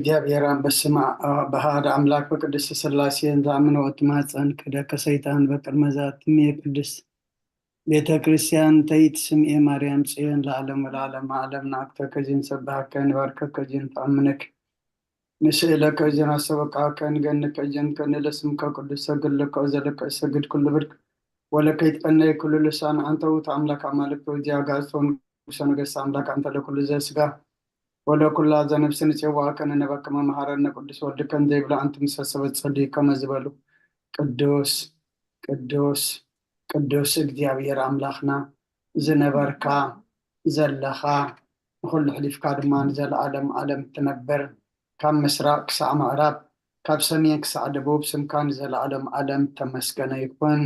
እግዚኣብሔር ኣብ በስመ ኣብ ሓደ ኣምላክ በቅድስት ስላሴ እንተኣምን ወትማፀን ክደከ ሰይጣን በቅድመ ዛትም የቅድስ ቤተ ክርስቲያን ተይት ስምኤ ማርያም ጽዮን ለዓለም ወለዓለም ዓለም ንኣክተከ ጅን ሰብሃከ ንባርከከ ጅን ተኣምነክ ንስእለከ ጅን ኣሰበቃከ ንገንከ ጅን ከንለ ስምከ ቅዱስ ሰግድለከ ዘለከ እሰግድ ኩሉ ብርክ ወለከ ይትቀነይ ኩሉ ልሳን ኣንተ ውእቱ ኣምላክ ኣማልክት ወእግዚአ ኣጋእዝት ወንጉሰ ነገስት ኣምላክ ኣንተ ለኩሉ ዘስጋ ወለኩላ ዘነፍስ ንጽዋዕከ ንነበከ መምሃረነ ቅዱስ ወልድከን ዘይብሉ ኣንቲ ምሰ ሰበት ጸልዩ ከመ ዝበሉ ቅዱስ ቅዱስ ቅዱስ እግዚኣብሔር ኣምላኽና ዝነበርካ ዘለኻ ንኹሉ ሕሊፍካ ድማ ንዘለኣለም ዓለም ትነብር ካብ ምስራቅ ክሳዕ ምዕራብ ካብ ሰሜን ክሳዕ ደቡብ ስምካ ንዘለኣለም ዓለም ተመስገነ ይኹን።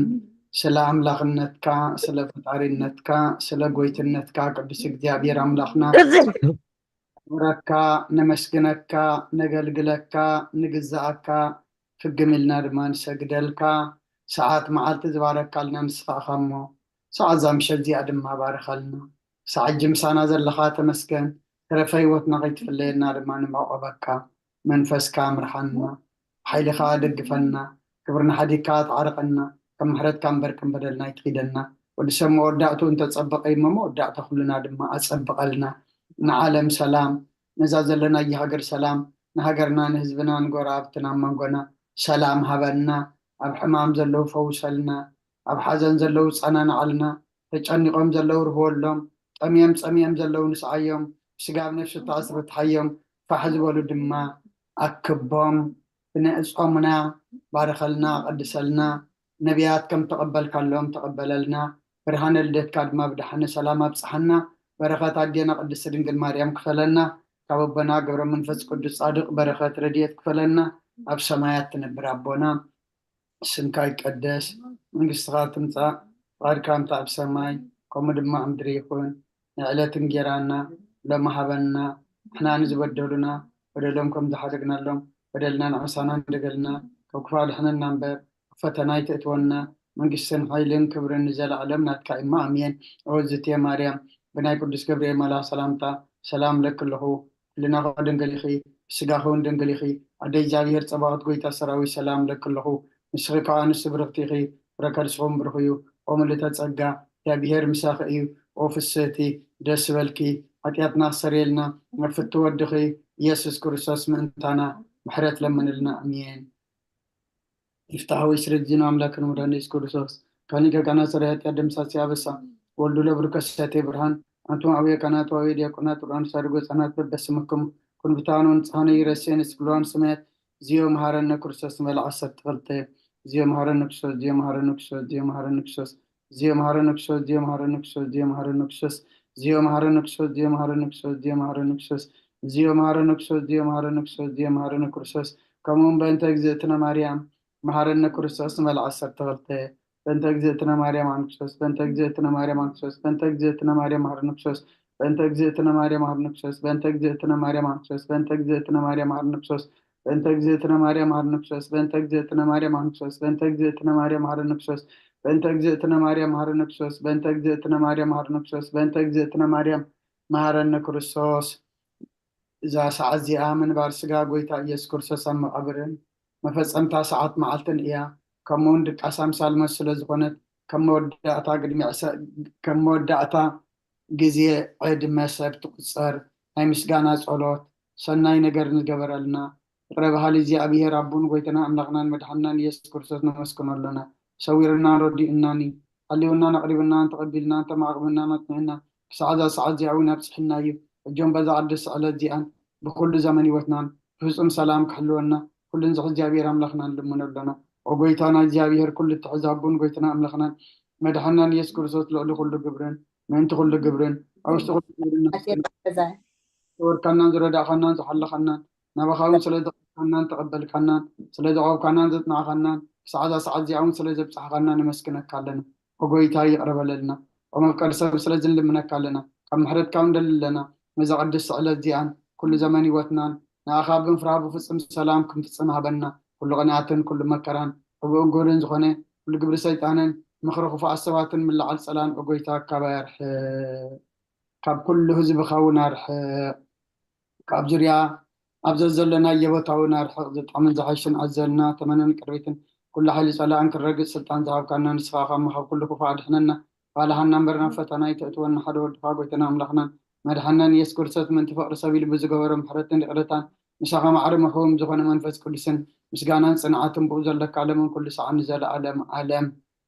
ስለ ኣምላኽነትካ ስለ ፈጣሪነትካ ስለ ጎይትነትካ ቅዱስ እግዚኣብሔር ኣምላኽና ነኽብረካ ነመስግነካ ነገልግለካ ንግዛኣካ ፍግም ኢልና ድማ ንሰግደልካ ሰዓት መዓልቲ ዝባረካልና ንስኻ ኢኻ እሞ ሰዓት እዛ ምሸት እዚኣ ድማ ባርኸልና ክሳዕ ሕጂ ምሳና ዘለኻ ተመስገን ተረፈ ህይወትና ከይትፍለየና ድማ ንምዕቆበካ መንፈስካ ምርሓና ሓይልኻ ደግፈና ክብርና ሓዲግካ ተዓርቀና ካብ ምሕረትካ እምበር ከም በደልና ኣይትኺደና ወዲ ሰብ መወዳእቱ እንተጸበቀ እሞ መወዳእታ ኩልና ድማ ኣጸብቀልና ንዓለም ሰላም ነዛ ዘለናያ ሃገር ሰላም ንሃገርና ንህዝብና ንጎረባብትና ኣብ መንጎና ሰላም ሃበና ኣብ ሕማም ዘለዉ ፈውሰልና ኣብ ሓዘን ዘለዉ ጸናንዓልና ተጨኒቆም ዘለዉ ርህወሎም ጠምዮም ጸሚኦም ዘለዉ ንስዓዮም ብስጋ ኣብ ነፍሲ ተኣስሩ ትሓዮም ፋሕ ዝበሉ ድማ ኣክቦም ብንዕጾምና ባርኸልና ቀድሰልና ነቢያት ከም ተቐበልካሎም ተቐበለልና ብርሃነ ልደትካ ድማ ብድሓነ ሰላም ኣብጽሓና በረኸት ኣዴና ቅድስቲ ድንግል ማርያም ክፈለና ካብ ኣቦና ገብረ መንፈስ ቅዱስ ጻድቕ በረኸት ረድኤት ክፈለና ኣብ ሰማያት ትነብር ኣቦና ስምካ ይቀደስ መንግስትኻ ትምጻእ ፍቓድካ እንተ ኣብ ሰማይ ከምኡ ድማ ኣብ ምድሪ ይኹን ንዕለት እንጌራና ሎሚ ሃበና ንሕና ንዝበደሉና በደሎም ከም ዝሓደግናሎም በደልና ንዓሳና እንደገልና ካብ ክፋ ድሕነና እምበር ኣብ ፈተና ኣይተእትወና መንግስትን ሓይልን ክብርን ንዘለዓለም ናትካ እማ ኣሜን። ኦ ዝትየ ማርያም ብናይ ቅዱስ ገብርኤል መልኣኽ ሰላምታ ሰላም ለኪ ኣለኹ ህልናኺ ድንግል ኢኺ ስጋኺ እውን ድንግል ኢኺ ኣደ እግዚኣብሔር ጸባኦት ጎይታ ሰራዊት ሰላም ለኪ ኣለኹ ንስኺ ከዓ ንሱ ብርኽቲ ኢኺ ፍረ ከርስኹም ብሩኽ እዩ ኦ ምልእተ ጸጋ እግዚኣብሔር ምሳኺ እዩ ኦ ፍስህቲ ደስ በልኪ ሓጢኣትና ክሰርየልና መፍቲ ወድኺ ኢየሱስ ክርስቶስ ምእንታና ምሕረት ለምንልና ኣሜን። ይፍታሕ ወይ ስረጅኖ ኣምላክን ወዳን የሱስ ክርስቶስ ካኒ ገጋና ሰራይ ኃጢአት ደምሳሲ አበሳ ወልዱ ለብርከ ሰቴ ብርሃን አንቱም አብየ ካህናት ወአብየ ዲያቆናት ቁርአን ሳድጎ ህፃናት በበስምክም ኩንብታኖ ንጽሐነ ይረሴን ስግሏን ስማያት ዚዮ መሐረነ ክርስቶስ ንበል ዓሰርተ ክልተ ዚዮ መሐረነ ክርስቶስ ዚዮ መሐረነ ክርስቶስ ዚዮ መሐረነ ክርስቶስ ዚዮ መሐረነ ክርስቶስ ዚዮ መሐረነ ክርስቶስ ዚዮ መሐረነ ክርስቶስ ዚዮ መሐረነ ክርስቶስ ዚዮ መሐረነ ክርስቶስ ዚዮ መሐረነ ክርስቶስ ዚዮ መሐረነ ክርስቶስ ዚዮ መሐረነ ክርስቶስ ዚዮ መሐረነ ክርስቶስ ከምኡውን በእንተ እግዝእትነ ማርያም መሐረነ ክርስቶስ ንበል ዓሰርተ ክልተ በእንተ እግዝእትነ ማርያም ኣንክሶስ በእንተ እግዝእትነ ማርያም ኣንክሶስ በእንተ እግዝእትነ ማርያም መሐረነ ክርስቶስ በእንተ እግዝእትነ ማርያም መሐረነ ክርስቶስ በእንተ እግዝእትነ ማርያም ኣንክሶስ በእንተ እግዝእትነ ማርያም መሐረነ ክርስቶስ በእንተ እግዝእትነ ማርያም መሐረነ ክርስቶስ በእንተ እግዝእትነ ማርያም ኣንክሶስ በእንተ እግዝእትነ ማርያም መሐረነ ክርስቶስ በእንተ እግዝእትነ ማርያም መሐረነ ክርስቶስ በእንተ እግዝእትነ ማርያም መሐረነ ክርስቶስ በእንተ እግዝእትነ ማርያም መሐረነ ክርስቶስ እዛ ሰዓት እዚኣ ምንባር ስጋ ጎይታ ኢየሱስ ክርስቶስ ኣብ መቓብርን መፈጸምታ ሰዓት መዓልትን እያ። ከምኡውን ድቃስ ኣምሳል መስ ስለ ዝኾነት ከም መወዳእታ ግድሚ ዕሰ- ከም መወዳእታ ግዜ ዕድመ ሰብ ትቁጸር ናይ ምስጋና ጸሎት ሰናይ ነገር ንገበረልና ይቕረ በሃሊ እግዚኣብሔር ኣቦን ጎይታና ኣምላኽናን መድሓንናን ኢየሱስ ክርስቶስ ነመስግኖ ኣሎና። ሰዊርናን ረዲኡናን እዩ። ሓልዩናን ኣቕሪቡናን ተቐቢልናን ተማዕቕብናን ኣጽኒዕና ክሳዕ እዛ ሰዓት እዚኣ እውን ኣብጽሕና እዩ። ሕጆም በዛ ቅድስቲ ዕለት እዚኣን ብኩሉ ዘመን ህይወትናን ብፍጹም ሰላም ክሕልወና ኩሉ ንዝኽ እግዚኣብሔር ኣምላኽና ንልምኖ ኣሎና። ኦ ጎይታና እግዚኣብሔር ኩሉ እትሕዝ ኣቦን ጎይታና ኣምላኽናን መድሓንናን ኢየሱስ ክርስቶስ ልዕሊ ኩሉ ግብርን ምእንቲ ኩሉ ግብርን ኣብ ውሽጢ ኩሉ ግብርን ዘወርካናን ዝረዳእኻናን ዝሓለኻናን ናባኻ እውን ስለ ዘቕረብካናን ተቐበልካናን ስለ ዘቕረብካናን ዘጽናዕኻናን ክሳዕ እዛ ሰዓት እዚኣ እውን ስለ ዘብጽሕኻና ነመስግነካ ኣለና። ኦ ጎይታ ይቕረ በለልና። ኦ መፍቀሪ ሰብ ስለዚ ንልምነካ ኣለና። ካብ ምሕረትካ እውን ንደሊ ኣለና። ነዛ ቅድስቲ ዕለት እዚኣን ኩሉ ዘመን ህይወትናን ንኣኻ ብምፍራህ ብፍጹም ሰላም ክንፍጽም ሃበና። ኩሉ ቅንኣትን ኩሉ መከራን ሕቡእ እጉህልን ዝኾነ ኩሉ ግብሪ ሰይጣንን ምኽሪ ክፉኣት ሰባትን ምልዓል ጸላን ኦ ጎይታ ካባይ ኣርሕቕ። ካብ ኩሉ ህዝብኻ እውን ኣርሕቕ። ካብ ዙርያ ኣብ ዘዘለናዮ ቦታ እውን ኣርሕቕ፣ ዝጥዕምን ዝሓይሽን ኣዘልና፣ ተመንን ቅርቢትን ኩሉ ሓይሊ ጸላእን ክረግጽ ስልጣን ዝሃብካና ንስኻ ካብ ምኻብ ኩሉ ክፉእ ኣድሕነና። ባልሃና እምበር ናብ ፈተና ኣይተእትወና፣ ሓደ ወድኻ ጎይታና ኣምላኽናን መድሓናን ኢየሱስ ክርስቶስ ምእንቲ ፍቕሪ ሰብ ኢሉ ብዝገበሮ ምሕረትን ይቕረታን ምሳኻ ማዕረ ምሕውም ዝኾነ መንፈስ ቅዱስን ምስጋናን ጽንዓትን ብኡ ዘለካ ለምን ኩሉ ሰዓት ንዘለኣለም ዓለም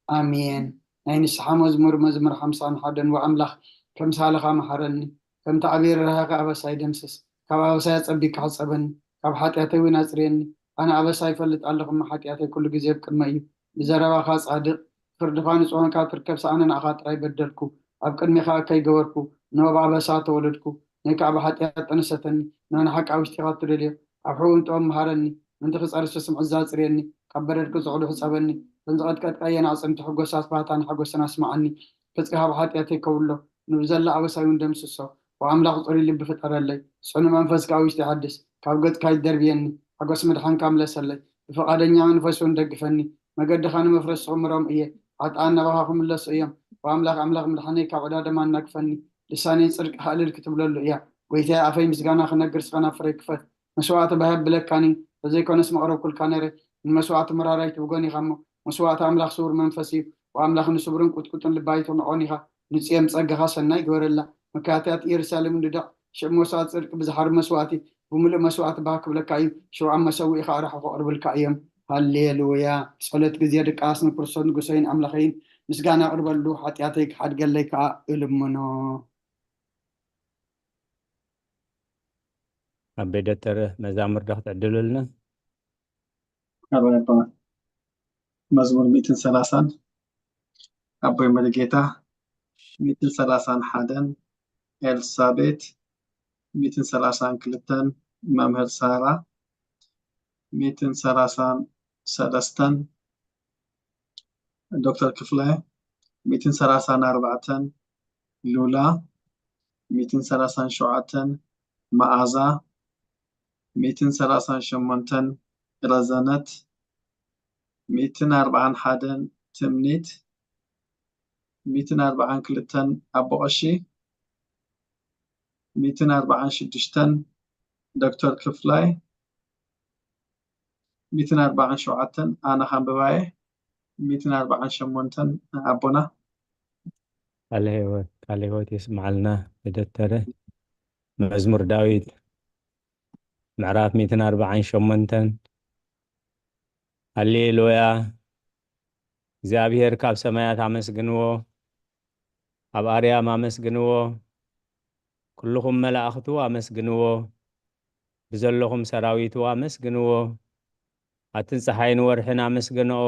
ኣሜን። ናይ ንስሓ መዝሙር፣ መዝሙር ሓምሳን ሓደን። ወኣምላኽ፣ ከም ሳልኻ መሓረኒ፣ ከምቲ ዓብዪ ርህራሄኻ ኣበሳይ ደምስስ። ካብ ኣበሳይ ኣጸቢካ ሕጸበኒ፣ ካብ ሓጢኣተይ እውን ኣጽርየኒ። ኣነ ኣበሳይ እፈልጥ ኣለኹ፣ እሞ ሓጢኣተይ ኩሉ ግዜ ኣብ ቅድመይ እዩ። ብዘረባኻ ጻድቕ፣ ብፍርድኻ ንጹሕ ኾንካ ትርከብ፣ ኣነ ንዓኻ ጥራይ በደልኩ፣ ኣብ ቅድሜኻ እከይ ገበርኩ። እነሆ ብኣበሳ ተወለድኩ፣ ነይ ከኣ ብሓጢኣት ጠነሰተኒ። ንሕና ሓቂ ኣብ ውሽጢኻ እትደልዮ፣ ኣብ ሕውንትኦም መሃረኒ። ምእንቲ ክጸርሱ ስምዒት ዘጽርየኒ፣ ካብ በደል ክጽዕዱ ሕጸበኒ። እተን ዝቐጥቀጥካየን ኣዕጽምቲ ሕጎሳት ባህታን ሓጎስን ኣስምዓኒ። ገጽካ ካብ ሓጢኣተይ ከውሎ፣ ንብዘላ ኣበሳይ እውን ደምስሶ። ወኣምላኽ ጽሩይ ልቢ ፍጠረለይ፣ ጽኑዕ መንፈስ ከኣ ውሽጢ ሓድስ። ካብ ገጽካ ኣይትደርብየኒ፣ ሓጎስ ምድሓንካ ምለሰለይ። ብፍቓደኛ መንፈስ እውን ደግፈኒ። መገድኻ ንመፍረስቲ ክምሮም እየ፣ ኃጥኣን ናባኻ ክምለሱ እዮም። ወኣምላኽ ኣምላኽ ምድሓነይ ካብ ዕዳ ደም ኣናግፈኒ። ልሳነይ ጽድቅኻ እልል ክትብለሉ እያ። ጐይታየ ኣፈይ ምስጋና ክነግር ስኻ ናብ ፍረይ ክፈት። መስዋእቲ ባህ የብለካን እዩ፣ ተዘይኮነስ መቕረብኩልካ ነይረ። ንመስዋእቲ መራራይ ትብጎን ኢኻ እሞ፣ መስዋእቲ ኣምላኽ ስዉር መንፈስ እዩ። ወኣምላኽ ንስቡርን ቁጥቁጥን ልቢ ኣይትንዖን ኢኻ። ንጽዮን ጸጋኻ ሰናይ ግበረላ። መካትያት ኢየሩሳሌም ንድዕ። ሽዑ መስዋእቲ ጽድቂ ብዝሓሪ መስዋእቲ፣ ብምሉእ መስዋእቲ ባህ ክብለካ እዩ። ሽዑ ኣብ መሰውኢኻ ኣራሑ ከቕርብልካ እዮም። ሃሌሉያ። ጸሎት ግዜ ድቃስ ንክርስቶስ ንጉሰይን ኣምላኸይን ምስጋና ኣቕርበሉ፣ ሓጢኣተይ ክሓድገለይ ከኣ እልምኖ። ኣቤ ደተረ መዛሙር ዶ ክትዕድሉልና? ኣርባዕተ። መዝሙር ሚእትን ሰላሳን፣ ኣቦይ መሪጌታ፣ ሚእትን ሰላሳን ሓደን፣ ኤልሳቤት፣ ሚእትን ሰላሳን ክልተን፣ መምህር ሳራ፣ ሚእትን ሰላሳን ሰለስተን፣ ዶክተር ክፍለ፣ ሚእትን ሰላሳን ኣርባዕተን፣ ሉላ፣ ሚእትን ሰላሳን ሸውዓተን፣ መኣዛ፣ ሚእትን ሰላሳን ሸሞንተን፣ ረዘነት፣ ሚእትን ኣርባዓን ሓደን፣ ትምኒት፣ ሚእትን ኣርባዓን ክልተን፣ ኣቦ ቀሺ፣ ሚእትን ኣርባዓን ሽዱሽተን፣ ዶክተር ክፍላይ፣ ሚእትን ኣርባዓን ሸውዓተን፣ ኣነ ካንብባየ፣ ሚእትን ኣርባዓን ሸሞንተን፣ ኣቦና። ቃለ ህይወት፣ ቃለ ህይወት የስምዓልና። ደተረ መዝሙር ዳዊት ምዕራፍ ሚእትን ኣርባዓን ሸሞንተን። ሃሌሉያ። እግዚኣብሔር ካብ ሰማያት ኣመስግንዎ፣ ኣብ ኣርያም ኣመስግንዎ፣ ኩልኹም መላእኽቱ ኣመስግንዎ፣ ብዘለኹም ሰራዊቱ ኣመስግንዎ። ኣትን ጸሓይን ወርሕን ኣመስግንኦ፣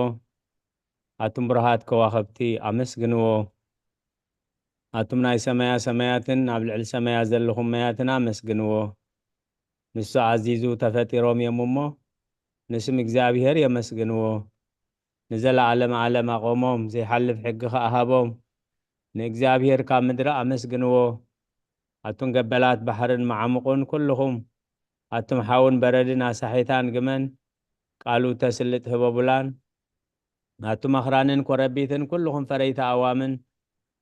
ኣቱም ብሩሃት ከዋኽብቲ ኣመስግንዎ። ኣቱም ናይ ሰማያ ሰማያትን ኣብ ልዕሊ ሰማያት ዘለኹም መያትን ኣመስግንዎ። ንሱ ኣዚዙ ተፈጢሮም እዮም እሞ፣ ንስም እግዚኣብሔር የመስግንዎ። ንዘለዓለም ዓለም ኣቖሞም፣ ዘይሓልፍ ሕጊ ኸኣ ሃቦም። ንእግዚኣብሔር ካብ ምድሪ ኣመስግንዎ። ኣቱም ገበላት ባሕርን መዓሙቑን ኩልኹም፣ ኣቱም ሓውን በረድን ኣሳሒታን ግመን፣ ቃሉ ተስልጥ ህበቡላን። ኣቱም ኣኽራንን ኮረቢትን ኩልኹም ፈረይቲ ኣዋምን፣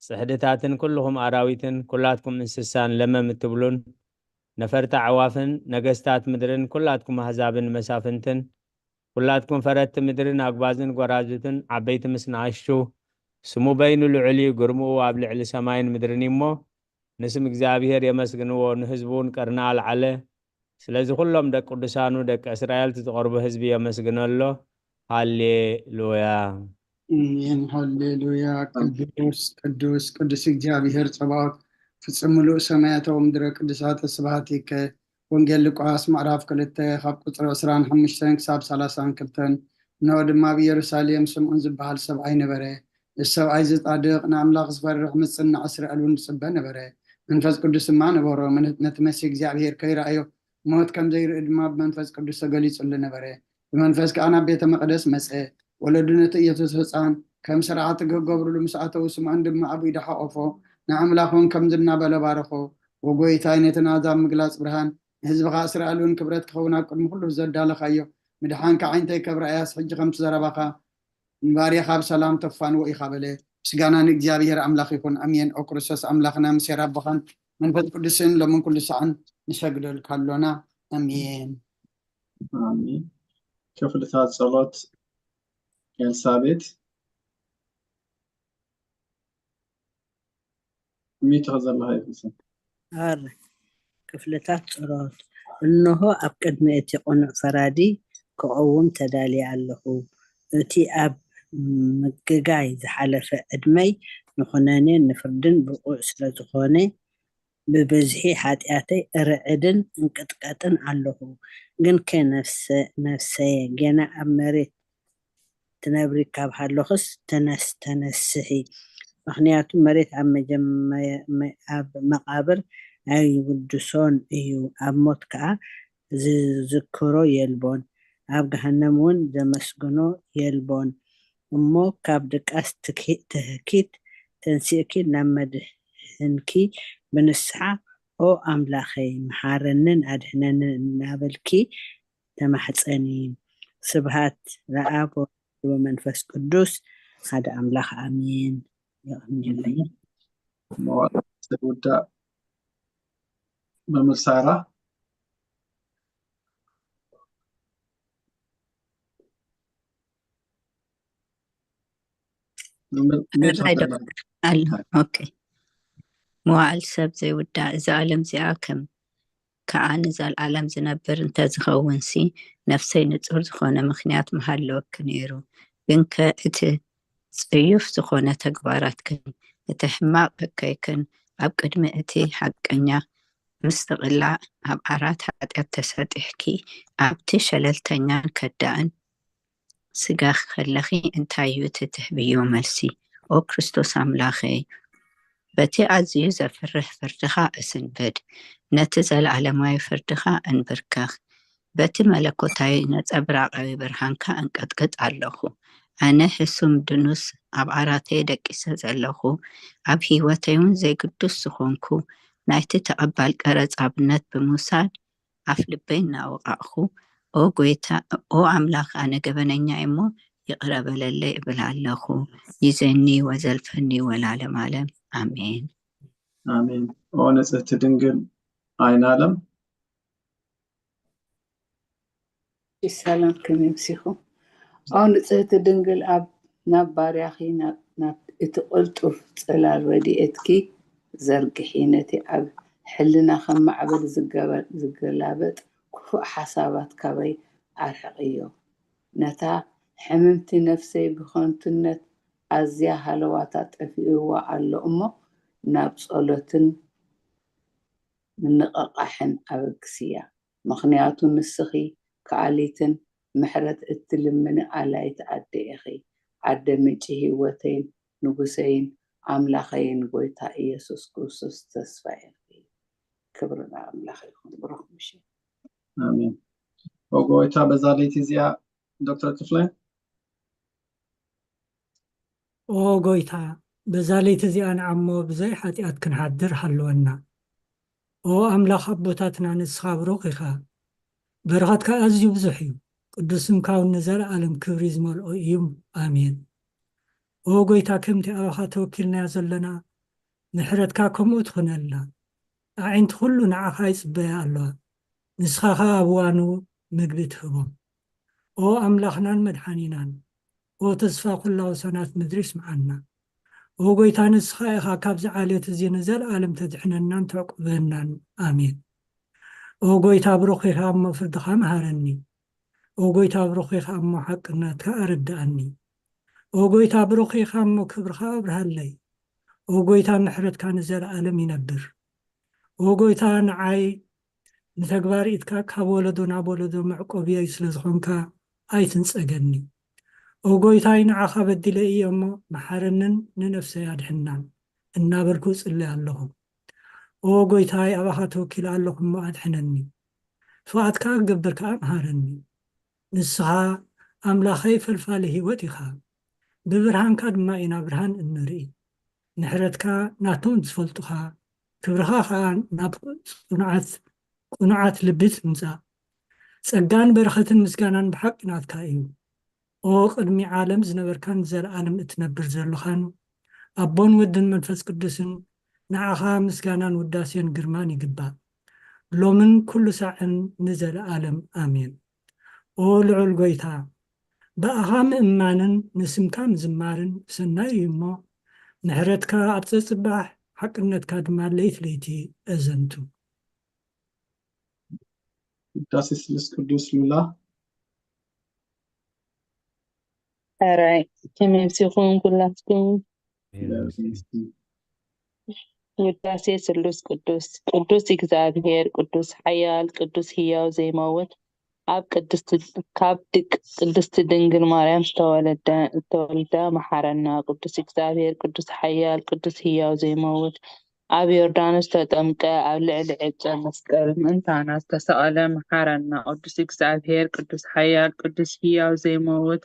ጽሕድታትን ኩልኹም ኣራዊትን፣ ኩላትኩም እንስሳን ለመም እትብሉን፣ ነፈርቲ ኣዕዋፍን፣ ነገስታት ምድርን፣ ኩላትኩም ኣህዛብን መሳፍንትን፣ ኩላትኩም ፈረድቲ ምድርን ኣጉባዝን ጐራዙትን፣ ዓበይቲ ምስ ንኣሽቱ፣ ስሙ በይኑ ልዑል እዩ፣ ግርምኡ ኣብ ልዕሊ ሰማይን ምድርን እዩ እሞ፣ ንስም እግዚኣብሔር የመስግንዎ፣ ንህዝቡ እውን ቀርኒ ኣልዓለ። ስለዚ ኩሎም ደቂ ቅዱሳኑ፣ ደቂ እስራኤል፣ እቲ ዝቐርቦ ህዝቢ የመስግኖ ኣሎ። ሃሌሉያ። ኣሜን። ሃሌሉያ። ቅዱስ፣ ቅዱስ፣ ቅዱስ እግዚኣብሔር ጸባኦት፣ ፍጹም ምሉእ ሰማያታዊ ምድረ ቅዱሳት ስብሐት ይከ። ወንጌል ሉቃስ ምዕራፍ ክልተ ካብ ቁጽሪ ዕስራን ሓሙሽተን ክሳብ ሰላሳን ክልተን። እንሆ ድማ ኣብ ኢየሩሳሌም ስምዖን ዝበሃል ሰብኣይ ነበረ። እዚ ሰብኣይ እዚ ጻድቕ፣ ንኣምላኽ ዝፈርሕ፣ ምጽናዕ እስራኤል እውን ዝጽበ ነበረ። መንፈስ ቅዱስ ድማ ነበሮ። ምን-፣ ነቲ መሲህ እግዚኣብሔር ከይረኣዮ፣ ሞት ከም ዘይርኢ ድማ ብመንፈስ ቅዱስ ተገሊጹሉ ነበረ። ብመንፈስ ከኣ ናብ ቤተ መቕደስ መጸ። ወለዱ ነቲ ኢየሱስ ህጻን ከም ስርዓት ክገብሩሉ ምስ ኣተዉ፣ ስምዖን ድማ ኣብ ኢዱ ሓቖፎ፣ ንኣምላኽ እውን ከምዚ እናበለ ባረኾ። ወጎይታይ፣ ነቲ ናዛ ምግላጽ ብርሃን፣ ንህዝብኻ እስራኤል እውን ክብረት ክኸውን ኣብ ቅድሚ ኩሉ ዘዳለኻዮ ምድሓንካ ዓይነተይ ከብረኣያስ፣ ሕጂ ከምቲ ዘረባኻ ንባርያኻ ብሰላም ተፋንዎ ኢኻ በለ። ምስጋና ንእግዚኣብሔር ኣምላኽ ይኹን። ኣሜን። ኦ ክርስቶስ ኣምላኽና፣ ምስ ሄር ኣቦኻን መንፈስ ቅዱስን ሎምን ኩሉ ሰዓን ንሰግደልካ ኣሎና። ኣሜን። ኣሜን። ክፍልታት ጸሎት ኤልሳቤት ሚቶ ዘለኻ ይፍጽም። ኣር ክፍልታት ጸሎት። እንሆ ኣብ ቅድሚ እቲ ቅኑዕ ፈራዲ ክቐውም ተዳልየ ኣለኹ። እቲ ኣብ ምግጋይ ዝሓለፈ ዕድመይ ንኹነኔን ንፍርድን ብቑዕ ስለ ዝኾነ ብብዝሒ ሓጢኣተይ እርዕድን እንቅጥቀጥን ኣለኹ። ግንከ ነፍሰየ ገና ኣብ መሬት ትነብሪ ካብ ሃለኹስ ተነስ ተነስሒ። ምኽንያቱ መሬት ኣብ መጀመ- ኣብ መቓብር ኣይውድሶን እዩ፣ ኣብ ሞት ከኣ ዝዝክሮ የልቦን፣ ኣብ ገሃነም እውን ዘመስግኖ የልቦን። እሞ ካብ ድቃስ ትኪ- ትህኪት ተንሲእኪ ናብ መድህንኪ ብንስሓ ኦ ኣምላኸይ መሓረንን ኣድሕነንን እናበልኪ ተማሕፀኒ። ስብሃት ለኣብ ወወልድ ወመንፈስ ቅዱስ ሓደ ኣምላኽ ኣሜን። የቐንየለይ። መዋዕል ዝውዳእ መምህር ሳራ ኣሎ። ኦኬ። መዋዕል ሰብ ዘይውዳእ፣ እዛ ዓለም እዚኣ ከም ከኣ ንዘልኣለም ዝነብር እንተዝኸውንሲ፣ ነፍሰይ ንጹር ዝኾነ ምኽንያት ምሃለወኪ ነይሩ። ግንከ እቲ ጽዩፍ ዝኾነ ተግባራትክን እቲ ሕማቕ እከይክን ኣብ ቅድሚ እቲ ሓቀኛ ምስ ትቕላዕ፣ ኣብ ዓራት ሓጢኣት ተሰጢሕኪ፣ ኣብቲ ሸለልተኛን ከዳእን ስጋኺ ከለኺ እንታይ እዩ እቲ ትህብዮ መልሲ? ኦ ክርስቶስ ኣምላኸይ፣ በቲ ኣዝዩ ዘፍርህ ፍርድኻ እስንብድ፣ ነቲ ዘለኣለማዊ ፍርድኻ እንብርከኽ፣ በቲ መለኮታዊ ነጸብራቓዊ ብርሃንካ እንቀጥቅጥ ኣለኹ። ኣነ ሕሱም ድኑስ ኣብ ዓራተይ ደቂሰ ዘለኹ፣ ኣብ ህይወተይ እውን ዘይግዱስ ዝኾንኩ፣ ናይቲ ተቐባል ቀረጽ ኣብነት ብምውሳድ ኣፍ ልበይ እናወቓቕኹ፣ ኦ ጎይታ፣ ኦ ኣምላኽ፣ ኣነ ገበነኛ እየ እሞ ይቕረ በለለይ እብል ኣለኹ። ይዘኒ ወዘልፈኒ ወላለም ኣለም። ኣሜን። ኣሜን። ኦ ንጽህቲ ድንግል ኣይናለም። ሰላም ከመይ ምሲኹም? ኦ ንጽህቲ ድንግል ኣብ ናብ ባርያኺ ናብ እቲ ቅልጡፍ ጽላል ረድኤትኪ ዘርግሒ፣ ነቲ ኣብ ሕልና ከም ማዕበል ዝገላበጥ ክፉእ ሓሳባት ካባይ ኣርሕቕዮ። ነታ ሕምምቲ ነፍሰይ ብኸንቱነት ኣዝያ ሃለዋታ ጠፊእዋ ኣሎ እሞ ናብ ጸሎትን ምንቕቓሕን ኣበግስያ። ምኽንያቱ ንስኺ ከኣሊትን ምሕረት እትልምኒ ኣላይት ኣደ ኢኺ። ኣደ ምንጪ ህይወተይን ንጉሰይን ኣምላኸይን ጎይታ ኢየሱስ ክርስቶስ ተስፋ ኢኺ። ክብሪ ንኣምላኽ ይኹን። ብሩኽ ምሽት። ኣሜን። ኦ ጎይታ በዛ ለይቲ እዚኣ ዶክተር ክፍለ ኦ ጎይታ በዛ ለይቲ እዚኣ ንዓሞ ብዘይ ሓጢኣት ክንሓድር ሃልወና። ኦ ኣምላኽ ኣቦታትና ንስኻ ብሩኽ ኢኻ። በረኸትካ ኣዝዩ ብዙሕ እዩ። ቅዱስ ስምካ እውን ንዘለኣለም ክብሪ ዝመልኦ እዩ። ኣሜን። ኦ ጎይታ ከምቲ ኣባኻ ተወኪልናዮ ዘለና ምሕረትካ ከምኡ ትኹነልና። ኣዒንቲ ኩሉ ንዓኻ ይጽበያ ኣለዋ። ንስኻ ኸኣ ኣብ እዋኑ ምግቢ ትህቦም። ኦ ኣምላኽናን መድሓኒናን፣ ኦ ተስፋ ኩላ ወሰናት ምድሪ ስምዓና። ኦ ጎይታ ንስኻ ኢኻ ካብዚ ዓሌት እዚ ንዘለኣለም ተድሕነናን ተዕቁበናን። ኣሜን። ኦ ጎይታ ብሩኽ ኢኻ እሞ ፍርድኻ መሃረኒ። ኦ ጎይታ ብሩኽ ኢኻ እሞ ሓቅነትካ ኣረድኣኒ። ኦ ጎይታ ብሩኽ ኢኻ እሞ ክብርኻ ኣብርሃለይ። ኦ ጎይታ ምሕረትካ ንዘለኣለም ይነብር። ኦ ጎይታ ንዓይ ንተግባር ኢድካ ካብ ወለዶ ናብ ወለዶ መዕቆብየይ ስለ ዝኾንካ ኣይትንጸገኒ። ኦ ጎይታይ ንዓኻ በዲለ እየ እሞ መሓረንን ንነፍሰይ ኣድሕናን እናበልኩ እጽሊ ኣለኹ። ኦ ጎይታይ ኣባኻ ተወኪለ ኣለኹ እሞ ኣድሕነኒ። ፍቓድካ ክገብር ከኣ መሃረኒ። ንስኻ ኣምላኸይ ፈልፋሊ ህይወት ኢኻ። ብብርሃንካ ድማ ኢና ብርሃን እንርኢ። ምሕረትካ ናቶም ዝፈልጡኻ፣ ክብርኻ ኸኣ ናብ ጽኑዓት ቅኑዓት ልቢ ትምጻእ። ጸጋን በረኸትን ምስጋናን ብሓቂ ናትካ እዩ። ኦ ቅድሚ ዓለም ዝነበርካን ንዘለኣለም እትነብር ዘለኻን ኣቦን ወድን መንፈስ ቅዱስን ንዓኻ ምስጋናን ውዳሴን ግርማን ይግባእ። ሎምን ኩሉ ሳዕን ንዘለኣለም ኣሜን። ኦ ልዑል ጐይታ፣ ብኣኻ ምእማንን ንስምካ ምዝማርን ሰናይ እዩ እሞ፣ ምሕረትካ ኣብ ጸጽባሕ፣ ሓቅነትካ ድማ ለይቲ ለይቲ ኣዘንቱ። ውዳሴ ስሉስ ቅዱስ ሉላ። ሕራይ ከመይ ኣምሲኹም ኩላትኩም? ውዳሴ ስሉስ ቅዱስ። ቅዱስ እግዚኣብሔር፣ ቅዱስ ሓያል፣ ቅዱስ ህያው ዘይመውት፣ ኣብ ቅድስቲ ካብ ድቅ ቅድስቲ ድንግል ማርያም ዝተወለደ እተወልደ መሓረና። ቅዱስ እግዚኣብሔር፣ ቅዱስ ሓያል፣ ቅዱስ ህያው ዘይመውት፣ ኣብ ዮርዳኖስ ተጠምቀ፣ ኣብ ልዕሊ ዕፀ መስቀል ምእንታና ዝተሰቐለ መሓረና። ቅዱስ እግዚኣብሔር፣ ቅዱስ ሓያል፣ ቅዱስ ህያው ዘይመውት፣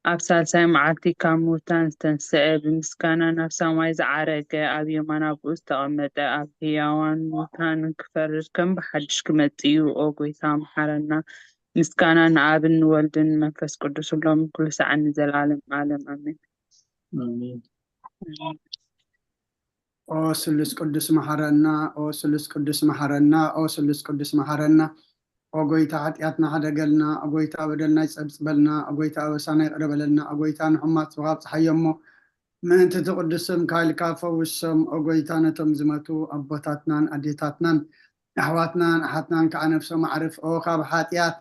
ኣብ ሳልሳይ መዓልቲ ካብ ምውታን ዝተንስአ፣ ብምስጋና ናብ ሰማይ ዝዓረገ፣ ኣብ የማን ኣቦኡ ዝተቐመጠ፣ ኣብ ህያዋን ምውታንን ክፈርድ ከም ብሓድሽ ክመጽእ እዩ። ኦ ጎይታ መሓረና። ምስጋና ንኣብን ንወልድን ንመንፈስ ቅዱስን ሎምን ኩሉ ሰዓትን ንዘለዓለም ዓለም ኣሜን። ኣሜን። ኦ ስሉስ ቅዱስ መሓረና፣ ኦ ስሉስ ቅዱስ መሓረና፣ ኦ ስሉስ ቅዱስ መሓረና። ኦ ጎይታ ሓጢኣትና ሓደገልና፣ ኦ ጎይታ በደልና ይጸብጽበልና፣ ኦ ጎይታ ኣበሳና ይቕረ በለልና፣ ኦ ጎይታ ንሕሙማት ስብኻ ኣብጽሓዮ እሞ ምእንቲ እቲ ቅዱስ ስምካ ኢልካ ፈውሶም። ኦ ጎይታ ነቶም ዝመቱ ኣቦታትናን ኣዴታትናን ኣሕዋትናን ኣሓትናን ከዓ ነፍሶም ኣዕርፍ። ኦ ካብ ሓጢኣት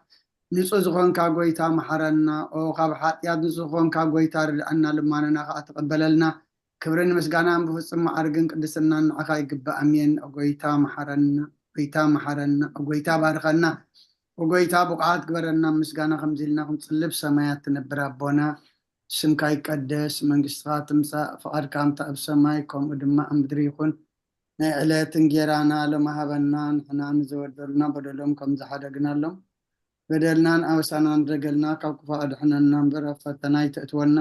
ንጹህ ዝኾንካ ጎይታ መሓረና፣ ኦ ካብ ሓጢኣት ንጹህ ዝኾንካ ጎይታ ርድኣና፣ ልማነና ከዓ ተቐበለልና። ክብርን ምስጋናን ብፍጹም መዓርግን ቅድስናን ንዓኻ ይግባእ። ኣሜን። ኦ ጎይታ መሓረና፣ ጎይታ መሓረና፣ ኦ ጎይታ ባርኸና፣ ኦ ጎይታ ብቑዓት ግበረና። ምስጋና ከምዚ ኢልና ክንጽልብ ሰማያት ትነብር ኣቦና፣ ስምካ ይቀደስ፣ መንግስትኻ ትምጻእ፣ ፍቓድካ ከምታ ኣብ ሰማይ ከምኡ ድማ ኣብ ምድሪ ይኹን። ናይ ዕለት እንጌራና ሎሚ ሃበና፣ ንሕና ንዝበደሉና በደሎም ከም ዝሓደግናሎም በደልናን ኣበሳናን ደገልና ካብ ክፉእ ኣድሕነና እምበር ኣብ ፈተና ኣይተእትወና።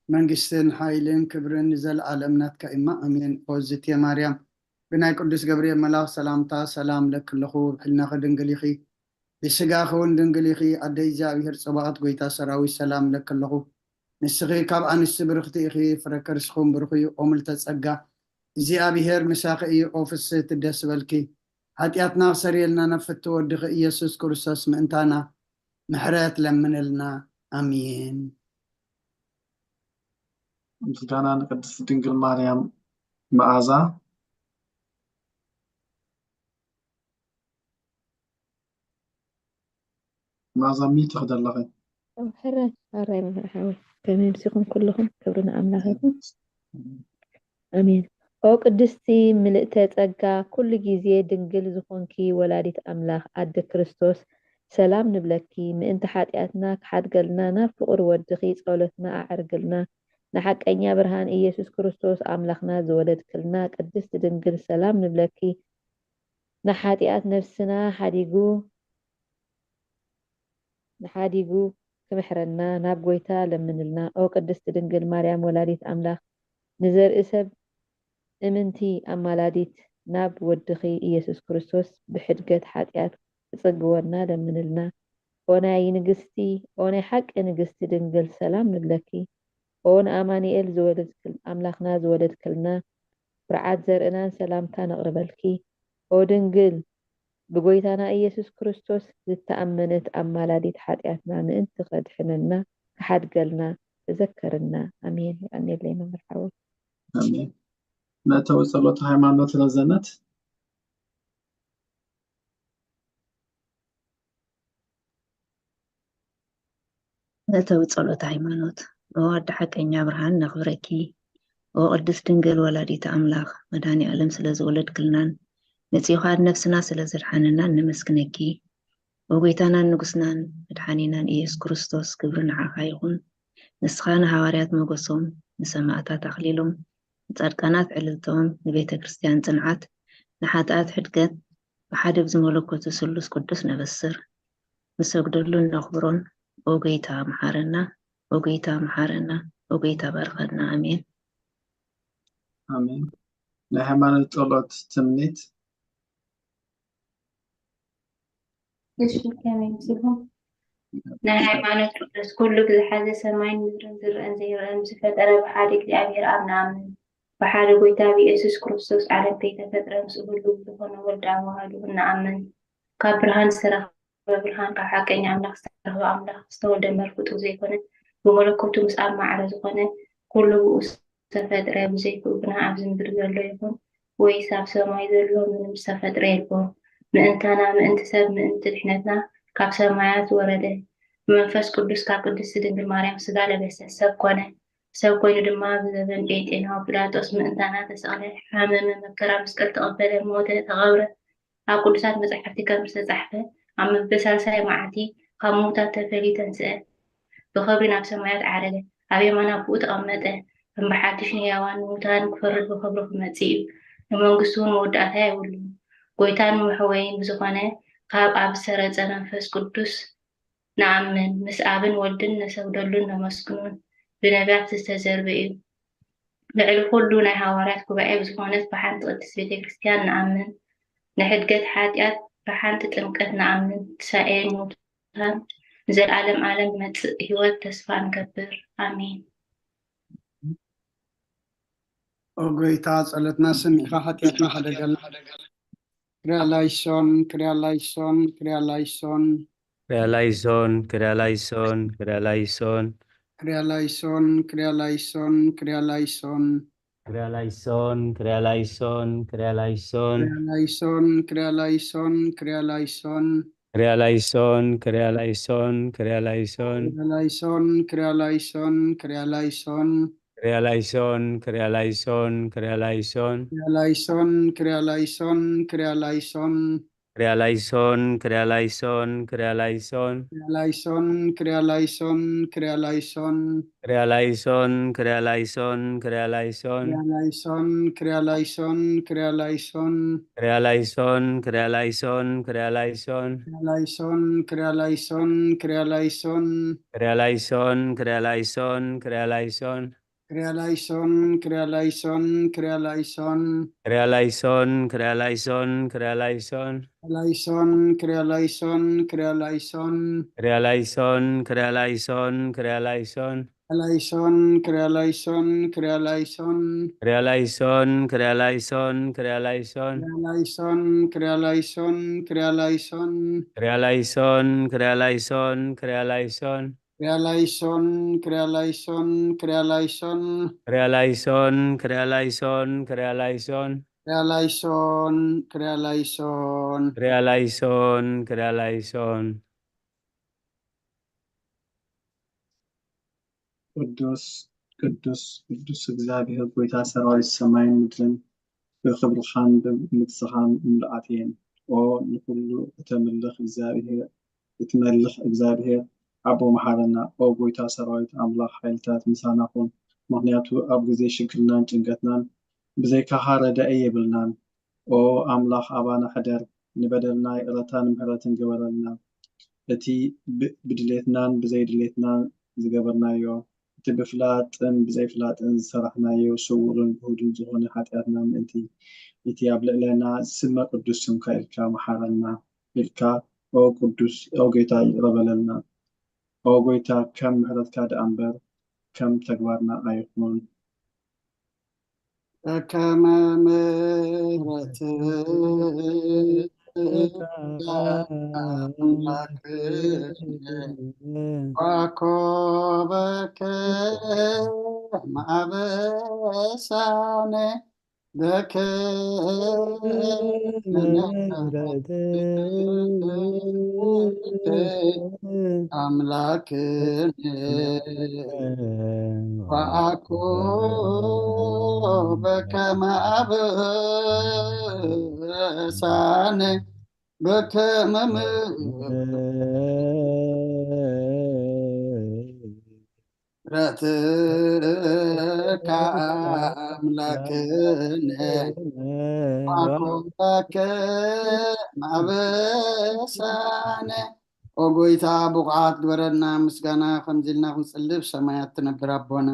መንግስትን ሓይልን ክብርን ንዘለኣለም ናትካ እማ ኣሜን። ኦዝቴ ማርያም ብናይ ቅዱስ ገብርኤል መልኣኽ ሰላምታ ሰላም ለኪ ኣለኹ፣ ብሕልናኺ ድንግል ኢኺ፣ ብስጋኺ እውን ድንግል ኢኺ። ኣደ እግዚኣብሔር ጸባኦት ጎይታ ሰራዊት ሰላም ለኪ ኣለኹ። ንስኺ ካብ ኣንስቲ ብርኽቲ ኢኺ፣ ፍረ ከርስኹም ብሩኽ እዩ። ኦ ምልተ ጸጋ እግዚኣብሔር ምሳኺ እዩ። ኦ ፍስህቲ ደስ በልኪ። ሓጢኣትና ክሰርየልና ናብ ፍትው ወድኺ ኢየሱስ ክርስቶስ ምእንታና ምሕረት ለምንልና። ኣሜን። ምስጋና ንቅድስቲ ድንግል ማርያም። መኣዛ መኣዛ ሚት ትኽደለኺ። ሕራይ ሕራይ መምህር ሓወይ ከመይ ኣምሲኹም ኩልኹም ክብሪ ንኣምላኽ ይኹን። ኣሜን። ኦ ቅድስቲ ምልእተ ጸጋ ኩሉ ግዜ ድንግል ዝኾንኪ ወላዲት ኣምላኽ ኣደ ክርስቶስ ሰላም ንብለኪ። ምእንቲ ሓጢኣትና ክሓድገልና ናብ ፍቑር ወድኺ ጸሎትና ኣዕርግልና። ንሓቀኛ ብርሃን ኢየሱስ ክርስቶስ ኣምላኽና ዝወለድክልና ቅድስቲ ድንግል ሰላም ንብለኪ። ንሓጢኣት ነፍስና ሓዲጉ ንሓዲጉ ክምሕረና ናብ ጎይታ ለምንልና። ኦ ቅድስቲ ድንግል ማርያም ወላዲት ኣምላኽ ንዘርኢ ሰብ እምንቲ ኣማላዲት ናብ ወድኺ ኢየሱስ ክርስቶስ ብሕድገት ሓጢኣት ክጽግወና ለምንልና። ኦ ናይ ንግስቲ ኦ ናይ ሓቂ ንግስቲ ድንግል ሰላም ንብለኪ። ኦ ንኣማኑኤል ዝወለድክል ኣምላኽና ዝወለድክልና ብርዓት ዘርእናን ሰላምታ ነቕርበልኪ። ኦ ድንግል ብጎይታና ኢየሱስ ክርስቶስ ዝተኣመነት ኣማላዲት ሓጢኣትና ምእንቲ ከድሕነና ክሓድገልና ተዘከርና። ኣሜን። የቐንየለይ መምህር ሓወይ። ኣሜን። መእተዊ ጸሎት ሃይማኖት ረዘነት። መእተዊ ጸሎት ሃይማኖት። ኦ ኣደ ሓቀኛ ብርሃን ነኽብረኪ። ኦ ቅድስት ድንግል ወላዲተ ኣምላኽ መድኃኔ ዓለም ስለ ዝወለድክልናን ንጽዩኻት ነፍስና ስለ ዘድሓንናን ነመስግነኪ። ኦ ጎይታናን ንጉስናን መድሓኒናን ኢየሱስ ክርስቶስ ክብሪ ንዓኻ ይኹን። ንስኻ ንሃዋርያት ሞገሶም፣ ንሰማዕታት ኣኽሊሎም፣ ንጻድቃናት ዕልልቶም፣ ንቤተ ክርስቲያን ጽንዓት፣ ንሓጥኣት ሕድገት፣ ብሓደ ብዝመለኮቱ ስሉስ ቅዱስ ነበስር። ንሰግደሉን ነኽብሮን። ኦ ጎይታ መሓረና፣ ኦ ጎይታ መሓረና፣ ኦ ጎይታ ባርኸና። ኣሜን። ኣሜን። ናይ ሃይማኖት ጸሎት ትምኒት። እሺ ከመይ ምስልኩም ናይ ሃይማኖት ቅዱስ ኩሉ ዝሓዘ ሰማይን ምድርን ዝረአን ዘይረአን ዝፈጠረ ብሓደ እግዚኣብሔር ኣብ ንኣምን። ብሓደ ጎይታ ብኢየሱስ ክርስቶስ ዓለም ከይተፈጥረ ምስኡ ህሉው ብዝኾነ ወልድ ኣዋህዱ እንኣምን። ካብ ብርሃን ዝተረኸበ ብርሃን፣ ካብ ሓቀኛ ኣምላኽ ዝተረኸበ ኣምላኽ፣ ዝተወልደ እምበር ፍጡር ዘይኮነ፣ ብመለኮቱ ምስ ኣብ ማዕረ ዝኾነ፣ ኩሉ ብኡ ዝተፈጥረ፣ ብዘይ ብኡ ግና ኣብዚ ምድሪ ዘሎ ይኹን ወይስ ኣብ ሰማይ ዘሎ ምንም ዝተፈጥረ የልቦን። ምእንታና፣ ምእንቲ ሰብ፣ ምእንቲ ድሕነትና ካብ ሰማያት ወረደ። ብመንፈስ ቅዱስ ካብ ቅድስቲ ድንግል ማርያም ስጋ ለበሰ፣ ሰብ ኮነ። ሰብ ኮይኑ ድማ ብዘበን ጴንጤናዊ ጲላጦስ ምእንታና ተሰቕለ፣ ሓመመ፣ መከራ መስቀል ተቐበለ፣ ሞተ፣ ተቐብረ። ኣብ ቅዱሳት መጻሕፍቲ ከም ዝተጻሕፈ ኣብ መበል ሳልሳይ መዓልቲ ካብ ምዉታት ተፈልዩ ተንስአ። ብኽብሪ ናብ ሰማያት ዓረገ። ኣብ የማን ኣቦኡ ተቐመጠ። ከም ብሓድሽ ንህያዋን ንምዉታን ክፈርድ ብኽብሪ ክመጽእ እዩ። ንመንግስቱ እውን መወዳእታ የብሉን። ጎይታን መሕወይን ብዝኾነ ካብ ኣብ ዝሰረጸ መንፈስ ቅዱስ ንኣምን። ምስ ኣብን ወልድን ነሰግደሉን ነመስግኑን ብነቢያት ዝተዘርበ እዩ። ልዕሊ ኩሉ ናይ ሃዋርያት ጉባኤ ብዝኾነት ብሓንቲ ቅድስት ቤተ ክርስቲያን ንኣምን። ንሕድገት ሓጢኣት ብሓንቲ ጥምቀት ንኣምን። ትንሳኤ ሙታን ንዘለዓለም ዓለም ዝመጽእ ህይወት ተስፋ ንገብር። ኣሜን። ኦ ጎይታ፣ ጸሎትና ሰሚዕኻ ሓጢኣትና ሓደገልና። ክሪያ ላይሶን፣ ክሪያ ላይሶን፣ ክሪያ ላይሶን። ክሪያ ላይሶን፣ ክሪያ ላይሶን፣ ክሪያ ላይሶን። ክሪያ ላይሶን፣ ክሪያ ላይሶን፣ ክሪያ ላይሶን። ክሪያ ላይሶን፣ ክሪያ ላይሶን፣ ክሪያ ላይሶን። ክሪያ ላይሶን፣ ክሪያ ላይሶን፣ ክሪያ ላይሶን። ክሪያ ላይሶን፣ ክሪያ ላይሶን፣ ክሪያ ላይሶን። ክሪያ ላይሶን፣ ክሪያ ላይሶን፣ ክሪያ ላይሶን። ክሪያ ላይሶን፣ ክሪያ ላይሶን፣ ክሪያ ላይሶን። ክሪያ ላይሶን፣ ክሪያ ላይሶን፣ ክሪያ ላይሶን። ክሪያ ላይሶን፣ ክሪያ ላይሶን፣ ክሪያ ላይሶን። ክሪያ ላይሶን፣ ክሪያ ላይሶን፣ ክሪያ ላይሶን። ክሪያ ላይሶን፣ ክሪያ ላይሶን፣ ክሪያ ላይሶን። ክሪያ ላይሶን፣ ክሪያ ላይሶን፣ ክሪያ ላይሶን። ክሪያ ላይሶን፣ ክሪያ ላይሶን፣ ክሪያ ላይሶን። ክሪያ ላይሶን፣ ክሪያ ላይሶን፣ ክሪያ ላይሶን። ክሪያ ላይሶን፣ ክሪያ ላይሶን፣ ክሪያ ላይሶን። ክሪያ ላይሶን፣ ክሪያ ላይሶን፣ ክሪያ ላይሶን። ክሪያ ላይሶን፣ ክሪያ ላይሶን፣ ክሪያ ላይሶን። ላይሶን፣ ክሪያ ላይሶን፣ ክሪያ ላይሶን። ክሪያ ላይሶን፣ ክሪያ ላይሶን፣ ክሪያ ላይሶን። ላይሶን፣ ክሪያ ላይሶን፣ ክሪያ ላይሶን። ክሪያ ላይሶን፣ ክሪያ ላይሶን፣ ክሪያ ላይሶን። ክሪያ ላይሶን፣ ክሪያ ላይሶን፣ ክሪያ ላይሶን። ክሪያ ላይሶን፣ ክሪያ ላይሶን፣ ክሪያ ላይሶን። ክሪያ ላይሶን፣ ክሪያ ላይሶን፣ ክሪያ ላይሶን። ክሪያ ላይሶን፣ ክሪያ ላይሶን፣ ክሪያ ላይሶን። ክሪያ ላይሶን፣ ክሪያ ላይሶን። ክሪያ ላይሶን፣ ክሪያ ላይሶን። ቅዱስ ቅዱስ ቅዱስ እግዚኣብሔር ጎይታ ሰራዊት ሰማይን ምድርን ብክብርኻን ብምግስኻን ምሉኣት እየን። ኦ ንኹሉ እተምልኽ እግዚኣብሔር፣ እትመልኽ እግዚኣብሔር ኣቦ መሓረና። ኦ ጎይታ ሰራዊት ኣምላኽ ሓይልታት ምሳና ኩን፣ ምኽንያቱ ኣብ ግዜ ሽግርናን ጭንቀትናን ብዘይካኻ ረዳኢ የብልናን። ኦ ኣምላኽ ኣባና ሕደር፣ ንበደልና ይቕረታን ምሕረትን ግበረልና። እቲ ብ- ብድሌትናን ብዘይድሌትናን ዝገበርናዮ፣ እቲ ብፍላጥን ብዘይፍላጥን ዝሰራሕናዮ ስውርን ግሁድን ዝኾነ ሓጢኣትና ምእንቲ፣ እቲ ኣብ ልዕሌና ዝስመ ቅዱስ ስምካ ኢልካ መሓረና ኢልካ፣ ኦ ቅዱስ፣ ኦ ጎይታ ይቕረ በለልና። ኦ ጎይታ ከም ምሕረትካ ደኣ እምበር ከም ተግባርና ኣይኹን። ከመ ምሕረትከ ኣምላክነ ዋኮበከ ማበሳነ በከመ ምሕረትከ ኣምላክነ ወአኮ በከመ አበሳነ በከመ ምሕረትከ አምላክነ ወአኮ በከመ አበሳነ። ኦ ጎይታ፣ ብቑዓት ግበረና ምስጋና፣ ከምዚ ኢልና ክንጽሊ። ኣብ ሰማያት ትነብር ኣቦና፣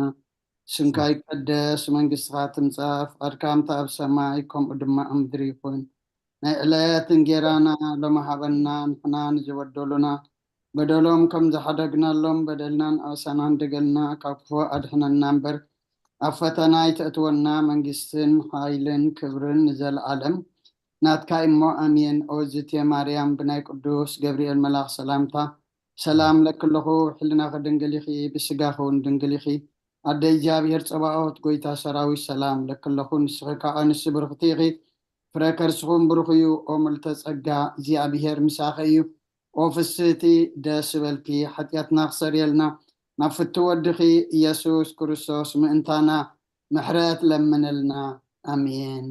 ስምካ ይቀደስ፣ መንግስትኻ ትምጻእ፣ ፍቓድካ ከምቲ ኣብ ሰማይ ከምኡ ድማ ኣብ ምድሪ ይኹን። ናይ ዕለት እንጌራና ሎሚ ሃበና፣ ንሕና ንዝበደሉና በደሎም ከም ዝሓደግናሎም በደልናን ኣበሳናን ደገልና ካብ ክፉእ ኣድሕነና እምበር፣ ኣብ ፈተና ኣይተእትወና፣ መንግስትን ሓይልን ክብርን ንዘለዓለም ናትካ እሞ ኣሜን። ኦዝቴ ማርያም ብናይ ቅዱስ ገብርኤል መልኣኽ ሰላምታ ሰላም ለክለኹ፣ ሕልናኺ ድንግል ኢኺ፣ ብስጋኺ እውን ድንግል ኢኺ። ኣደ እግዚኣብሔር ጸባኦት፣ ጎይታ ሰራዊት ሰላም ለክለኹ፣ ንስኺ ከዓ ንስ ብርኽቲ ኢኺ። ፍረ ከርስኹም ብሩኽ እዩ። ኦ ምልተ ጸጋ፣ እግዚኣብሔር ምሳኺ እዩ። ኦ ፍስህቲ፣ ደስ በልኪ፣ ሓጢኣትና ክሰርየልና ናብ ፍቱ ወድኺ ኢየሱስ ክርስቶስ ምእንታና ምሕረት ለምንልና። ኣሜን።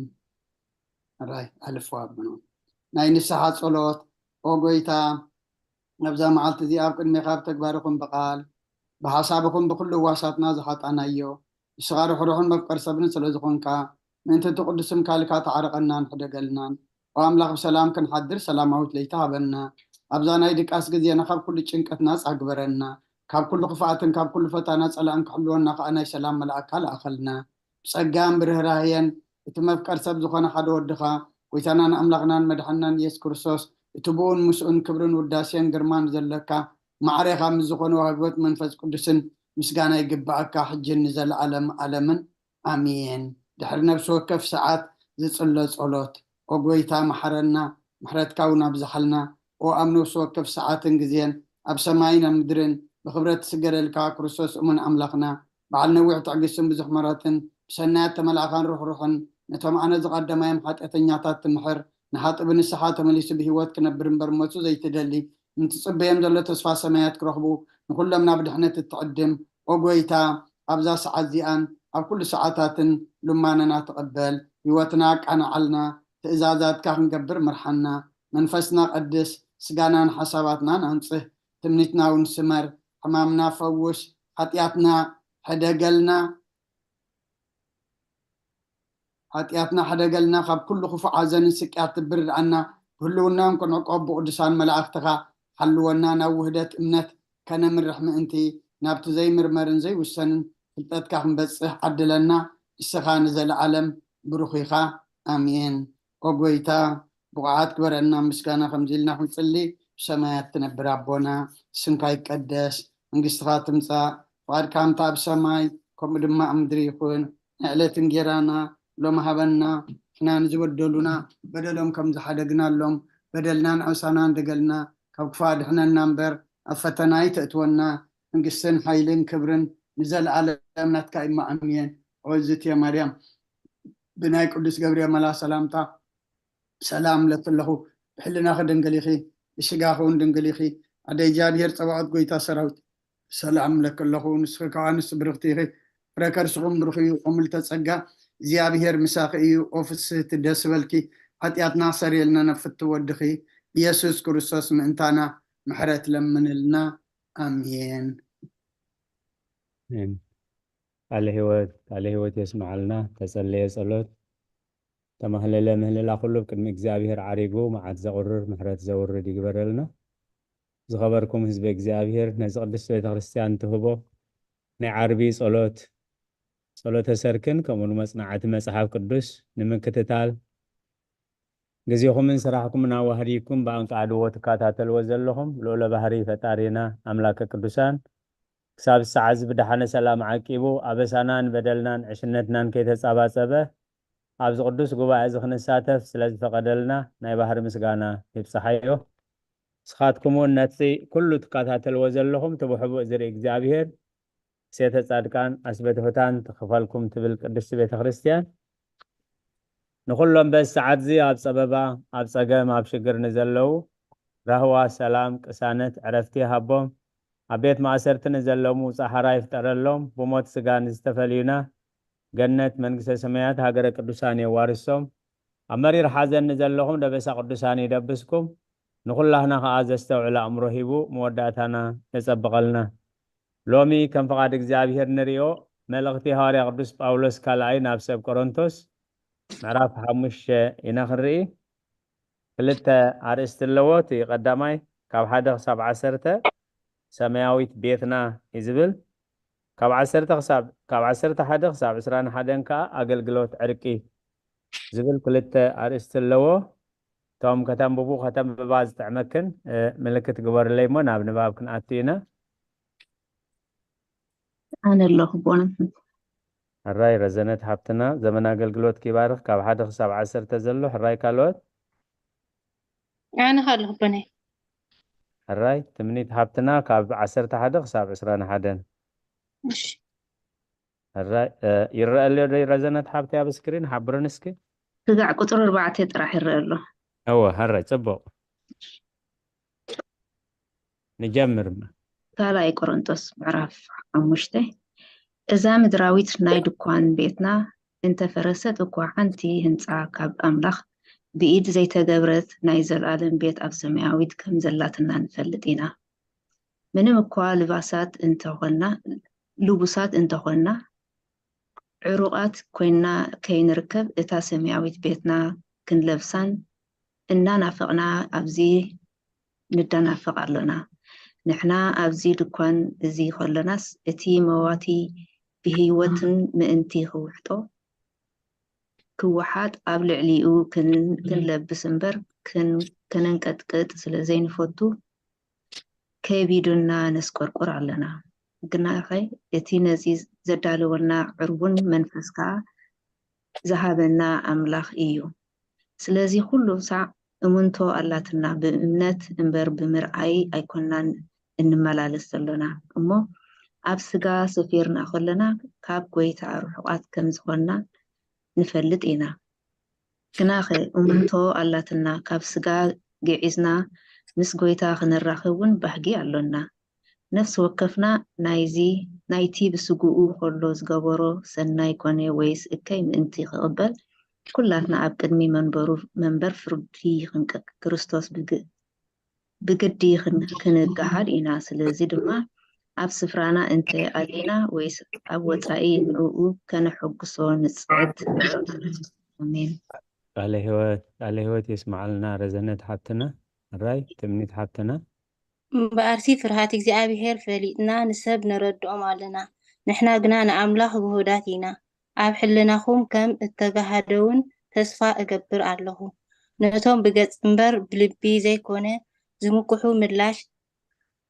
ራይ ኣልፎ ኣብኖ ናይ ንስሓ ጸሎት። ኦ ጎይታ፣ ኣብዛ መዓልቲ እዚኣ ኣብ ቅድሜኻ ብተግባርኹም ብቓል ብሓሳብኹም ብኹሉ ዋሳትና ዝሓጣናዮ ንስኻ ርሕሩሕን መፍቀር ሰብን ስለ ዝኾንካ ምእንቲ እቲ ቅዱስም ካልካ ተዓረቐናን ሕደገልናን። ኦ ኣምላኽ ብሰላም ክንሓድር ሰላማዊት ለይቲ ሃበና። ኣብዛ ናይ ድቃስ ግዜና ካብ ኩሉ ጭንቀት ናጻ ግበረና። ካብ ኩሉ ክፍኣትን ካብ ኩሉ ፈታና ጸላእን ክሕልወና ከኣ ናይ ሰላም መልኣካ ለኣኸልና። ብጸጋን ብርህራህየን እቲ መፍቀር ሰብ ዝኾነ ሓደ ወድኻ ጎይታናን ኣምላኽናን መድሓንናን ኢየሱስ ክርስቶስ እቲ ብኡን ምስኡን ክብርን ውዳሴን ግርማን ዘለካ ማዕሬኻ ምስ ዝኾነ ህይወት መንፈስ ቅዱስን ምስጋና ይግብኣካ ሕጅን ንዘለዓለም ዓለምን ኣሜን። ድሕሪ ነፍሲ ወከፍ ሰዓት ዝጽሎ ጸሎት። ኦ ጎይታ መሓረና፣ ምሕረትካ እውን ኣብዝሓልና። ኦ ኣብ ነፍሲ ወከፍ ሰዓትን ግዜን ኣብ ሰማይን ኣብ ምድርን ብኽብረት ትስገደልካ ክርስቶስ እሙን ኣምላኽና በዓል ነዊሕ ትዕግስትን ብዙሕ ምሕረትን ብሰናያት ተመላእኻን ርሕሩሕን ነቶም ኣነ ዝቐደማዮም ሓጢኣተኛታት ትምሕር ንሓጢ ብንስሓ ተመሊሱ ብህይወት ክነብር እምበር ሞቱ ዘይትደሊ ንትጽበዮም ዘሎ ተስፋ ሰማያት ክረኽቡ ንኹሎም ናብ ድሕነት እትዕድም ኦ ጎይታ ኣብዛ ሰዓት እዚኣን ኣብ ኩሉ ሰዓታትን ልማነና ተቐበል። ህይወትና ኣቃንዓልና። ትእዛዛትካ ክንገብር ምርሓና። መንፈስና ቀድስ፣ ስጋናን ሓሳባትናን ኣንጽህ። ትምኒትና እውን ስመር። ሕማምና ፈውስ። ሓጢኣትና ሕደገልና። ሓጢኣትና ሕደገልና። ካብ ኩሉ ክፉእ ሓዘንን ስቅያት ትብርድኣና። ብህልውናን ክንዕቆብ ብቅዱሳን መላእኽትኻ ሓልወና። ናብ ውህደት እምነት ከነምርሕ ምእንቲ ናብቲ ዘይምርመርን ዘይውሰንን ፍልጠትካ ክንበጽሕ ዓድለና። ንስኻ ንዘለዓለም ብሩኽ ኢኻ። ኣሜን። ኦ ጎይታ፣ ብቑዓት ግበረና። ምስጋና ከምዚ ኢልና ክንጽሊ፣ ብሰማያት ትነብር ኣቦና፣ ስምካ ይቀደስ፣ መንግስትኻ ትምጻእ፣ ፍቓድካ ከምታ ኣብ ሰማይ ከምኡ ድማ ኣብ ምድሪ ይኹን። ናይ ዕለት እንጌራና ሎም ሃበና፣ ንሕና ንዝበደሉና በደሎም ከም ዝሓደግናሎም በደልና ንዕሳና እንደገልና ካብ ክፉእ ኣድሕነና እምበር ኣብ ፈተና ኣይተእትወና። መንግስትን ሓይልን ክብርን ንዘለኣለም ናትካ እዩ። ኣሜን። ኦ እግዝእትየ ማርያም ብናይ ቅዱስ ገብርኤል መልኣኽ ሰላምታ ሰላም እብለኪ ኣለኹ። ብሕልናኺ ድንግል ኢኺ፣ ብስጋኺ እውን ድንግል ኢኺ። ኣደ እግዚኣብሔር ጸባኦት ጎይታ ሰራዊት ሰላም እብለኪ ኣለኹ። ንስኺ ከኣ ኣንስቲ ብርኽቲ ኢኺ፣ ፍረ ከርስኹም ብሩኽ እዩ። ኦ ምልዕተ ጸጋ እግዚኣብሔር ምሳኺ እዩ። ኦ ፍስህቲ ደስ በልኪ፣ ሓጢኣትና ክሰርየልና ናብ ፍትው ወድኺ ኢየሱስ ክርስቶስ ምእንታና ምሕረት ለምንልና። ኣሜን። ኣሜን። ቃለ ህይወት ቃለ ህይወት የስምዓልና። ተጸለየ ጸሎት ተማህለለ ምህልላ ኩሉ ኣብ ቅድሚ እግዚኣብሔር ዓሪጉ መዓት ዘቑርር ምሕረት ዘውርድ ይግበረልና። ዝኸበርኩም ህዝቢ እግዚኣብሔር ነዚ ቅድስት ቤተ ክርስቲያን ትህቦ ናይ ዓርቢ ጸሎት ጸሎተ ሰርክን ከምኡ ንመጽናዕቲ መጽሓፍ ቅዱስ ንምክትታል ግዜኹምን ስራሕኩምን ኣዋህዲኩም ብኣንቃዕድዎ ትከታተልዎ ዘለኹም ልኡለ ባህሪ ፈጣሪና ኣምላከ ቅዱሳን ክሳብ ሰዓት እዚ ብደሓነ ሰላም ዓቂቡ ኣበሳናን በደልናን ዕሽነትናን ከይተጻባጸበ ኣብዚ ቅዱስ ጉባኤ እዚ ክንሳተፍ ስለ ዝፈቐደልና ናይ ባህሪ ምስጋና ይብጽሓዮ። ንስኻትኩም እውን ነቲ ኩሉ ትከታተልዎ ዘለኹም እቲ ብሕቡእ ዝርኢ እግዚኣብሔር ሴተ ጻድቃን ኣስበ ትሑታን ትኽፈልኩም ትብል ቅድስቲ ቤተ ክርስቲያን ንኹሎም በዚ ሰዓት እዚ ኣብ ጸበባ ኣብ ጸገም ኣብ ሽግር ንዘለዉ ራህዋ ሰላም ቅሳነት ዕረፍቲ ይሃቦም ኣብ ቤት ማእሰርቲ ንዘለዉ ምውጻእ ሓራ ይፍጠረሎም ብሞት ስጋ ንዝተፈልዩና ገነት መንግስተ ሰማያት ሃገረ ቅዱሳን የዋርሶም ኣብ መሪር ሓዘን ንዘለኹም ደበሳ ቅዱሳን ይደብስኩም ንኹላህና ከኣ ዘስተውዕል ኣእምሮ ሂቡ መወዳእታና የጸብቐልና ሎሚ ከም ፍቓድ እግዚኣብሔር ንርእዮ መልእኽቲ ሃዋርያ ቅዱስ ጳውሎስ ካልኣይ ናብ ሰብ ቆሮንቶስ ምዕራፍ ሓሙሽተ ኢና ክንርኢ ክልተ ኣርእስቲ ኣለዎ እቲ ቀዳማይ ካብ ሓደ ክሳብ ዓሰርተ ሰማያዊት ቤትና እዩ ዝብል ካብ ዓሰርተ ክሳብ ካብ ዓሰርተ ሓደ ክሳብ ዕስራን ሓደን ከዓ ኣገልግሎት ዕርቂ ዝብል ክልተ ኣርእስቲ ኣለዎ እቶም ከተንብቡ ከተንብባ ዝጥዕመክን ምልክት ግበርለይ እሞ ናብ ንባብ ክንኣቱ ኢና ኣነ ኣለኹ ቦነ ሕራይ ረዘነት ሓብትና፣ ዘመን ኣገልግሎት ይባርኽ። ካብ ሓደ ክሳብ ዓሰርተ ዘሎ ሕራይ ካልኦት? ኣነ ከ ኣለኹ ኣቦናይ። ሕራይ ትምኒት ሓብትና ካብ ዓሰርተ ሓደ ክሳብ ዕስራን ሓደን። እሺ። ሕራይ፣ እ፣ ይረአ ኣሎ ዶ ረዘነት ሓብቲ ኣብ ስክሪን? ሓብረን እስኪ። ስጋዕ ቁፅሪ ኣርባዕተ ጥራሕ ይረአ ኣሎ። እወ፣ ሕራይ፣ ጽቡቕ። ንጀምር። ካልኣይ ቆሮንቶስ ምዕራፍ ሓሙሽተ። እዛ ምድራዊት ናይ ድኳን ቤትና እንተፈረሰት እኳ፣ ሓንቲ ህንጻ ካብ ኣምላኽ ብኢድ ዘይተገብረት ናይ ዘላለም ቤት ኣብ ሰማያዊት ከም ዘላትና ንፈልጥ ኢና። ምንም እኳ ልባሳት እንተኾንና፣ ልቡሳት እንተኾንና፣ ዕሩቓት ኮይንና ከይንርከብ፣ እታ ሰማያዊት ቤትና ክንለብሳን እናናፈቕና ኣብዚ ንደናፈቕ ኣሎና። ንሕና ኣብዚ ድኳን እዚ ከሎናስ፣ እቲ መዋቲ ብህይወትን ምእንቲ ክውሕጦ፣ ክወሓጥ ኣብ ልዕሊኡ ክን-፣ ክንለብስ እምበር ክን-፣ ከነንቀጥቅጥ ስለ ዘይንፈቱ፣ ከቢዱና ነስቆርቁር ኣለና። ግናኸ እቲ ነዚ ዘዳለወልና ዕርቡን መንፈስ ከኣ ዝሃበና ኣምላኽ እዩ። ስለዚ ኩሉ ሳዕ እምንቶ ኣላትና፣ ብእምነት እምበር ብምርኣይ ኣይኮንናን እንመላለስ ዘሎና። እሞ ኣብ ስጋ ሰፊርና ከለና፣ ካብ ጐይታ ርሑቓት ከም ዝኾንና ንፈልጥ ኢና። ግናኸ እምንቶ ኣላትና፣ ካብ ስጋ ግዒዝና ምስ ጐይታ ክንራኸብ እውን ባህጊ ኣሎና። ነፍሲ ወከፍና ናይዚ፣ ናይቲ ብስግኡ ከሎ ዝገበሮ ሰናይ ኮነ ወይስ እከይ ምእንቲ ክቕበል፣ ኩላትና ኣብ ቅድሚ መንበሩ፣ መንበር ፍርዲ ክንቀ-፣ ክርስቶስ ብግ-፣ ብግዲ ክን-፣ ክንገሃድ ኢና። ስለዚ ድማ ኣብ ስፍራና እንተ ኣሊና ወይስ ኣብ ወጻኢ ንዕኡ ከነሐጉሶ ንጽዕት። ኣሜን። ቃለ ህይወት፣ ቃለ ህይወት የስምዓልና ረዘነት ሓብትና። ሕራይ ትምኒት ሓብትና። እምበኣርሲ ፍርሃት እግዚኣብሄር ፈሊጥና ንሰብ ነረድኦም ኣለና። ንሕና ግና ንኣምላኽ ግሁዳት ኢና። ኣብ ሕልናኹም ከም እተጋህደውን ተስፋ እገብር ኣለኹ። ነቶም ብገጽ እምበር ብልቢ ዘይኮነ ዝምክሑ ምላሽ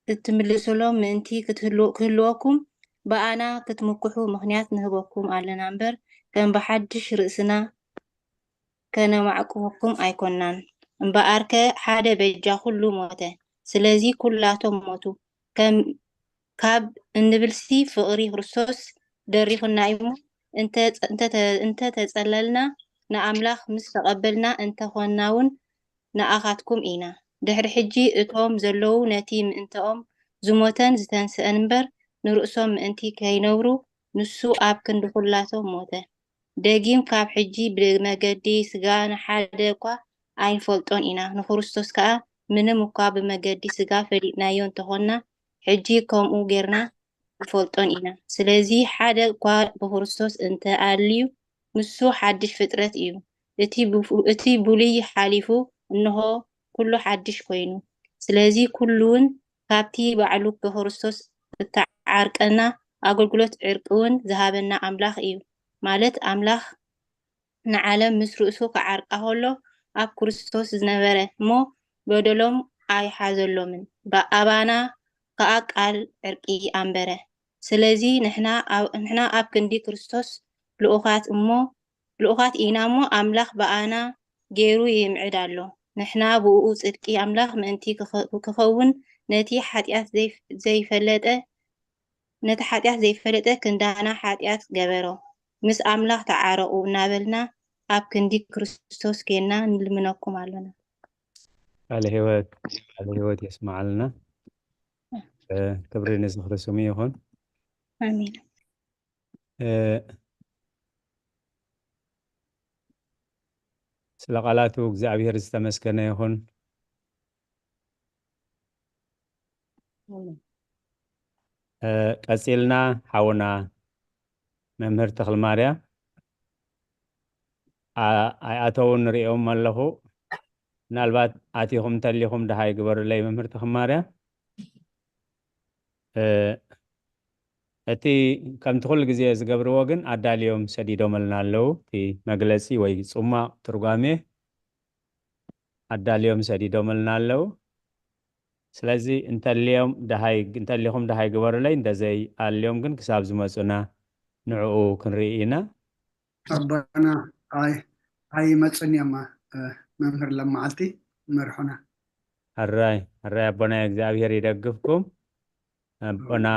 እትምልሱሎም ምእንቲ ክትህሉ-፣ ክህልወኩም ብኣና ክትምክሑ ምኽንያት ንህበኩም ኣለና እምበር ከም ብሓድሽ ርእስና ከነማዕቅወኩም ኣይኮንናን። እምበኣርከ ሓደ በጃ ኩሉ ሞተ። ስለዚ ኩላቶም ሞቱ። ከም፣ ካብ እንብልሲ ፍቕሪ ክርስቶስ ደሪኹና እሞ እንተ-፣ እንተ-፣ እንተተጸለልና ንኣምላኽ ምስ ተቐበልና እንተኾንና እውን ንኣኻትኩም ኢና። ድሕሪ ሕጂ እቶም ዘለዉ ነቲ ምእንተኦም ዝሞተን ዝተንስአን እምበር ንርእሶም ምእንቲ ከይነብሩ ንሱ ኣብ ክንዲ ኩላቶም ሞተ። ደጊም ካብ ሕጂ ብመገዲ ስጋ ንሓደ እኳ ኣይንፈልጦን ኢና። ንክርስቶስ ከኣ ምንም እኳ ብመገዲ ስጋ ፈሊጥናዮ እንተኾንና፣ ሕጂ ከምኡ ጌርና ንፈልጦን ኢና። ስለዚ ሓደ እኳ ብክርስቶስ እንተ ኣልዩ፣ ንሱ ሓድሽ ፍጥረት እዩ። እቲ ብፉ-፣ እቲ ብሉይ ሓሊፉ፣ እንሆ፣ ኩሉ ሓድሽ ኮይኑ። ስለዚ ኩሉውን ካብቲ ባዕሉ ብክርስቶስ እተዓርቀና፣ ኣገልግሎት ዕርቂ እውን ዝሃበና ኣምላኽ እዩ። ማለት ኣምላኽ ንዓለም ምስ ርእሱ ክዓርቃ ከሎ ኣብ ክርስቶስ ዝነበረ እሞ በደሎም ኣይሓዘሎምን። ብኣባና ከኣ ቃል ዕርቂ ኣንበረ። ስለዚ ንሕና ኣብ፣ ንሕና ኣብ ክንዲ ክርስቶስ ልኡኻት እሞ፣ ልኡኻት ኢና እሞ ኣምላኽ ብኣና ገይሩ ይምዕድ ኣሎ። ንሕና ብእኡ ጽድቂ ኣምላኽ ምእንቲ ክኸ-፣ ክኸውን ነቲ ሓጢኣት ዘይፍ-፣ ዘይፈለጠ፣ ነቲ ሓጢኣት ዘይፈለጠ ክንዳና ሓጢኣት ገበሮ። ምስ ኣምላኽ ተዓረቑ እናበልና ኣብ ክንዲ ክርስቶስ ኬንና ንልምነኩም ኣሎና። ቃለ ህይወት፣ ቃለ ህይወት የስምዓልና። እ፣ ክብሪ ንዝኽሪ ስሙ ይኹን። ኣሜን። እ፣ ስለ ቃላቱ እግዚኣብሔር ዝተመስገነ ይኹን። እ፣ ቀጺልና ሓውና መምህር ተኽልማርያም፣ ኣ-፣ ኣይኣተውን ንርእዮም ኣለኹ። ምናልባት ኣቲኹም እንተሊኹም ደሃይ ግበሩለይ መምህር ተኽልማርያም። እ፣ እቲ ከምቲ ኩሉ ግዜ ዝገብርዎ ግን ኣዳልዮም ሰዲዶመልና ኣለዉ። እቲ መግለጺ ወይ ጽሟቕ ትርጓሜ ኣዳልዮም ሰዲዶመልና ኣለዉ። ስለዚ እንተልዮም ደሃይ፣ እንተሊኹም ደሃይ ግበሩለይ፣ እንደዘይ ኣልዮም ግን ክሳብ ዝመጹና ንዕኡ ክንርኢ ኢና። ኣቦና ኣይ ኣይመጹን እዮም። መምህር ለመዓልቲ መርሑና። ሕራይ ሕራይ ኣቦና እግዚኣብሔር ይደግፍኩም። ኣቦና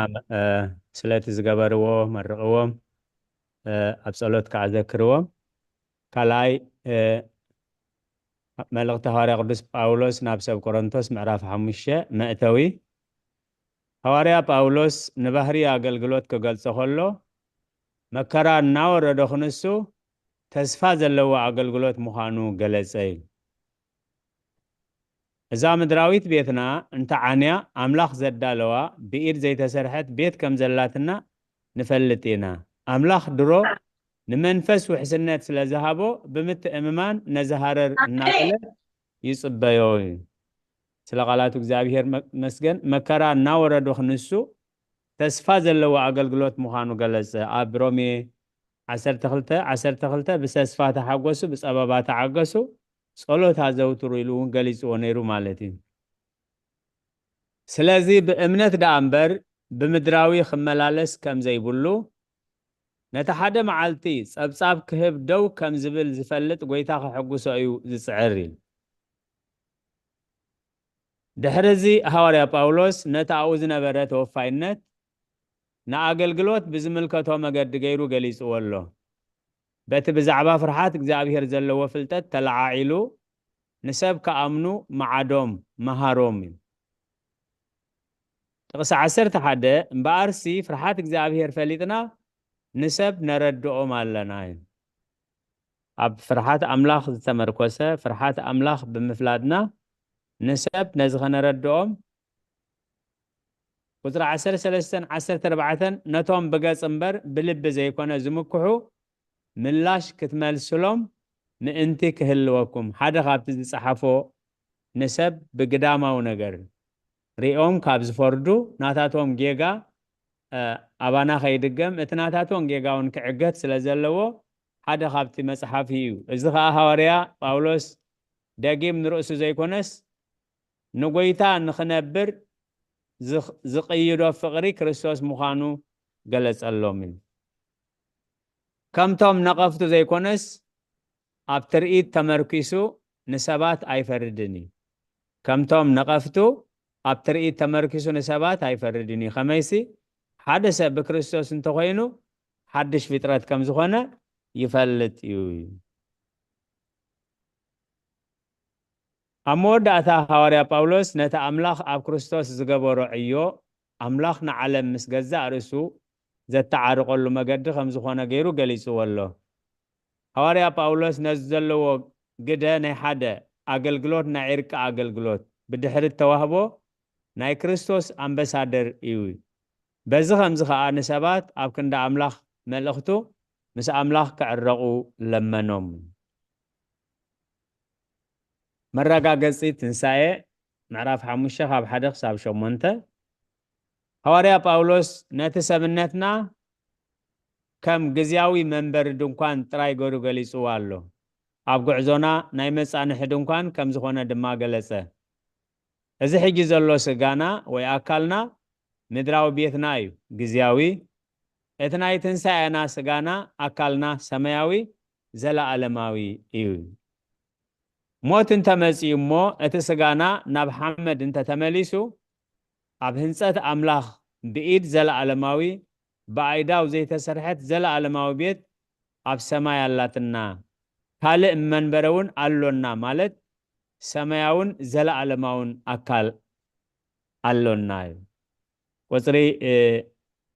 ስለቲ ዝገበርዎ መርቕዎም፣ ኣብ ጸሎት ከዓ ዘክርዎም። ካልኣይ መልእኽቲ ሃዋርያ ቅዱስ ጳውሎስ ናብ ሰብ ቆሮንቶስ ምዕራፍ ሓሙሽተ መእተዊ። ሃዋርያ ጳውሎስ ንባህሪ ኣገልግሎት ክገልጾ ከሎ፣ መከራ እናወረዶ ክንሱ ተስፋ ዘለዎ ኣገልግሎት ምዃኑ ገለጸ ኢሉ። እዛ ምድራዊት ቤትና እንተዓንያ፣ ኣምላኽ ዘዳለዋ ብኢድ ዘይተሰርሐት ቤት ከም ዘላትና ንፈልጥ ኢና። ኣምላኽ ድሮ ንመንፈስ ውሕስነት ስለ ዝሃቦ፣ ብምትእምማን ነዚ ሃረር እናበለ ይጽበዮ እዩ። ስለ ቃላቱ እግዚኣብሔር መስገን። መከራ እናወረዱ ክንሱ ተስፋ ዘለዎ ኣገልግሎት ምዃኑ ገለጸ። ኣብ ሮሜ ዓሰርተ ክልተ ዓሰርተ ክልተ ብተስፋ ተሓጎሱ፣ ብጸበባ ተዓገሱ፣ ጸሎት ኣዘውትሩ ኢሉ እውን ገሊጽዎ ነይሩ ማለት እዩ። ስለዚ ብእምነት ደኣ እምበር ብምድራዊ ክመላለስ ከም ዘይብሉ፣ ነቲ ሓደ መዓልቲ ጸብጻብ ክህብ ደው ከም ዝብል ዝፈልጥ ጐይታ ከሐጉሶ እዩ ዝጽዕር ኢሉ። ድሕሪ እዚ ሃዋርያ ጳውሎስ ነቲ ኣብኡ ዝነበረ ተወፋይነት ንኣገልግሎት ብዝምልከቶ መገዲ ገይሩ ገሊጽዎ ኣሎ። በቲ ብዛዕባ ፍርሓት እግዚኣብሔር ዘለዎ ፍልጠት ተለዓዒሉ ንሰብ ክኣምኑ መዓዶም መሃሮም እዩ። ጥቕሲ ዓሰርተ ሓደ እምበኣርሲ ፍርሓት እግዚኣብሔር ፈሊጥና ንሰብ ነረድኦም ኣለና እዩ። ኣብ ፍርሓት ኣምላኽ ዝተመርኮሰ ፍርሓት ኣምላኽ ብምፍላጥና ንሰብ ነዚ ከነረድኦም ቁፅሪ ዓሰርተ ሰለስተን ዓሰርተ ኣርባዕተን ነቶም ብገጽ እምበር ብልቢ ዘይኮነ ዝምክሑ ምላሽ ክትመልስሎም ምእንቲ ክህልወኩም ሓደ ካብቲ ዝጸሓፎ ንሰብ ብግዳማዊ ነገር ሪኦም ካብ ዝፈርዱ ናታቶም ጌጋ ኣባና ከይድገም እቲ ናታቶም ጌጋ እውን ክዕገት ስለ ዘለዎ ሓደ ካብቲ መጽሓፍ እዩ። እዚ ኸዓ ሃዋርያ ጳውሎስ ደጊም ንርእሱ ዘይኮነስ ንጎይታ ንኽነብር ዝቕይዶ ፍቕሪ ክርስቶስ ምዃኑ ገለጸሎም እዩ። ከምቶም ነቐፍቱ ዘይኮነስ ኣብ ትርኢት ተመርኪሱ ንሰባት ኣይፈርድን እዩ። ከምቶም ነቐፍቱ ኣብ ትርኢት ተመርኪሱ ንሰባት ኣይፈርድን እዩ። ከመይሲ ሓደ ሰብ ብክርስቶስ እንተኾይኑ ሓድሽ ፍጥረት ከም ዝኾነ ይፈልጥ እዩ። ኣብ መወዳእታ ሃዋርያ ጳውሎስ ነቲ ኣምላኽ ኣብ ክርስቶስ ዝገበሮ ዕዮ ኣምላኽ ንዓለም ምስ ገዛእ ርእሱ ዘተዓርቐሉ መገዲ ከም ዝኾነ ገይሩ ገሊጽዎ ኣሎ። ሃዋርያ ጳውሎስ ነዚ ዘለዎ ግደ ናይ ሓደ ኣገልግሎት ናይ ዕርቂ ኣገልግሎት ብድሕሪ ተዋህቦ ናይ ክርስቶስ ኣምበሳደር እዩ። በዚ ከምዚ ኸዓ ንሰባት ኣብ ክንዲ ኣምላኽ መልእኽቱ ምስ ኣምላኽ ክዕረቑ ለመኖም። መረጋገጺ ትንሳኤ ምዕራፍ ሓሙሽተ ካብ ሓደ ክሳብ ሸሞንተ። ሃዋርያ ጳውሎስ ነቲ ሰብነትና ከም ግዝያዊ መንበሪ ድንኳን ጥራይ ገይሩ ገሊጽዎ ኣሎ። ኣብ ጉዕዞና ናይ መጻንሒ ድንኳን ከም ዝኾነ ድማ ገለጸ። እዚ ሕጂ ዘሎ ስጋና ወይ ኣካልና ምድራዊ ቤትና እዩ፣ ግዝያዊ። እቲ ናይ ትንሳኤና ስጋና ኣካልና ሰማያዊ ዘለኣለማዊ እዩ። ሞት እንተመጺኡ እሞ እቲ ስጋና ናብ ሓመድ እንተተመሊሱ ኣብ ህንጸት ኣምላኽ ብኢድ ዘለኣለማዊ ብኣይዳው ዘይተሰርሐት ዘለኣለማዊ ቤት ኣብ ሰማይ ኣላትና። ካልእ መንበረ እውን ኣሎና ማለት ሰማያውን ዘለኣለማውን ኣካል ኣሎና እዩ። ቁፅሪ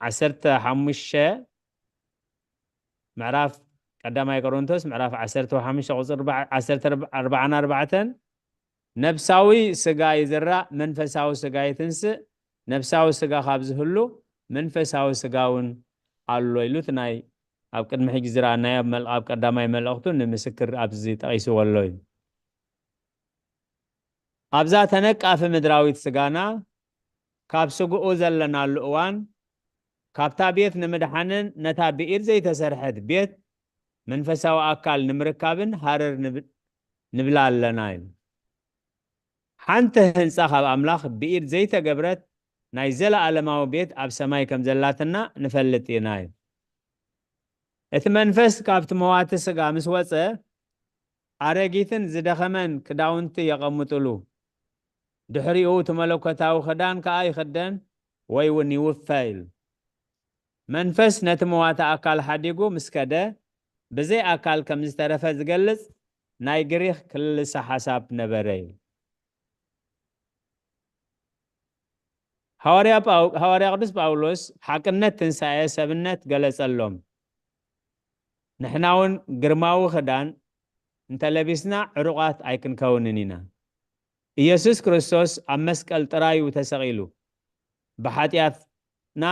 ዓሰርተ ሓሙሽተ ምዕራፍ ቀዳማይ ቆሮንቶስ ምዕራፍ ዓሰርተ ሓሙሽተ ቁፅሪ ዓሰርተ ኣርባዓን ኣርባዕተን ነብሳዊ ስጋ ይዝራእ መንፈሳዊ ስጋ ይትንስእ ነብሳዊ ስጋ ካብ ዝህሉ መንፈሳዊ ስጋ እውን ኣሎ ኢሉት ናይ ኣብ ቅድሚ ሕጂ ዝረኣናዮ ኣብ ቀዳማይ መልእኽቱ ንምስክር ኣብዚ ጠቒስዎ ኣሎ እዩ። ኣብዛ ተነቃፊ ምድራዊት ስጋና ካብ ስግኡ ዘለናሉ እዋን ካብታ ቤት ንምድሓንን ነታ ብኢድ ዘይተሰርሐት ቤት መንፈሳዊ ኣካል ንምርካብን ሃረር ንብላ ኣለና እዩ። ሓንቲ ህንፃ ካብ ኣምላኽ ብኢድ ዘይተገብረት ናይ ዘለኣለማዊ ቤት ኣብ ሰማይ ከም ዘላትና ንፈልጥ ኢና እዩ። እቲ መንፈስ ካብቲ መዋቲ ስጋ ምስ ወጸ፣ ኣረጊትን ዝደኸመን ክዳውንቲ የቐምጥሉ። ድሕሪኡ እቲ መለኮታዊ ክዳን ከኣ ይኽደን ወይ እውን ይውፈ ኢሉ። መንፈስ ነቲ መዋቲ ኣካል ሓዲጉ ምስ ከደ፣ ብዘይ ኣካል ከም ዝተረፈ ዝገልጽ ናይ ግሪኽ ክልሰ ሓሳብ ነበረ እዩ። ሃዋርያ ጳው-፣ ሃዋርያ ቅዱስ ጳውሎስ ሓቅነት ትንሳኤ ሰብነት ገለጸሎም። ንሕና እውን ግርማዊ ክዳን እንተ ለቢስና ዕሩቓት ኣይክንከውንን ኢና። ኢየሱስ ክርስቶስ ኣብ መስቀል ጥራይ እዩ ተሰቒሉ። ብሓጢኣትና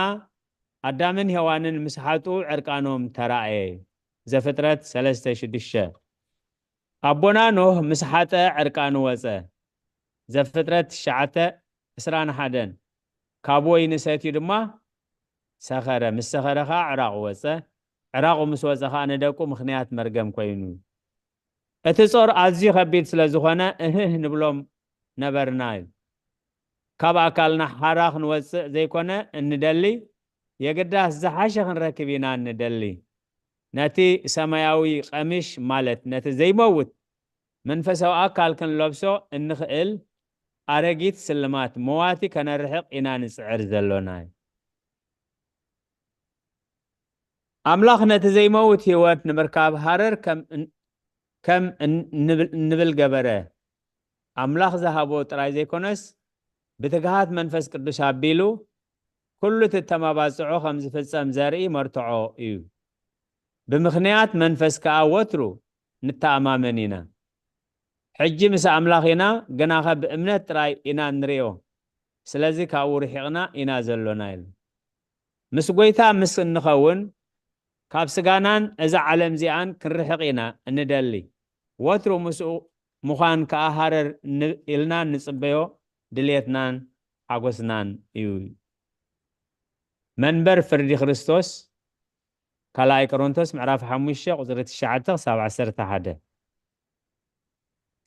ኣዳምን ሄዋንን ምስ ሓጡ ዕርቃኖም ተራእየ። ዘፍጥረት ሰለስተ ሽዱሽተ። ኣቦና ኖህ ምስ ሓጠ ዕርቃኑ ወጸ። ዘፍጥረት ትሽዓተ ዕስራን ሓደን። ካብ ወይኒ ሰትዩ ድማ ሰኸረ። ምስ ሰኸረ ኸኣ ዕራቑ ወጸ። ዕራቑ ምስ ወጸ ኸኣ ንደቁ ምኽንያት መርገም ኮይኑ። እቲ ጾር ኣዝዩ ከቢድ ስለ ዝኾነ እህህ ንብሎም ነበርና እዩ። ካብ ኣካልና ሓራ ክንወጽእ ዘይኮነ እንደሊ፣ የግዳስ ዝሓሸ ክንረክብ ኢና እንደሊ። ነቲ ሰማያዊ ቀሚሽ ማለት ነቲ ዘይመውት መንፈሳዊ ኣካል ክንለብሶ እንኽእል ኣረጊት ስልማት መዋቲ ከነርሕቕ ኢና ንጽዕር ዘሎና። ኣምላኽ ነቲ ዘይመውት ህይወት ንምርካብ ሃረር ከም እን-፣ ከም እን-፣ ንብል-፣ ንብል ገበረ። ኣምላኽ ዝሃቦ ጥራይ ዘይኮነስ ብትግሃት መንፈስ ቅዱስ ኣቢሉ ኩሉ እቲ እተማባጽዖ ከም ዝፍጸም ዘርኢ መርትዖ እዩ። ብምኽንያት መንፈስ ከኣ ወትሩ ንተኣማመን ኢና። ሕጂ ምስ ኣምላኽ ኢና፣ ግናኸ ብእምነት ጥራይ ኢና እንርእዮ። ስለዚ ካብኡ ርሒቕና ኢና ዘሎና ኢሉ። ምስ ጐይታ ምስ እንኸውን፣ ካብ ስጋናን እዛ ዓለም እዚኣን ክንርሕቕ ኢና እንደሊ። ወትሩ ምስኡ ምዃን ከኣ ሃረር ን-፣ ኢልና እንጽበዮ ድልየትናን ሓጎስናን እዩ። መንበር ፍርዲ ክርስቶስ፣ ካልኣይ ቆሮንቶስ ምዕራፍ ሓሙሽተ ቁጽሪ ትሽዓተ ክሳብ ዓሰርተ ሓደ።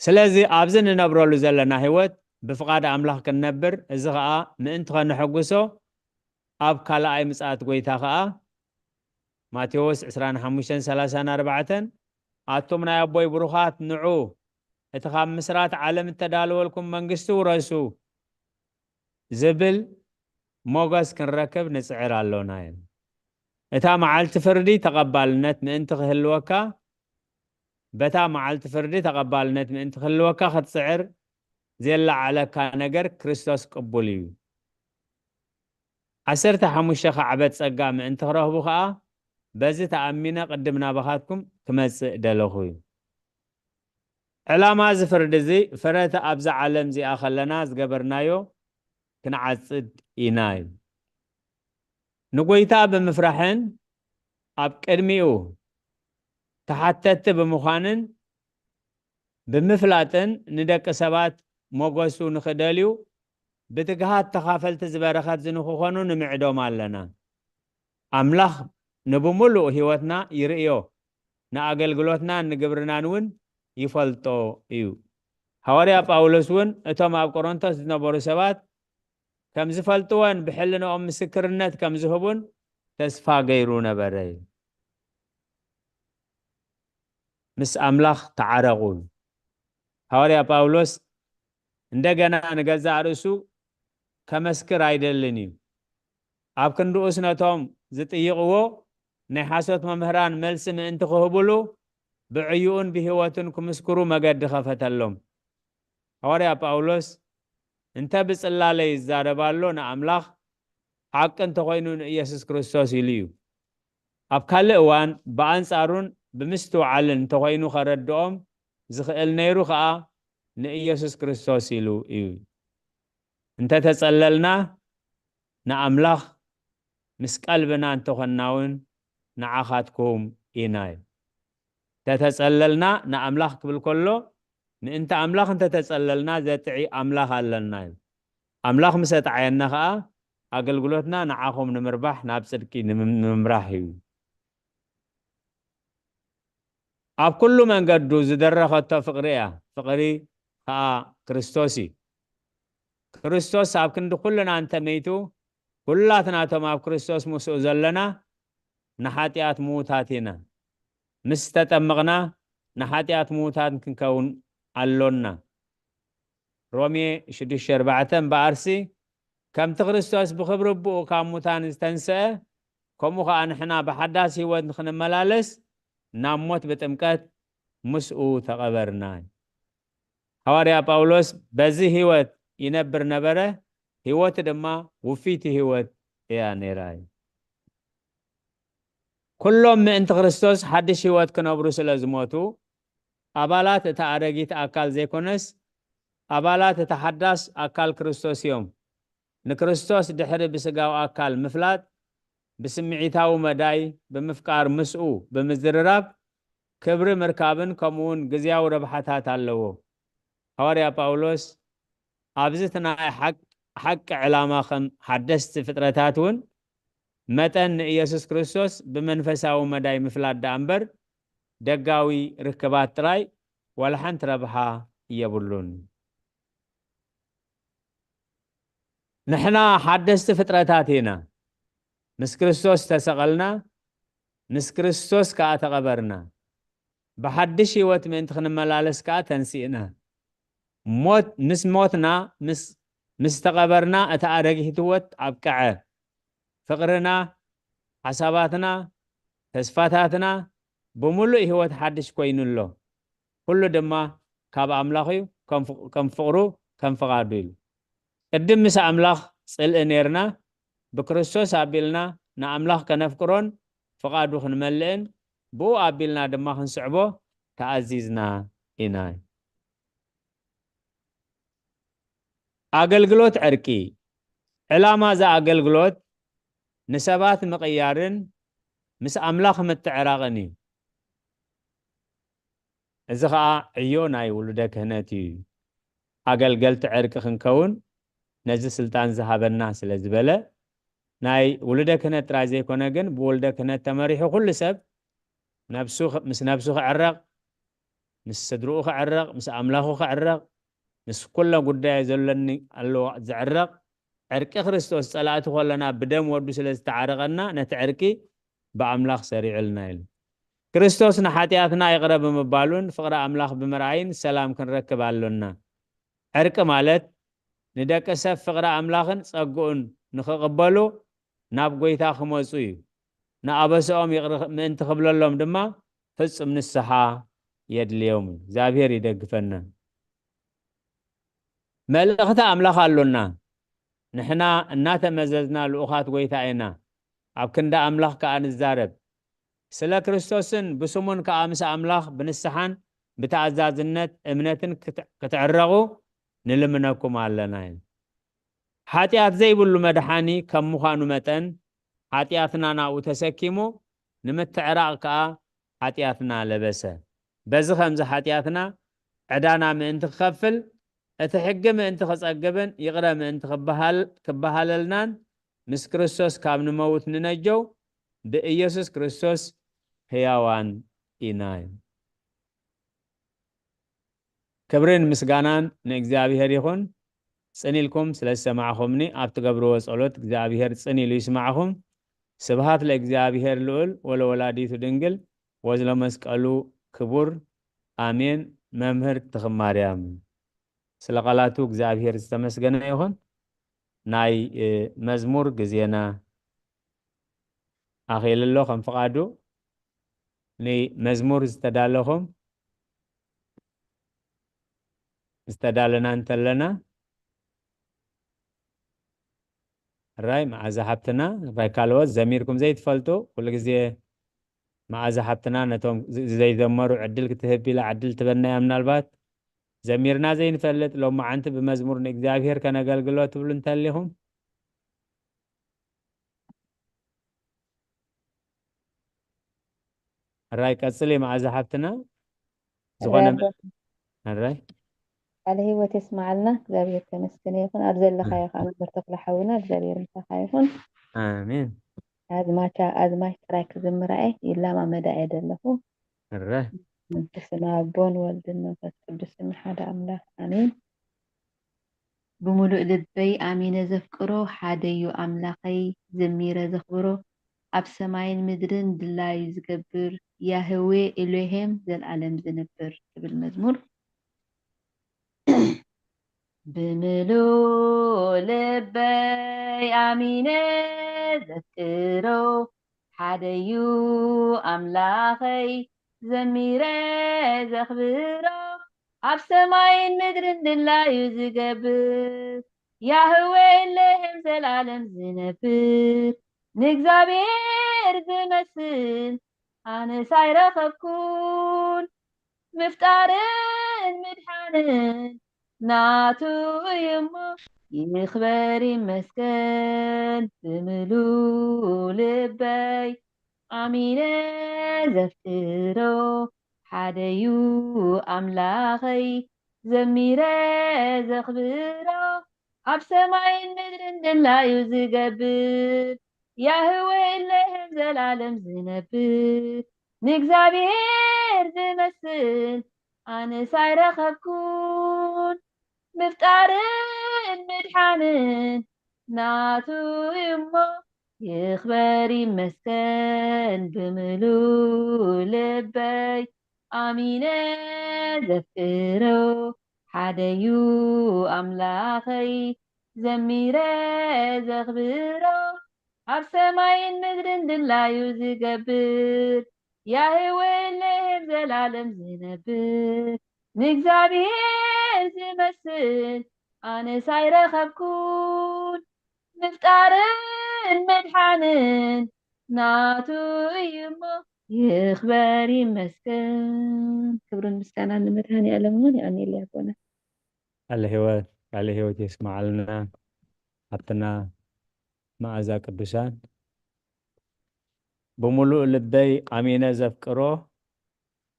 ስለዚ ኣብዚ እንነብረሉ ዘለና ህይወት ብፍቓድ ኣምላኽ ክንነብር፣ እዚ ኸኣ ምእንቲ ኸነሐጉሶ፣ ኣብ ካልኣይ ምጽኣት ጐይታ ኸኣ፣ ማቴዎስ ዕስራን ሓሙሽተን ሰላሳን ኣርባዕተን፣ ኣቱም ናይ ኣቦይ ብሩኻት ንዑ፣ እቲ ኻብ ምስራት ዓለም እተዳለወልኩም መንግስቲ ውረሱ ዝብል ሞገስ ክንረክብ ንጽዕር ኣሎና እዩ። እታ መዓልቲ ፍርዲ ተቐባልነት ምእንቲ ክህልወካ፣ በታ መዓልቲ ፍርዲ ተቐባልነት ምእንቲ ክህልወካ ክትጽዕር፣ ዜለዓዕለካ ነገር ክርስቶስ ቅቡል እዩ። ዓሰርተ ሓሙሽተ ካዕበት ጸጋ ምእንቲ ክረኽቡ ኸኣ፣ በዚ ተኣሚነ ቅድም ናባኻትኩም ክመጽእ ደለኹ እዩ። ዕላማ እዚ ፍርዲ እዚ፣ ፍረ እቲ ኣብዛ ዓለም እዚኣ ኸለና ዝገበርናዮ ክንዓጽድ ኢና እዩ። ንጐይታ ብምፍራሕን ኣብ ቅድሚኡ ተሓተትቲ ብምዃንን ብምፍላጥን ንደቂ ሰባት ሞገሱ ንኽደልዩ ብትግሃት ተኻፈልቲ ዝበረኸት እዚ ንኽኾኑ ንምዕዶም ኣለና። ኣምላኽ ንብምሉእ ህይወትና ይርእዮ፣ ንኣገልግሎትናን ንግብርናን እውን ይፈልጦ እዩ። ሃዋርያ ጳውሎስ እውን እቶም ኣብ ቆሮንቶስ ዝነበሩ ሰባት ከም ዝፈልጥወን ብሕልንኦም ምስክርነት ከም ዝህቡን ተስፋ ገይሩ ነበረ። ምስ ኣምላኽ ተዓረቑ። ሃዋርያ ጳውሎስ እንደገና ንገዛእ ርእሱ ከመስክር ኣይደልን እዩ። ኣብ ክንድኡስ ነቶም ዝጥይቕዎ ናይ ሓሶት መምህራን መልሲ ምእንቲ ክህቡሉ ብዕዩኡን ብህይወቱን ክምስክሩ መገዲ ኸፈተሎም። ሃዋርያ ጳውሎስ እንተ ብጽላለ ይዛረብ ኣሎ ንኣምላኽ፣ ሓቂ እንተኾይኑ ንኢየሱስ ክርስቶስ ኢሉ እዩ። ኣብ ካልእ እዋን ብኣንጻሩን ብምስትውዓልን እንተኾይኑ ኸረድኦም ዝኽእል ነይሩ ኸኣ ንኢየሱስ ክርስቶስ ኢሉ እዩ። እንተ ተጸለልና ንኣምላኽ፣ ምስ ቀልብና እንተኾንና እውን ንዓኻትኩም ኢና እዩ። እንተ ተጸለልና ንኣምላኽ ክብል ከሎ፣ ምእንቲ ኣምላኽ እንተ ተጸለልና ዘጥዒ ኣምላኽ ኣለና እዩ። ኣምላኽ ምስ ኣጥዓየና ኸኣ ኣገልግሎትና ንዓኹም ንምርባሕ ናብ ጽድቂ ንምም-፣ ንምምራሕ እዩ። ኣብ ኩሉ መንገዱ ዝደረኸቶ ፍቕሪ እያ። ፍቕሪ ኸኣ ክርስቶስ እዩ። ክርስቶስ ኣብ ክንዲ ኩልና እንተመይቱ፣ ኩላትና እቶም ኣብ ክርስቶስ ምስኡ ዘለና ንሓጢኣት ምዉታት ኢና። ምስ ተጠመቕና ንሓጢኣት ምዉታት ክንከውን ኣሎና። ሮሜ ሽዱሽተ ኣርባዕተ እምበኣርሲ፣ ከምቲ ክርስቶስ ብኽብሪ ኣቦኡ ካብ ሙታን ዝተንስአ፣ ከምኡ ኸኣ ንሕና ብሓዳስ ህይወት ንኽንመላለስ ናብ ሞት ብጥምቀት ምስኡ ተቐበርና። ሃዋርያ ጳውሎስ በዚ ህይወት ይነብር ነበረ፣ ህይወቱ ድማ ውፍይቲ ህይወት እያ ነይራ እዩ። ኩሎም ምእንቲ ክርስቶስ ሓድሽ ህይወት ክነብሩ ስለ ዝሞቱ፣ ኣባላት እታ ኣረጊት ኣካል ዘይኮነስ፣ ኣባላት እታ ሓዳስ ኣካል ክርስቶስ እዮም። ንክርስቶስ ድሕሪ ብስጋዊ ኣካል ምፍላጥ፣ ብስምዒታዊ መዳይ ብምፍቃር ምስኡ ብምዝርራብ፣ ክብሪ ምርካብን ከምኡውን ግዝያዊ ረብሓታት ኣለዎ። ሃዋርያ ጳውሎስ ኣብዚ እቲ ናይ ሓቅ-፣ ሓቂ ዕላማ ከም ሓደስቲ ፍጥረታት እውን መጠን ንኢየሱስ ክርስቶስ ብመንፈሳዊ መዳይ ምፍላጥ ደኣ እምበር ደጋዊ ርክባት ጥራይ ዋላ ሓንቲ ረብሓ የብሉን። ንሕና ሓደስቲ ፍጥረታት ኢና። ምስ ክርስቶስ ተሰቐልና፣ ምስ ክርስቶስ ከኣ ተቐበርና። ብሓድሽ ህይወት ምእንቲ ክንመላለስ ከኣ ተንሲእና። ሞት፣ ምስ ሞትና፣ ምስ፣ ምስ ተቐበርና፣ እታ ኣረጊት ህይወት ኣብቅዐ። ፍቕርና፣ ሓሳባትና፣ ተስፋታትና፣ ብምሉእ ህይወት ሓድሽ ኮይኑ ኣሎ። ኩሉ ድማ ካብ ኣምላኽ እዩ፣ ከም ፍቕ-፣ ከም ፍቕሩ፣ ከም ፍቓዱ ኢሉ። ቅድም ምስ ኣምላኽ ጽልኢ ኔርና፣ ብክርስቶስ ኣቢልና ንኣምላኽ ከነፍቅሮን ፍቓዱ ክንመልእን ብኡ ኣቢልና ድማ ክንስዕቦ ተኣዚዝና ኢና። ኣገልግሎት ዕርቂ። ዕላማ እዛ ኣገልግሎት ንሰባት ምቕያርን ምስ ኣምላኽ ምትዕራቕን እዩ። እዚ ኸኣ ዕዮ ናይ ውሉደ ክህነት እዩ። ኣገልገልቲ ዕርቂ ክንከውን ነዚ ስልጣን ዝሃበና ስለ ዝበለ፣ ናይ ውሉደ ክህነት ጥራይ ዘይኮነ ግን ብውሉደ ክህነት ተመሪሑ ኩሉ ሰብ ነብሱ ኽ-፣ ምስ ነብሱ ክዕረቕ፣ ምስ ስድርኡ ክዕረቕ፣ ምስ ኣምላኹ ክዕረቕ፣ ምስ ኩሎ ጉዳይ ዘለኒ ኣለዎ ዝዕረቕ፣ ዕርቂ ክርስቶስ ጸላእቱ ከለና ብደም ወዱ ስለ ዝተዓረቐና ነቲ ዕርቂ ብኣምላኽ ሰሪዑልና ኢሉ። ክርስቶስ ንሓጢኣትና ይቕረ ብምባሉን ፍቕሪ ኣምላኽ ብምርኣይን ሰላም ክንረክብ ኣሎና። ዕርቂ ማለት ንደቂ ሰብ ፍቕሪ ኣምላኽን ጸግኡን ንኽቕበሉ ናብ ጐይታ ክመጹ እዩ። ንኣበስኦም ይቕረ ምእንቲ ክብለሎም ድማ ፍጹም ንስሓ የድልዮም እዩ። እግዚኣብሔር ይደግፈና። መልእኽቲ ኣምላኽ ኣሎና። ንሕና እናተመዘዝና ልኡኻት ጐይታ ኢና። ኣብ ክንዲ ኣምላኽ ከኣ ንዛረብ። ስለ ክርስቶስን ብስሙን ከኣ ምስ ኣምላኽ ብንስሓን ብተኣዛዝነት እምነትን ክት-፣ ክትዕረቑ ንልምነኩም ኣለና እዩ። ሓጢኣት ዘይብሉ መድሓኒ ከም ምዃኑ መጠን፣ ሓጢኣትና ናብኡ ተሰኪሙ፣ ንምትዕራቕ ከኣ ሓጢኣትና ለበሰ። በዚ ኸምዚ ሓጢኣትና ዕዳና ምእንቲ ክኸፍል፣ እቲ ሕጊ ምእንቲ ክጸግብን ይቕረ ምእንቲ ክበሃል-፣ ክበሃለልናን፣ ምስ ክርስቶስ ካብ ንመውት ንነጀው፣ ብኢየሱስ ክርስቶስ ህያዋን ኢና። ክብርን ምስጋናን ንእግዚኣብሔር ይኹን። ጽን ኢልኩም ስለ ዝሰማዕኹምኒ፣ ኣብ ትገብርዎ ጸሎት እግዚኣብሔር ጽን ኢሉ ይስማዕኹም። ስብሃት ለእግዚኣብሔር ልዑል ወለወላዲቱ ድንግል ወዝለመስቀሉ ክቡር። ኣሜን። መምህር ትኽማርያም፣ ስለ ቃላቱ እግዚኣብሔር ዝተመስገነ ይኹን። ናይ፣ እ፣ መዝሙር ግዜና ኣኺሉ ኣሎ። ከም ፍቓዱ ንመዝሙር ዝተዳለኹም፣ ዝተዳለና እንተለና፣ ራይ መዓዛ ሓብትና፣ ራይ ካልኦት ዘሚርኩም ዘይትፈልጡ፣ ኩሉ ግዜ መዓዛ ሓብትና ነቶም ዝ-፣ ዘይዘመሩ ዕድል ክትህብ ኢላ ዕድል ትበና እያ። ምናልባት ዘሚርና ዘይንፈልጥ፣ ሎማዓንቲ ብመዝሙር ንእግዚኣብሔር ከነገልግሎ ትብሉ እንተሊኹም፣ ሕራይ ቀጽሊ መዓዛ ሓብትና። ዝኾነ ራይ መ-፣ ኣቦ። ሕራይ። ቃለ ህይወት የስምዓልና። እግዚኣብሔር ተመስገን ይኹን። ኣብ ዘለኻዮ ከዓ መምህር ተኽለ ሓውና እግዚኣብሔር ምሳኻ ይኹን። ኣሜን። ኣዝማቻ-፣ ኣዝማች ጥራይ ክዝምራ እየ፣ ይላማመዳ እየ ዘለኹ። ሕራይ። መንፈስና ኣቦን ወልድን መንፈስ ቅዱስን ሓደ ኣምላኽ ኣሜን። ብምሉእ ልበይ ኣሚነ ዘፍቅሮ ሓደዩ ኣምላኸይ ዘሚረ ዘኽብሮ፣ ኣብ ሰማይን ምድርን ድላዩ ዝገብር ያህዌ ኤሎሄም ዘልኣለም ዝነብር ትብል መዝሙር። ብምሉእ ልበይ ኣሚነ ዘፍቅሮ ሓደዩ ኣምላኸይ ዘሚረ ዘኽብሮ ኣብ ሰማይን ምድርን ድላዩ ዝገብር ያህዌ ኤሎሄም ዘልኣለም ዝነብር ንእግዚኣብሔር ዝመስል ኣነስ ኣይረኸብኩን። ምፍጣርን ምድሓንን ናቱ እዩ እሞ ይኽበር ይመስገን ብምሉእ ልበይ ኣሚነ ዘፍቅሮ ሓደዩ ኣምላኸይ ዘሚረ ዘኽብሮ ኣብ ሰማይን ምድርን ድላዩ ዝገብር ያህዌ ኤሎሄም ዘልኣለም ዝነብር ንእግዚኣብሔር ዝመስል ኣነስ ኣይረኸብኩን። ምፍጣርን ምድሓንን ናቱ እሞ ይኽበር ይመስገን ብምሉእ ልበይ ኣሚነ ዘፍቅሮ ሓደዩ ኣምላኸይ ዘሚረ ዘኽብሮ ኣብ ሰማይን ምድርን ድላዩ ዝገብር ያህዌ ኤሎሄም ዘልኣለም ዝነብር ንእግዚኣብሔር ዝመስል ኣነስ ኣይረኸብኩን። ምፍጣርን ምድሓንን ናቱ እዩ እሞ ይኽበር ይመስገን። ክብርን ምስጋናን ንመድሃኔ ዓለም ይኹን። የቐንየለይ ኣቦና። ቃለ ህይወት፣ ቃለ ህይወት የስመዓልና። ሃብትና መዓዛ ቅዱሳን። ብምሉእ ልበይ ኣሚነ ዘፍቅሮ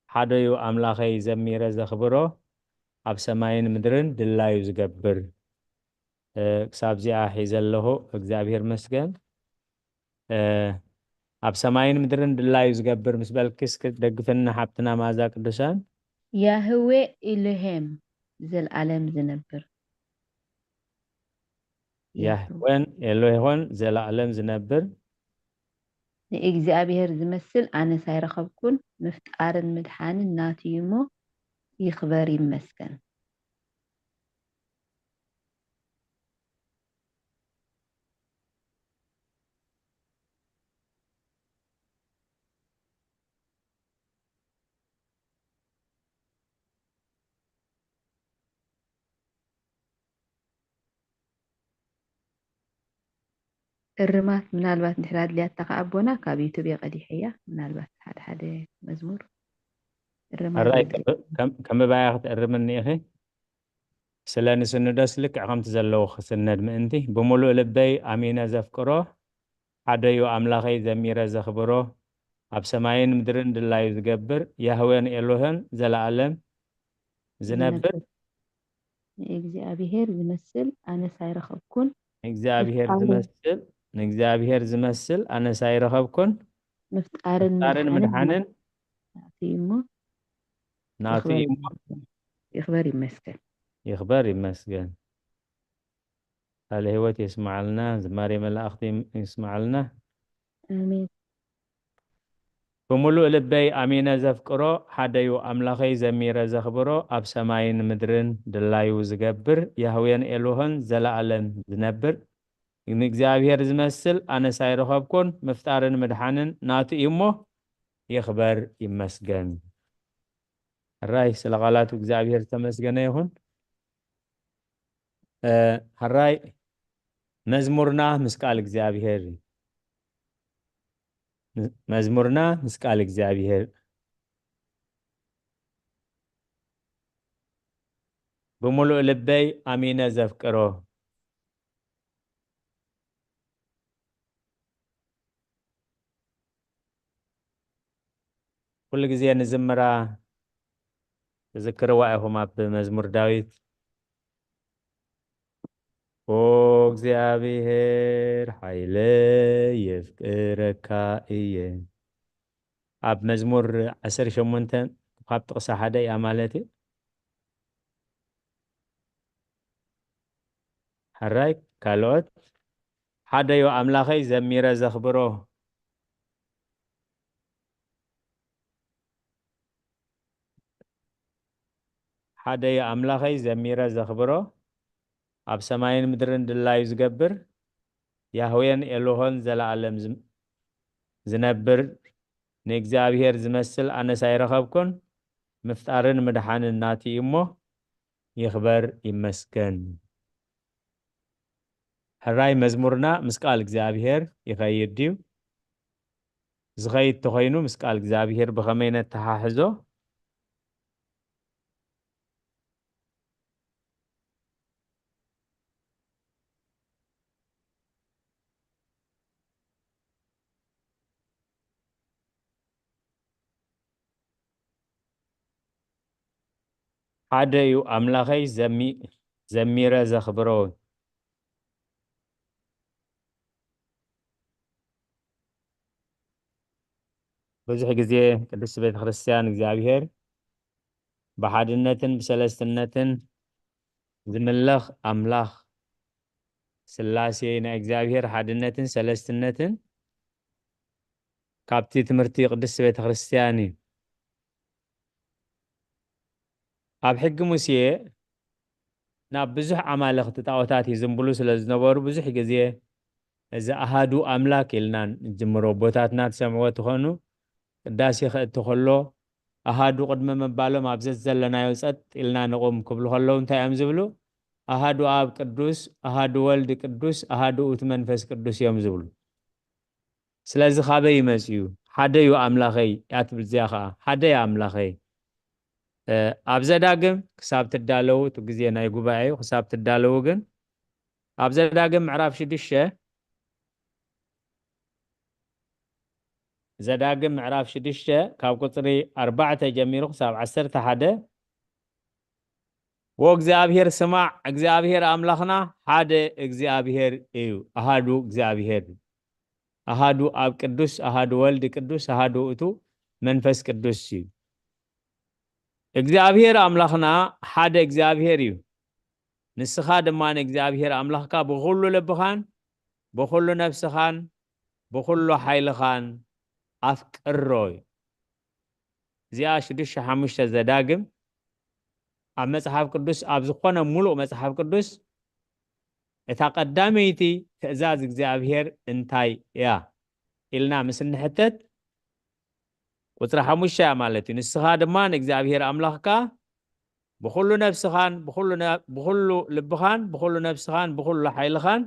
ሓደዩ ኣምላኸይ ዘሚረ ዘኽብሮ ኣብ ሰማይን ምድርን ድላዩ ዝገብር እ፣ ክሳብ እዚኣ ሒዘ ኣለኹ። እግዚኣብሔር መስገን። እ፣ ኣብ ሰማይን ምድርን ድላዩ ዝገብር ምስ በልኪ እስኪ ደግፍና ሓብትና መዓዛ ቅዱሳን። ያህዌ ኢሎሄም ዘልኣለም ዝነብር። ያህወን ኤሎሄን ዘላለም ዝነብር። ንእግዚኣብሔር ዝመስል ኣነስ ኣይረኸብኩን። ምፍጣርን ምድሓንን ናቱ እዩ እሞ ይኽበር ይመስገን። እርማት ምናልባት እንድሕር ኣድልያታ ከኣ ኣቦና ካብ ዩቱብ እየ ቀዲሐያ። ምናልባት ሓደ ሓደ መዝሙር እርማት ሕራይ እንድሕር ከም- ከም- ከምባያ ክትእርምኒ ኢኺ። ስለ ንስንዶስ ልክዕ ከምቲ ዘለዎ ክስነድ ምእንቲ ብምሉእ ልበይ ኣሚነ ዘፍቅሮ ሓደዩ ኣምላኸይ ዘሚረ ዘኽብሮ ኣብ ሰማይን ምድርን ድላዩ ዝገብር ያህዌን ኤሎሄን ዘለኣለም ዝነብር ንእግዚኣብሔር ዝመስል ኣነስ ኣይረኸብኩን። ንእግዚኣብሔር ምፍጣርን- ዝመስል ንእግዚኣብሔር ዝመስል ኣነስ ኣይረኸብኩን። ምፍጣርን ምፍጣርን ምድሓንን ምድሓንን ናቱ እዩ እሞ ናቱ እዩ እሞ ይኽበር ይመስገን። ይኽበር ይመስገን። ቃለ ህይወት የስመዓልና፣ ዝማሬ መላእኽቲ የስመዓልና። ኣሜን። ብምሉእ ልበይ ኣሚነ ዘፍቅሮ ሓደዩ ኣምላኸይ ዘሚረ ዘኽብሮ ኣብ ሰማይን ምድርን ድላዩ ዝገብር ያህዌን ኤሎሆን ዘለኣለም ዝነብር ንእግዚኣብሔር ዝመስል ኣነስ ኣይረኸብኩን። ምፍጣርን ምድሓንን ናቱ እዩ እሞ ይኽበር ይመስገን። ሕራይ ስለ ቃላቱ እግዚኣብሔር ዝተመስገነ ይኹን። እ፣ ሕራይ መዝሙርና ምስ ቃል እግዚኣብሔር እዩ። መዝሙርና ምስ ቃል እግዚኣብሔር ብምሉእ ልበይ ኣሚነ ዘፍቅሮ ኩሉ ግዜ ንዝምራ ትዝክርዋ ኢኹም ኣብ መዝሙር ዳዊት። ኦ እግዚኣብሔር ሓይለይ የፍቅረካ እየ። ኣብ መዝሙር ዓሰርተ ሸሞንተ ካብ ጥቕሲ ሓደ እያ ማለት እዩ። ሕራይ ካልኦት ሓደዮ ኣምላኸይ ዘሚረ ዘኽብሮ ሓደ እዩ ኣምላኸይ ዘሚረ ዘኽብሮ፣ ኣብ ሰማይን ምድርን ድላዩ ዝገብር፣ ያህዌን ኤሎሆን ዘለኣለም ዝም-፣ ዝነብር፣ ንእግዚኣብሔር ዝመስል ኣነስ ኣይረኸብኩን፣ ምፍጣርን ምድሓንን ናቱ እዩ እሞ፣ ይኽበር ይመስገን። ሕራይ መዝሙርና ምስ ቃል እግዚኣብሔር ይኸይድ ድዩ? ዝኸይድ ተኾይኑ ምስ ቃል እግዚኣብሔር ብኸመይ ነተሓሕዞ? ሓደ እዩ ኣምላኸይ ዘሚ-፣ ዘሚረ ዘኽብሮ። ብዙሕ ግዜ ቅድስቲ ቤተ ክርስቲያን እግዚኣብሔር ብሓድነትን ብሰለስትነትን ዝምለኽ ኣምላኽ ስላሴ ናይ እግዚኣብሔር ሓድነትን ሰለስትነትን ካብቲ ትምህርቲ ቅድስቲ ቤተ ክርስቲያን እዩ። ኣብ ሕጊ ሙሴ ናብ ብዙሕ ኣማልኽቲ ጣዖታት ይዝንብሉ ስለ ዝነበሩ፣ ብዙሕ ግዜ እዚ ኣሃዱ ኣምላክ ኢልና ንጅምሮ። ኣቦታትና ትሰምዕዎ ትኾኑ፣ ቅዳሴ ክእቲ ከሎ ኣሃዱ ቅድሚ ምባሎም ኣብ ዘዘለናዮ ጸጥ ኢልና ንቑም ክብሉ ከለዉ እንታይ እዮም ዝብሉ? ኣሃዱ ኣብ ቅዱስ፣ ኣሃዱ ወልድ ቅዱስ፣ ኣሃዱ ውእቱ መንፈስ ቅዱስ እዮም ዝብሉ። ስለዚ ካበይ ይመጽእ እዩ? ሓደ እዩ ኣምላኸይ እያ ትብል እዚኣ ኸኣ። ሓደ እዩ ኣምላኸይ። እ፣ ኣብ ዘዳግም ክሳብ ትዳለዉ፣ እቲ ግዜ ናይ ጉባኤ እዩ፣ ክሳብ ትዳለዉ ግን ኣብ ዘዳግም ምዕራፍ ሽዱሽተ፣ ዘዳግም ምዕራፍ ሽዱሽተ ካብ ቁጽሪ ኣርባዕተ ጀሚሩ ክሳብ ዓሰርተ ሓደ፣ ወእግዚኣብሔር ስማዕ፣ እግዚኣብሔር ኣምላኽና ሓደ እግዚኣብሔር እዩ፣ ኣሃዱ እግዚኣብሔር እዩ። ኣሃዱ ኣብ ቅዱስ፣ ኣሃዱ ወልድ ቅዱስ፣ ኣሃዱ ውእቱ መንፈስ ቅዱስ እዩ። እግዚኣብሔር ኣምላኽና ሓደ እግዚኣብሔር እዩ። ንስኻ ድማ ንእግዚኣብሔር ኣምላኽካ ብኹሉ ልብኻን ብኹሉ ነፍስኻን ብኹሉ ሓይልኻን ኣፍቅሮ እዩ። እዚኣ ሽዱሽተ ሓሙሽተ ዘዳግም ኣብ መጽሓፍ ቅዱስ፣ ኣብ ዝኾነ ሙሉእ መጽሓፍ ቅዱስ እታ ቀዳመይቲ ትእዛዝ እግዚኣብሔር እንታይ እያ ኢልና ምስ እንሕተት፣ ቁጽሪ ሓሙሽተ እያ ማለት እዩ። ንስኻ ድማ ንእግዚኣብሔር ኣምላኽካ ብኹሉ ነፍስኻን ብኹሉ ነ-፣ ብኹሉ ልብኻን ብኹሉ ነፍስኻን ብኹሉ ሓይልኻን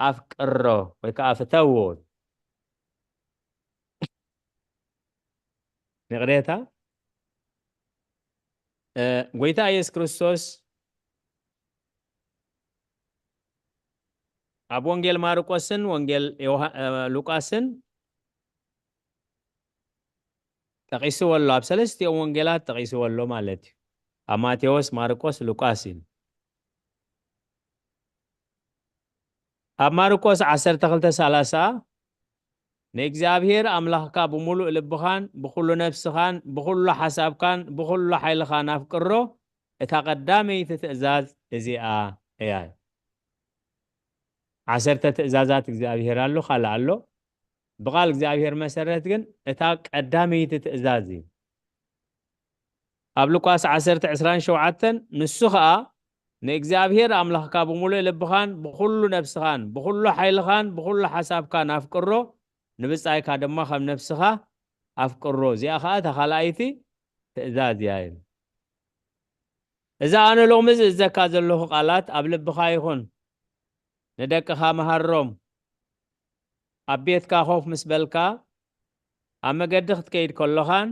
ኣፍቅሮ ወይ ከዓ ፍተዎ። ይቕሬታ፣ እ፣ ጎይታ ኢየሱስ ክርስቶስ ኣብ ወንጌል ማርቆስን ወንጌል ዮሃ-፣ እ፣ ሉቃስን ጠቒስዎ ኣሎ። ኣብ ሰለስቲኦም ወንጌላት ጠቒስዎ ኣሎ ማለት እዩ። ኣብ ማቴዎስ፣ ማርቆስ፣ ሉቃስ እዩ። ኣብ ማርቆስ ዓሰርተ ክልተ ሰላሳ፣ "ንእግዚኣብሔር ኣምላኽካ ብምሉእ ልብኻን ብኹሉ ነፍስኻን ብኹሉ ሓሳብካን ብኹሉ ሓይልኻን ኣፍቅሮ፣ እታ ቀዳመይቲ ትእዛዝ እዚኣ እያ." ዓሰርተ ትእዛዛት እግዚኣብሔር ኣሎ፣ ካልእ ኣሎ። ብቓል እግዚኣብሔር መሰረት ግን እታ ቀዳመይቲ ትእዛዝ እዩ። ኣብ ሉቃስ ዓሰርተ ዕስራን ሸውዓተን፣ ንሱ ኸኣ ንእግዚኣብሔር ኣምላኽካ ብምሉእ ልብኻን ብኹሉ ነፍስኻን ብኹሉ ሓይልኻን ብኹሉ ሓሳብካን ኣፍቅሮ፣ ንብጻይካ ድማ ከም ነፍስኻ ኣፍቅሮ። እዚኣ ኸኣ እታ ካልኣይቲ ትእዛዝ እያ ይብል። እዛ ኣነ ሎሚ ዝእዘካ ዘለኹ ቃላት ኣብ ልብኻ ይኹን፣ ንደቅኻ መሃሮም። ኣብ ቤትካ ኮፍ ምስ በልካ፣ ኣብ መገዲ ክትከይድ ከሎኻን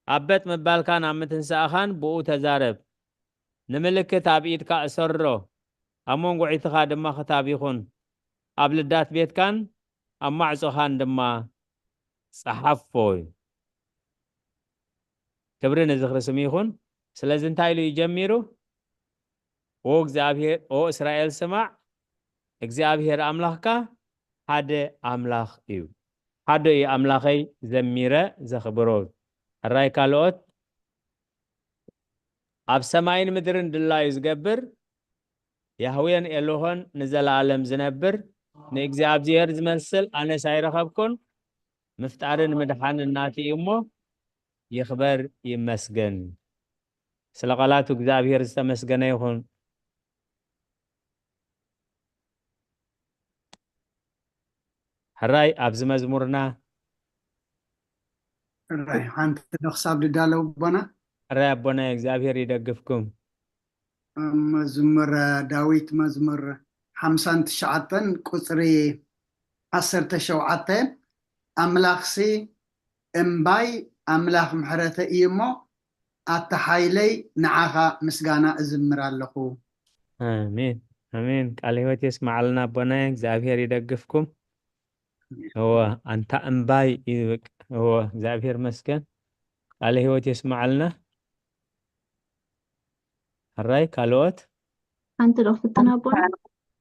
ኣብ በጥ ምባልካን ኣብ ምትንሳእኻን ብኡ ተዛረብ። ንምልክት ኣብ ኢድካ እሰሮ፣ ኣብ መንጎ ዒትኻ ድማ ክታብ ይኹን፣ ኣብ ልዳት ቤትካን ኣብ ማዕጾኻን ድማ ጸሓፎ። ክብሪ ንዝኽሪ ስሙ ይኹን። ስለዚ እንታይ ኢሉ እዩ ጀሚሩ? "ኦ እግዚኣብሔር፣ ኦ እስራኤል ስማዕ፣ እግዚኣብሔር ኣምላኽካ ሓደ ኣምላኽ እዩ። ሓደ እዩ ኣምላኸይ ዘሚረ ዘኽብሮ። ሕራይ ካልኦት ኣብ ሰማይን ምድርን ድላዩ ዝገብር፣ ያህዌን ኤሎሆን ንዘለኣለም ዝነብር፣ ንእግዚኣብሔር ዝመስል ኣነስ ኣይረኸብኩን፣ ምፍጣርን ምድሓንን ናቱ እዩ እሞ፣ ይኽበር ይመስገን። ስለ ቃላቱ እግዚኣብሔር ዝተመስገነ ይኹን። ሕራይ ኣብዚ መዝሙርና ሕራይ ሓንቲ ዶ ክሳብ ድዳለው ኣቦና? ሕራይ ኣቦና እግዚኣብሔር ይደግፍኩም። መዝሙር ዳዊት መዝሙር ሓምሳን ትሽዓተን ቁፅሪ ዓሰርተ ሸውዓተ ኣምላኽሲ እምባይ ኣምላኽ ምሕረተ እዩ እሞ ኣታ ሓይለይ ንዓኻ ምስጋና እዝምር ኣለኹ። ኣሜን ኣሜን። ቃለ ህይወት የስማዓልና ኣቦናይ፣ እግዚኣብሔር ይደግፍኩም። እወ ኣንታ እምባይ እዩ በቃ። እወ እግዚኣብሔር መስገን። ቃለ ህይወት የስማዓልና። ሕራይ ካልኦት? ሓንቲ ዶ ክፍትን ኣቦና?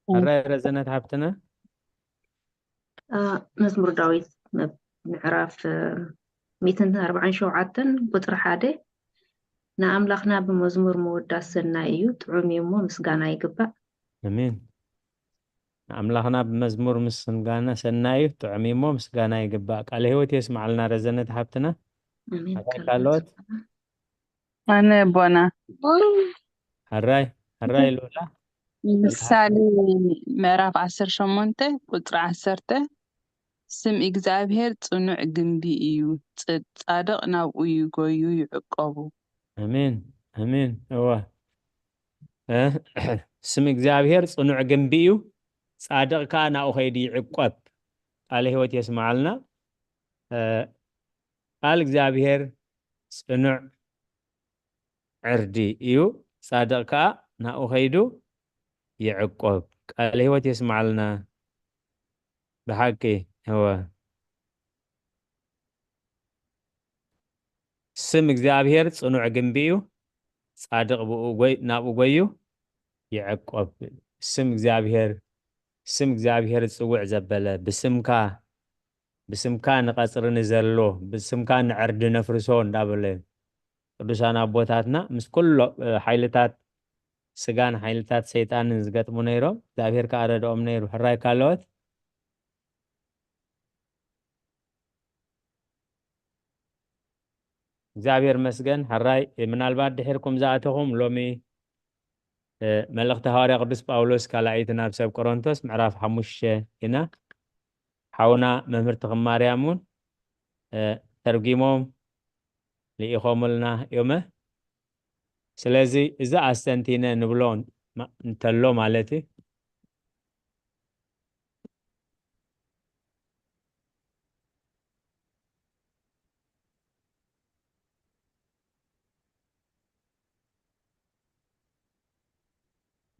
ሕራይ ረዘነት ሓብትና። መዝሙር ዳዊት ምዕራፍ ሚእትን ኣርባዓን ሸውዓተን ቁፅሪ ሓደ ንኣምላኽና ብመዝሙር ምውዳስ ሰናይ እዩ፣ ጥዑም እዩ እሞ ምስጋና ይግባእ። ኣሜን። ንኣምላኽና ብመዝሙር ምስጋና ሰናይ እዩ፣ ጥዑም እዩ እሞ ምስጋና ይግባእ። ቃለ ህይወት የስማዓልና ረዘነት ሓብትና። ኣሜን። ካልኦት? ኣነ ኣቦና ሕራይ ሕራይ ሉላ። ምሳሌ ምዕራፍ ዓሰርተ ሸሞንተ ቁፅሪ ዓሰርተ ስም እግዚኣብሔር ፅኑዕ ግንቢ እዩ፣ ፃድቅ ናብኡ ይጎዩ ይዕቆቡ። ኣሜን ኣሜን። እወ ስም እግዚኣብሔር ፅኑዕ ግንቢ እዩ፣ ፃድቅ ከዓ ናብኡ ከይዱ ይዕቆብ። ቃለ ህይወት የስማዓልና። ቃል እግዚኣብሔር ፅኑዕ ዕርዲ እዩ፣ ፃድቅ ከዓ ናብኡ ከይዱ ይዕቆብ። ቃለ ህይወት የስማዓልና። ብሓቂ እወ ስም እግዚኣብሔር ፅኑዕ ግንቢ እዩ፣ ፃድቅ ብኡ ጎይ ናብኡ ጎዩ ይዕቆብ። ስም እግዚኣብሔር ስም እግዚኣብሔር ዝፅውዕ ዘበለ ብስምካ ብስምካ ንቐፅሪ ንዘሎ ብስምካ ንዕርዲ ነፍርሶ እንዳበለ ቅዱሳን ኣቦታትና ምስ ኩሎ ሓይልታት ስጋን ሓይልታት ሰይጣንን ዝገጥሙ ነይሮም። እግዚኣብሔር ከዓ ረድኦም ነይሩ። ሕራይ ካልኦት እግዚኣብሔር መስገን። ሕራይ ምናልባት ድሒርኩም ዝኣተኹም ሎሚ መልእኽቲ ሃዋርያ ቅዱስ ጳውሎስ ካልኣይቲ ናብ ሰብ ቆሮንቶስ ምዕራፍ ሓሙሽተ ኢና። ሓውና መምህር ተኽማርያም እውን ተርጊሞም ልኢኾምልና እዮመ። ስለዚ እዚ ኣስተንቲነ ንብሎ እንተሎ ማለት እዩ።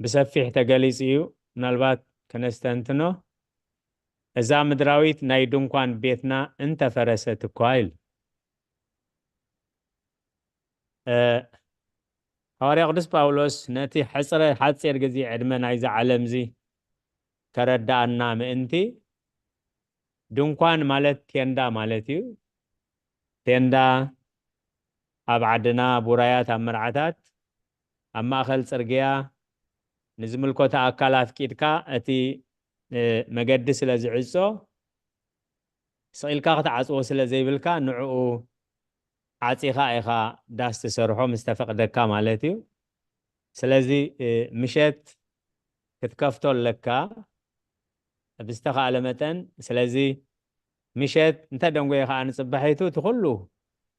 ብሰፊሕ ተገሊጹ እዩ። ምናልባት ከነስተንትኖ፣ እዛ ምድራዊት ናይ ድንኳን ቤትና እንተፈረሰት እኳ ኢሉ። እ፣ ሃዋርያ ቅዱስ ጳውሎስ ነቲ ሕጽረ ሓጺር ግዜ ዕድመ ናይዛ ዓለምዚ ከረድኣና ምእንቲ፣ ድንኳን ማለት ቴንዳ ማለት እዩ። ቴንዳ ኣብ ዓድና፣ ቡራያት፣ ኣብ መርዓታት፣ ኣብ ማእኸል ጽርግያ ንዝምልከቶ ኣካል ኣፍቂድካ እቲ፣ እ፣ መገዲ ስለ ዝዕጾ፣ ስቕ ኢልካ ክትዓጽዎ ስለ ዘይብልካ፣ ንዕኡ ዓጺኻ ኢኻ ዳስ ትሰርሖ ምስ ተፈቕደካ ማለት እዩ። ስለዚ፣ እ፣ ምሸት ክትከፍቶ ኣለካ ብዝተኻእለ መጠን። ስለዚ ምሸት እንተ ደንጎየ ኸኣ ንጽባሒቱ እቲ ኩሉ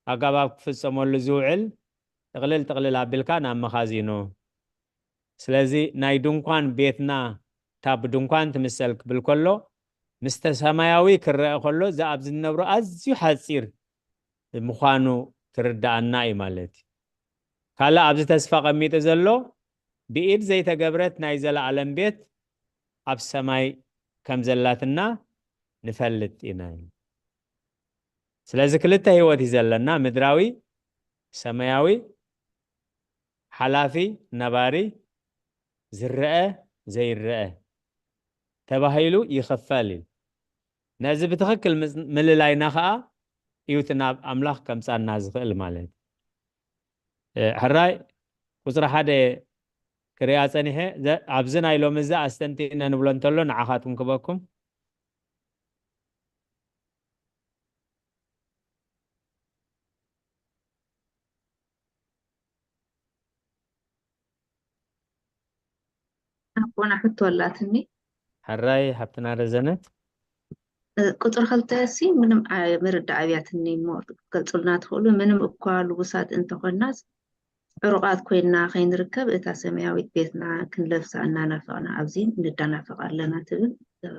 ኣገባብ ክፍጸመሉ ዝውዕል ጥቕልል ጥቕልል ኣቢልካ ናብ መኻዚኖ። ስለዚ ናይ ድንኳን ቤትና እታ ብድንኳን ትምሰል ክብል ከሎ፣ ምስተ ሰማያዊ ክረአ ከሎ፣ እዚ ኣብዚ እንነብሮ ኣዝዩ ሓጺር ምዃኑ ክርድኣና እዩ ማለት እዩ። ካልእ ኣብዚ ተስፋ ቀሚጡ ዘሎ፣ ብኢድ ዘይተገብረት ናይ ዘለኣለም ቤት ኣብ ሰማይ ከም ዘላትና ንፈልጥ ኢና። ስለዚ ክልተ ህይወት እዩ ዘለና፣ ምድራዊ፣ ሰማያዊ፣ ሓላፊ፣ ነባሪ፣ ዝረአ፣ ዘይረአ ተባሂሉ ይኽፈል እዩ። ነዚ ብትኽክል ምጽ-፣ ምልላይና ኸኣ እዩ እቲ ናብ ኣምላኽ ከምጻና ዝኽእል ማለት እዩ። እ፣ ሕራይ ቁጽሪ ሓደ ክሪኣ ጸኒሐ፣ ዘ-፣ ኣብዚ ናይ ሎሚ እዚ ኣስተንቲነ ንብሎ እንተሎ ንዓኻትኩም ክበኩም። ኣቦና ሕቶ ኣላትኒ። ሕራይ ሓብትና ረዘነት። እ፣ ቁፅሪ ክልተ ሲ ምንም ኣ- ምርዳእ ኣብያትኒ እሞ ክትገልፁልና ትኽእሉ። ምንም እኳ ልቡሳት እንተኾናስ ዕሩቓት ኮይንና ከይንርከብ እታ ሰማያዊት ቤትና ክንለብሳ እናናፈቕና ኣብዚ ንዳናፈቕ ኣለና ትብል። እ፣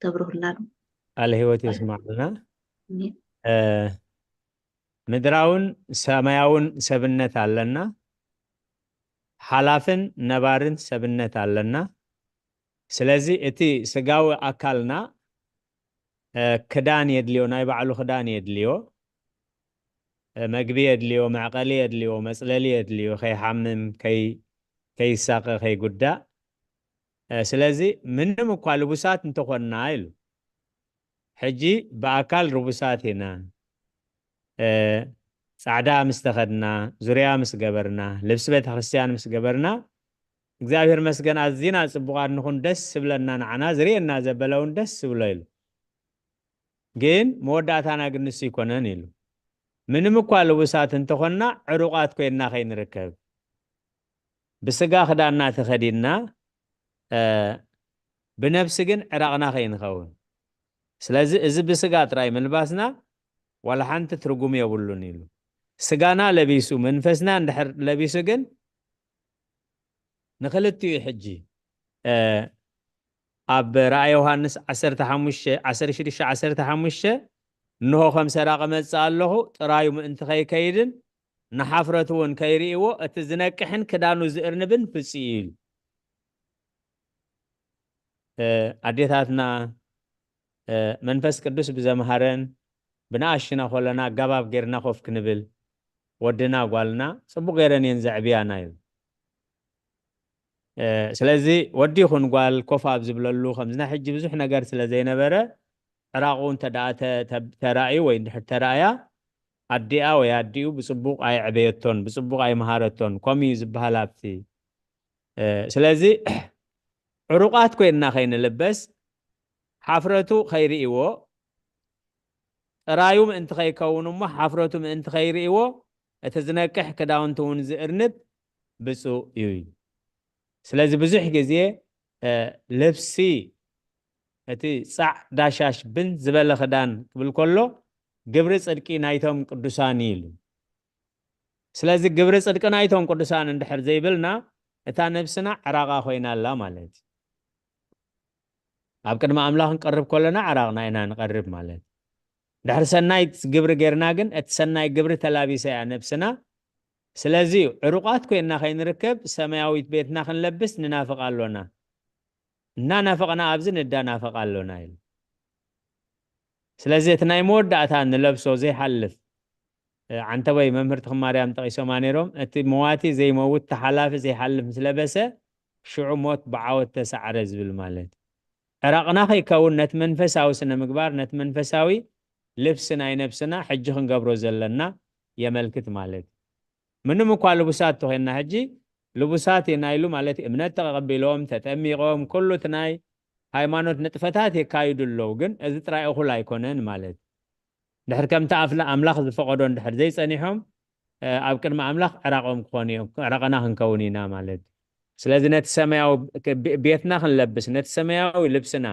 ተብርሁልና ዶ? ቃለ ህይወት የስማዕልና። እኔ- እ፣ ምድራውን ሰማያውን ሰብነት ኣለና። ሓላፍን ነባርን ሰብነት ኣለና። ስለዚ እቲ ስጋዊ ኣካልና እ፣ ክዳን የድልዮ፣ ናይ ባዕሉ ክዳን የድልዮ፣ እ፣ መግቢ የድልዮ፣ መዕቐሊ የድልዮ፣ መፅለሊ የድልዮ፣ ከይሓምም፣ ከይ- ከይሳቐ፣ ከይጉዳእ። እ፣ ስለዚ ምንም እኳ ልቡሳት እንተኾንና ኢሉ፣ ሕጂ ብኣካል ርቡሳት ኢና። እ፣ ፃዕዳ ምስ ተኸድና፣ ዙርያ ምስ ገበርና፣ ልብሲ ቤተክርስትያን ምስ ገበርና፣ እግዚኣብሔር መስገን ኣዝና ፅቡቓት ንኹን፣ ደስ ዝብለና፣ ንዓና ዝርእየና ዘበለ እውን ደስ ዝብሎ ኢሉ። ግን መወዳእታና ግን ንሱ ይኮነን ኢሉ። ምንም እኳ ልቡሳት እንተኾንና ዕሩቓት ኮይንና ከይንርከብ፣ ብስጋ ክዳንና ተኸዲንና፣ እ፣ ብነብሲ ግን ዕራቕና ከይንኸውን። ስለዚ እዚ ብስጋ ጥራይ ምልባስና ዋላ ሓንቲ ትርጉም የብሉን ኢሉ። ስጋና ለቢሱ መንፈስና እንድሕር ለቢሱ ግን ንክልቲኡ ሕጂ፣ እ፣ ኣብ ራእይ ዮሃንስ ዓሰርተ ሓሙሽተ፣ ዓሰርተ ሽዱሽተ፣ ዓሰርተ ሓሙሽተ፣ እንሆ ከም ሰራቂ እመጽእ ኣለኹ፣ ጥራዩ ምእንቲ ከይከይድን ንሓፍረቱ እውን ከይርእይዎ፣ እቲ ዝነቅሕን ክዳኑ ዝእርንብን ፍጽዩ ኢሉ። እ፣ ኣዴታትና፣ እ፣ መንፈስ ቅዱስ ብዘምሃረን ብንኣሽና ኮለና ኣጋባብ ጌርና ኮፍ ክንብል፣ ወድና ጓልና ጽቡቕ ጌረን እየን ዘዕብያና እዩ። እ፣ ስለዚ ወዲ ይኹን ጓል ኮፍ ኣብ ዝብለሉ፣ ከምዚ ናይ ሕጂ ብዙሕ ነገር ስለ ዘይነበረ፣ ዕራቑ እንተ ደኣ ተ- ተ- ተራእዩ ወይ እንድሕር ተራእያ፣ ኣዲኣ ወይ ኣዲኡ ብጽቡቕ ኣይዕበየቶን፣ ብጽቡቕ ኣይመሃረቶን። ከምኡ እዩ ዝበሃል ኣብቲ። እ፣ ስለዚ ዕሩቓት ኮይንና ከይንልበስ፣ ሓፍረቱ ከይርእይዎ፣ ጥራዩ ምእንቲ ከይከውን እሞ ሓፍረቱ ምእንቲ ከይርእይዎ፣ እቲ ዝነቅሕ ክዳውንቲ እውን ዝእርንብ ብፁዕ እዩ። ስለዚ ብዙሕ ግዜ፣ እ፣ ልብሲ፣ እቲ ጻዕ ዳሻሽ ብን ዝበለ ክዳን ክብል ከሎ፣ ግብሪ ጽድቂ ናይቶም ቅዱሳን እዩ ኢሉ። ስለዚ ግብሪ ጽድቂ ናይቶም ቅዱሳን እንድሕር ዘይብልና፣ እታ ነብስና ዕራቓ ኮይና ኣላ ማለት እዩ። ኣብ ቅድሚ ኣምላኽ ክንቀርብ ከለና ዕራቕና ኢና ንቐርብ ማለት እዩ። ድሕሪ ሰናይ ግብሪ ጌርና ግን፣ እቲ ሰናይ ግብሪ ተላቢሳ እያ ነብስና። ስለዚ እዩ ዕሩቓት ኮይንና ከይንርከብ ሰማያዊት ቤትና ክንለብስ ንናፍቕ ኣሎና። እናናፈቕና ኣብዚ ንዳናፈቕ ኣሎና ኢሉ። ስለዚ እቲ ናይ መወዳእታ ንለብሶ ዘይሓልፍ፣ እ፣ ዓንተቦይ መምህር ትኽማርያም ጠቒሶማ ነይሮም፣ እቲ መዋቲ ዘይመውት ተሓላፊ ዘይሓልፍ ምስ ለበሰ፣ ሽዑ ሞት ብዓወት ተሳዕረ ዝብል ማለት እዩ። ዕራቕና ከይከውን ነቲ መንፈሳዊ ስነ ምግባር፣ ነቲ መንፈሳዊ ልብሲ ናይ ነብስና ሕጂ ክንገብሮ ዘለና የመልክት ማለት እዩ። ምንም እኳ ልቡሳት ተኾይንና፣ ሕጂ ልቡሳት ኢና ኢሉ ማለት እዩ። እምነት ተቐቢሎም፣ ተጠሚቖም፣ ኩሉ እቲ ናይ ሃይማኖት ንጥፈታት የካይዱ ኣለዉ። ግን እዚ ጥራይ እኹል ኣይኮነን ማለት እዩ። ድሕር ከምቲ ኣፍላ-፣ ኣምላኽ ዝፈቐዶ እንድሕር ዘይጸኒሖም፣ እ፣ ኣብ ቅድሚ ኣምላኽ ዕራቖም ክኾኑ እዮም፣ ዕራቕና ክንከውን ኢና ማለት እዩ። ስለዚ ነቲ ሰማያዊ ክ-፣ ቤ-፣ ቤትና ክንለብስ፣ ነቲ ሰማያዊ ልብስና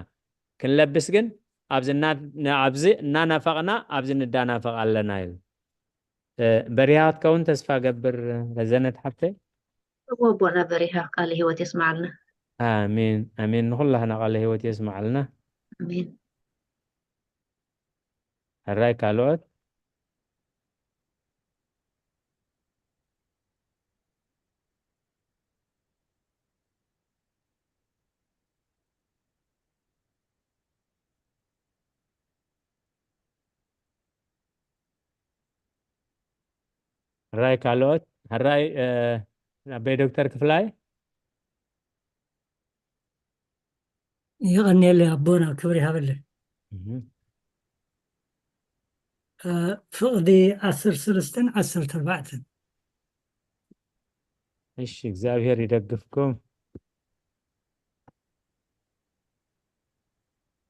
ክንለብስ ግን ኣብዚ እና-፣ ን-፣ ኣብዚ እናናፈቕና ኣብዚ ንዳናፈቕ ኣለና ኢሉ። እ፣ በሪሃ ክትከውን ተስፋ ገብር፣ ረዘነት ሓብተይ። እዎ፣ ኣቦና በሪሃ ቃለ ህይወት የስማዓልና። ኣሜን፣ ኣሜን። ንኹላህና ቃለ ህይወት የስማዓልና። ኣሜን። ሕራይ ካልኦት? ሕራይ ካልኦት? ሕራይ፣ እ፣ ኣበይ ዶክተር ክፍላይ? የቐንየለይ ኣቦና፣ ክብሪ ይሃበለይ። እህ። እ፣ ፍቕዲ ዓሰርተ ሰለስተን ዓሰርተ ኣርባዕተን። እሺ፣ እግዚኣብሔር ይደግፍኩም።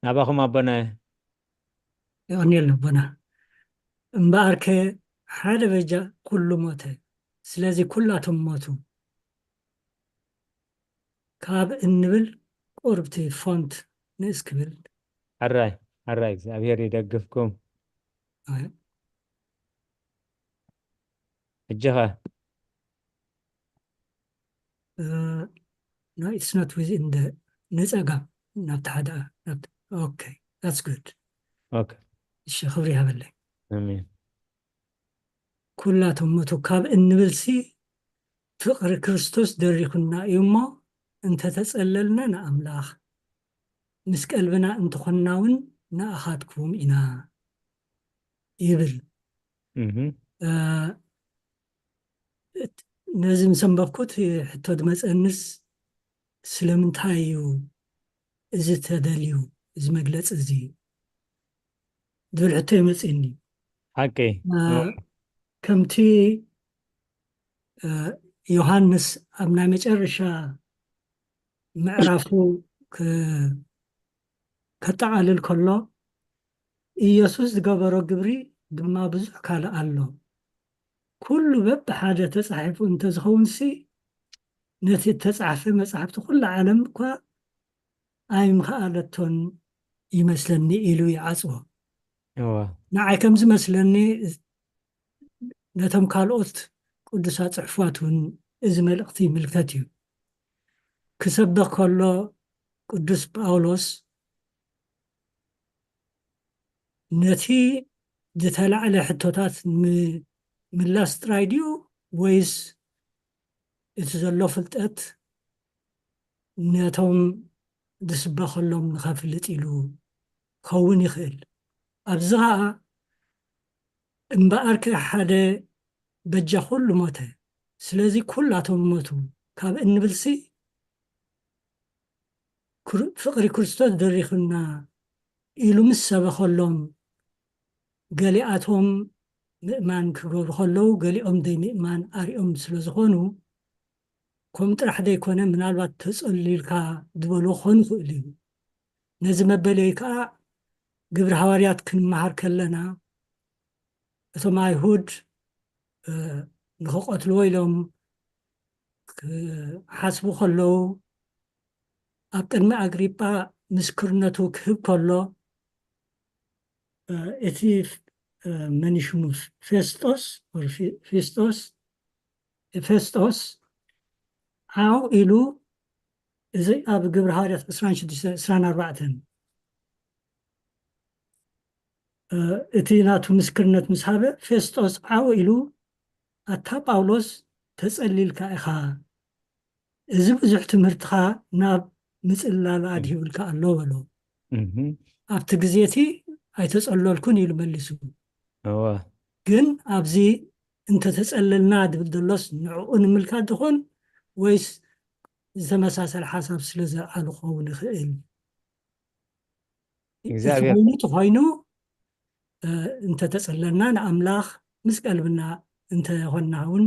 ናባኹም ኣቦናየ። የቐንየልና ኣቦና። እምበኣርከ ሓደ በጃ ኩሉ ሞተ፣ ስለዚ ኩላቶም ሞቱ። ካብ እንብል ቁርብቲ ፎንት ንእስ ክብል። ሕራይ ሕራይ እግዚኣብሔር ይደግፍኩም። ኣይ፣ ሕጂ ኸ uh, no, it's not within the ንጸጋም ናብቲ ሓደ ናብቲ okay, that's good. ኦኬ እሺ፣ ክብሪ ይሃበለይ። ኣሜን። ኩላቶም ሞቱ ካብ እንብልሲ ፍቕሪ ክርስቶስ ደሪኹና እዩ እሞ፣ እንተተጸለልና ንኣምላኽ፣ ምስ ቀልብና እንተኾንና እውን ንኣኻትኩም ኢና ይብል። እህ እ፣ እት- ነዚ ምስ ኣንበብኩት ሕቶ ዝመፀንስ ስለምንታይ እዩ እዚ ተደልዩ፣ እዚ መግለፂ እዚ ዝብል ሕቶ ይመፅእኒ። ሓቂ እ፣ ከምቲ እ፣ ዮሃንስ ኣብ ናይ መጨረሻ ምዕራፉ ክ- ከጠቓልል ከሎ፣ ኢየሱስ ዝገበሮ ግብሪ ድማ ብዙሕ ካልእ ኣሎ። ኩሉ በብሓደ ተጻሒፉ እንተዝኸውንሲ፣ ነቲ እተጻሕፈ መጻሕፍቲ ኩላ ዓለም እኳ ኣይምኸኣለቶን ይመስለኒ ኢሉ ይዓጽዎ። እዋ ንዓይ ከም ዝመስለኒ፣ ነቶም ካልኦት ቅዱሳት ጽሑፋት እውን እዚ መልእኽቲ ይምልከት እዩ። ክሰብኽ ከሎ ቅዱስ ጳውሎስ ነቲ ዝተላዕለ ሕቶታት ም- ምላስ ጥራይ ድዩ፣ ወይስ እቲ ዘሎ ፍልጠት ነቶም ዝስበኸሎም ንኸፍልጥ ኢሉ ክኸውን ይኽእል? ኣብዚ ኸዓ እምበኣርከ ሓደ በጃ ኩሉ ሞተ፣ ስለዚ ኩላቶም ሞቱ ካብ እንብልሲ፣ ክር- ፍቕሪ ክርስቶስ ደሪኹና ኢሉ ምስ ሰበኸሎም፣ ገሊኣቶም ምእማን ክገብሩ ከለዉ፣ ገሊኦም ደይ ምእማን ኣሪኦም ስለ ዝኾኑ፣ ከምኡ ጥራሕ ደይኮነ፣ ምናልባት ተጸሊልካ ዝበሉ ክኾኑ ይኽእሉ እዩ። ነዚ መበለይ ከዓ ግብሪ ሃዋርያት ክንመሃር ከለና፣ እቶም ኣይሁድ እ፣ ንኽቐትልዎ ኢሎም ክሓስቡ ከለዉ፣ ኣብ ቅድሚ ኣግሪጳ ምስክርነቱ ክህብ ከሎ፣ እ፣ እቲ እ፣ መን እዩ ሽሙ፣ ፌስጦስ or ፊ- ፊስጦስ ፌስጦስ ዓው ኢሉ፣ እዚ ኣብ ግብሪ ሃዋርያት ዕስራን ሽዱሽተን ዕስራን ኣርባዕተን፣ እ፣ እቲ ናቱ ምስክርነት ምስ ሃበ፣ ፌስጦስ ዓው ኢሉ፣ ኣታ ጳውሎስ፣ ተጸሊልካ ኢኻ፣ እዚ ብዙሕ ትምህርትኻ ናብ ምጽላል ኣድሂቡልካ ኣሎ በሎ። እህ ኣብቲ ግዜ እቲ ኣይተጸለልኩን ኢሉ መሊሱ። እዋ ግን ኣብዚ እንተተጸለልና ድብል ዘሎስ ንዕኡ ንምልካት ድኾን፣ ወይስ ዝተመሳሰለ ሓሳብ ስለ ዘልዓሉ ክኸውን ይኽእል? እግዚኣብሔር ኮይኑ ተኾይኑ፣ እ፣ እንተተጸለልና ንኣምላኽ ምስ ቀልብና እንተኾንና እውን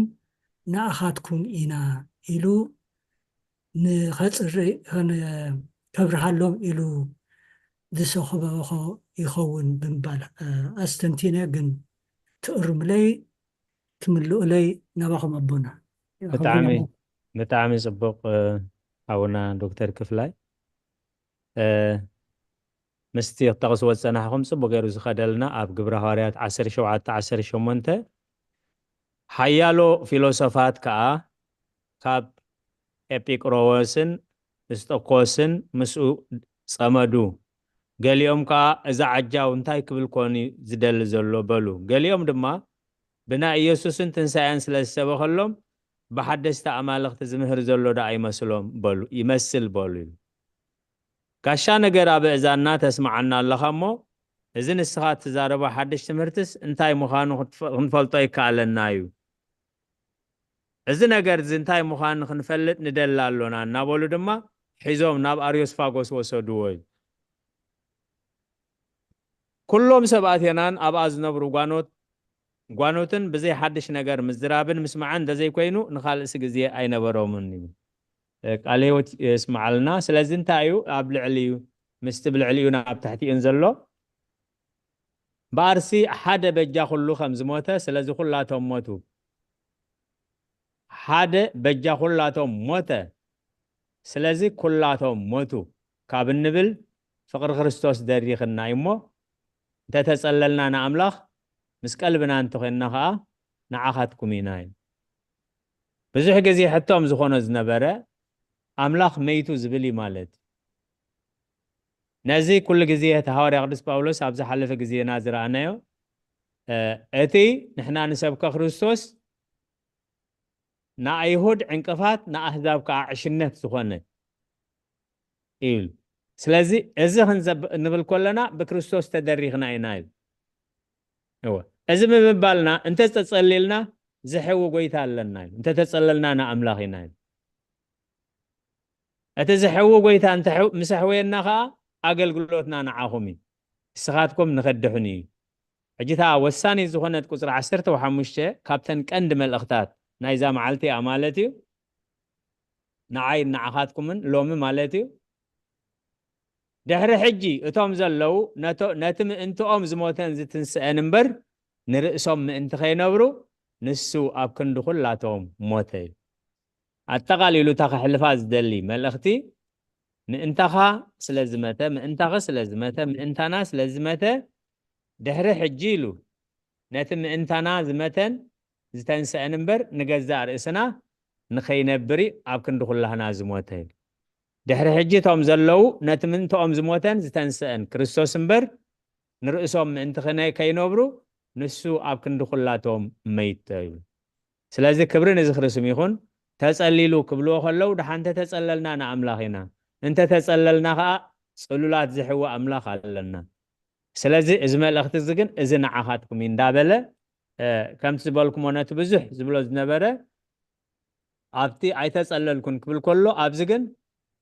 ንኣኻትኩም ኢና ኢሉ ንኸጽሪ-፣ ኸን-፣ ከብርሃሎም ኢሉ ዝሰኸበ ይኸውን ብምባል፣ እ፣ ኣስተንቲነ፣ ግን ትእርምለይ፣ ትምልኡለይ ናባኹም ኣቦና። ብጣዕሚ ብጣዕሚ ጽቡቕ። ኣቡና ዶክተር ክፍላይ፣ ምስቲ ክጠቕስዎ ዝጸናሕኹም ጽቡቕ ገይሩ ዝኸደልና ኣብ ግብረ ሃዋርያት ዓሰርተ ሸውዓተ ዓሰርተ ሸሞንተ፣ ሓያሎ ፊሎሶፋት ከኣ ካብ ኤጲቅሮዎስን እስጠኮስን ምስኡ ጸመዱ። ገሊኦም ከኣ፣ "እዛ ዓጃው እንታይ ክብል ኮን እዩ ዝደሊ ዘሎ?" በሉ። ገሊኦም ድማ፣ "ብናይ ኢየሱስን ትንሳኤን ስለ ዝሰበኸሎም፣ ብሓደስቲ ኣማልኽቲ ዝምህር ዘሎ ደኣ ይመስሎም በሉ፣ ይመስል" በሉ። "ጋሻ ነገር ኣብ እእዛንና ተስምዓና ኣለኻ እሞ፣ እዚ ንስኻ እትዛረቦ ሓድሽ ትምህርትስ እንታይ ምዃኑ ክትፈ-፣ ክንፈልጦ ይከኣለና እዩ። እዚ ነገር እዚ እንታይ ምዃኑ ክንፈልጥ ንደሊ ኣሎና" እናበሉ ድማ ሒዞም ናብ ኣርዮስፋጎስ ወሰድዎ እዩ። ኩሎም ሰብ ኣቴናን ኣብኣ ዝነብሩ ጓኖት-፣ ጓኖትን ብዘይ ሓድሽ ነገር ምዝራብን ምስማዕን እንተዘይኮይኑ ንኻልእሲ ግዜ ኣይነበሮምን እዩ። እ፣ ቃለ ህይወት የስምዓልና። ስለዚ እንታይ እዩ ኣብ ልዕሊኡ፣ ምስቲ ብልዕሊኡ ናብ ትሕቲኡን ዘሎ? እምበኣርሲ ሓደ በጃ ኩሉ ከም ዝሞተ፣ ስለዚ ኩላቶም ሞቱ። ሓደ በጃ ኩላቶም ሞተ፣ ስለዚ ኩላቶም ሞቱ ካብ እንብል ፍቕሪ ክርስቶስ ደሪኽና እዩ እሞ፣ እንተተጸለልና ንኣምላኽ፣ ምስ ቀልብና እንተኾንና ኸኣ ንዓኻትኩም ኢና እዩ። ብዙሕ ግዜ ሕቶም ዝኾኖ ዝነበረ፣ ኣምላኽ መይቱ ዝብል እዩ ማለት እዩ። ነዚ ኩሉ ግዜ እቲ ሃዋርያ ቅዱስ ጳውሎስ ኣብ ዝሓለፈ ግዜና ዝረኣናዮ፣ እ፣ እቲ ንሕና ንሰብከ ክርስቶስ ንኣይሁድ ዕንቅፋት ንኣህዛብ ከዓ ዕሽነት ዝኾነ ይብል። ስለዚ እዚ ክንዘብ እንብል ከለና ብክርስቶስ ተደሪኽና ኢና እዩ። እወ፣ እዚ ብምባልና እንተተጸሊልና ዝሕዊ ጎይታ ኣለና እዩ። እንተተጸለልና ንኣምላኽ ኢና እዩ። እቲ ዝሕዊ ጎይታ ምስ ኣሕወየና ከዓ ኣገልግሎትና ንዓኹም እዩ። ንስኻትኩም ንኸድሕኑ እዩ። ሕጂ እታ ወሳኒት ዝኾነት ቁፅሪ ዓሰርተ ሓሙሽተ ካብተን ቀንዲ መልእኽታት ናይዛ መዓልቲ እያ ማለት እዩ። ንዓይ ንዓኻትኩምን ሎሚ ማለት እዩ። ድሕሪ ሕጂ እቶም ዘለዉ ነቲ ምእንትኦም ዝሞተን ዝትንስአን እምበር ንርእሶም ምእንቲ ከይነብሩ ንሱ ኣብ ክንዲ ኩላቶም ሞተ እዩ። ኣጠቓሊሉ እታ ከሕልፋ ዝደሊ መልእኽቲ ምእንታኻ ስለ ዝመተ፣ ምእንታኺ ስለ ዝመተ፣ ምእንታና ስለ ዝመተ ድሕሪ ሕጂ ኢሉ ነቲ ምእንታና ዝመተን ዝተንስአን እምበር ንገዛእ ርእስና ንኸይነብር ኣብ ክንዲ ኩላህና ዝሞተ ኢሉ። ድሕሪ ሕጂ እቶም ዘለዉ ነቲ ምእንትኦም ዝሞተን ዝተንስአን ክርስቶስ እምበር ንርእሶም ምእንቲ ከይነብሩ ንሱ ኣብ ክንዲ ኩላቶም መይተ እዩ። ስለዚ ክብሪ ንዝኽሪ ስም ይኹን። ተጸሊሉ ክብልዎ ከለዉ ደሓን እንተተጸለልና ንኣምላኽ ኢና፣ እንተተጸለልና ኸኣ ጽሉላት ዝሕዊ ኣምላኽ ኣለና። ስለዚ እዚ መልእኽቲ እዚ ግን እዚ ንዓኻትኩም እዩ እንዳበለ ከምቲ ዝበልኩሞ ነቲ ብዙሕ ዝብሎ ዝነበረ ኣብቲ ኣይተጸለልኩን ክብል ከሎ ኣብዚ ግን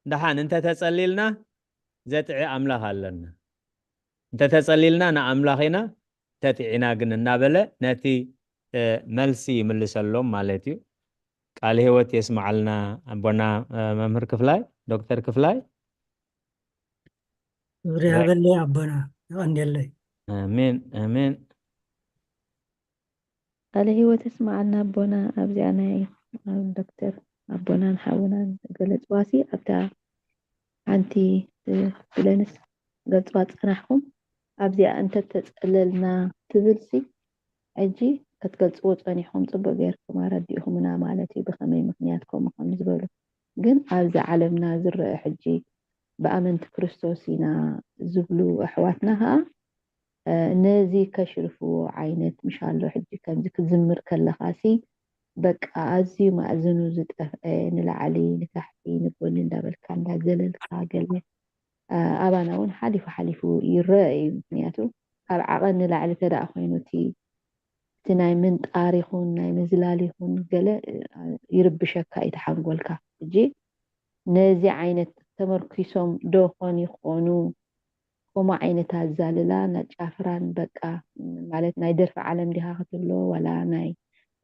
ደሓን እንተተጸሊልና ዘጥዒ ኣምላኽ ኣለና። እንተተጸሊልና ንኣምላኽ ኢና ተጥዒና ግን እናበለ ነቲ መልሲ ይምልሰሎም ማለት እዩ። ቃል ህይወት የስማዓልና ኣቦና መምህር ክፍላይ፣ ዶክተር ክፍላይ። ክብሪ ይሃበለይ ኣቦና፣ ይቐንየለይ። ኣሜን ኣሜን። ቃለ ህይወት የስማዓልና ኣቦና። ኣብዚኣ ናይ ዶክተር ኣቦናን ሓውናን ዝገለፅዋሲ ኣብታ ሓንቲ ብለንስ ገልፅዋ ፀናሕኩም ኣብዚኣ እንተተፀለልና ትብልሲ ሕጂ ክትገልፅዎ ፀኒኹም ፅቡቅ ገይርኩም ኣረዲእኹምና ማለት እዩ ብከመይ ምክንያት ከምኡ ከም ዝበሉ። ግን ኣብዚ ዓለምና ዝረአ ሕጂ ብኣመንቲ ክርስቶስ ኢና ዝብሉ ኣሕዋትና ከዓ ነዚ ከሽርፍዎ ዓይነት ምሻሎ ሕጂ ከምዚ ክዝምር ከለኻሲ በቃ ኣዝዩ ማእዝኑ ዝጠፍአ ንላዕሊ ንታሕቲ ንጎኒ እንዳበልካ እንዳዘለልካ ገለ ኣባና እውን ሓሊፉ ሓሊፉ ይረአ እዩ። ምክንያቱ ካብ ዓቐን ንላዕሊ ተደኣ ኮይኑ እቲ እቲ ናይ ምንጣር ይኹን ናይ ምዝላል ይኹን ገለ ይርብሸካ እዩ ተሓንጎልካ። ሕጂ ነዚ ዓይነት ተመርኪሶም ዶ ኾን ይኾኑ ከምኡ ዓይነት ኣዛልላ ናጫፍራን በቃ ማለት ናይ ደርፊ ዓለም ዲኻ ክትብሎ ዋላ ናይ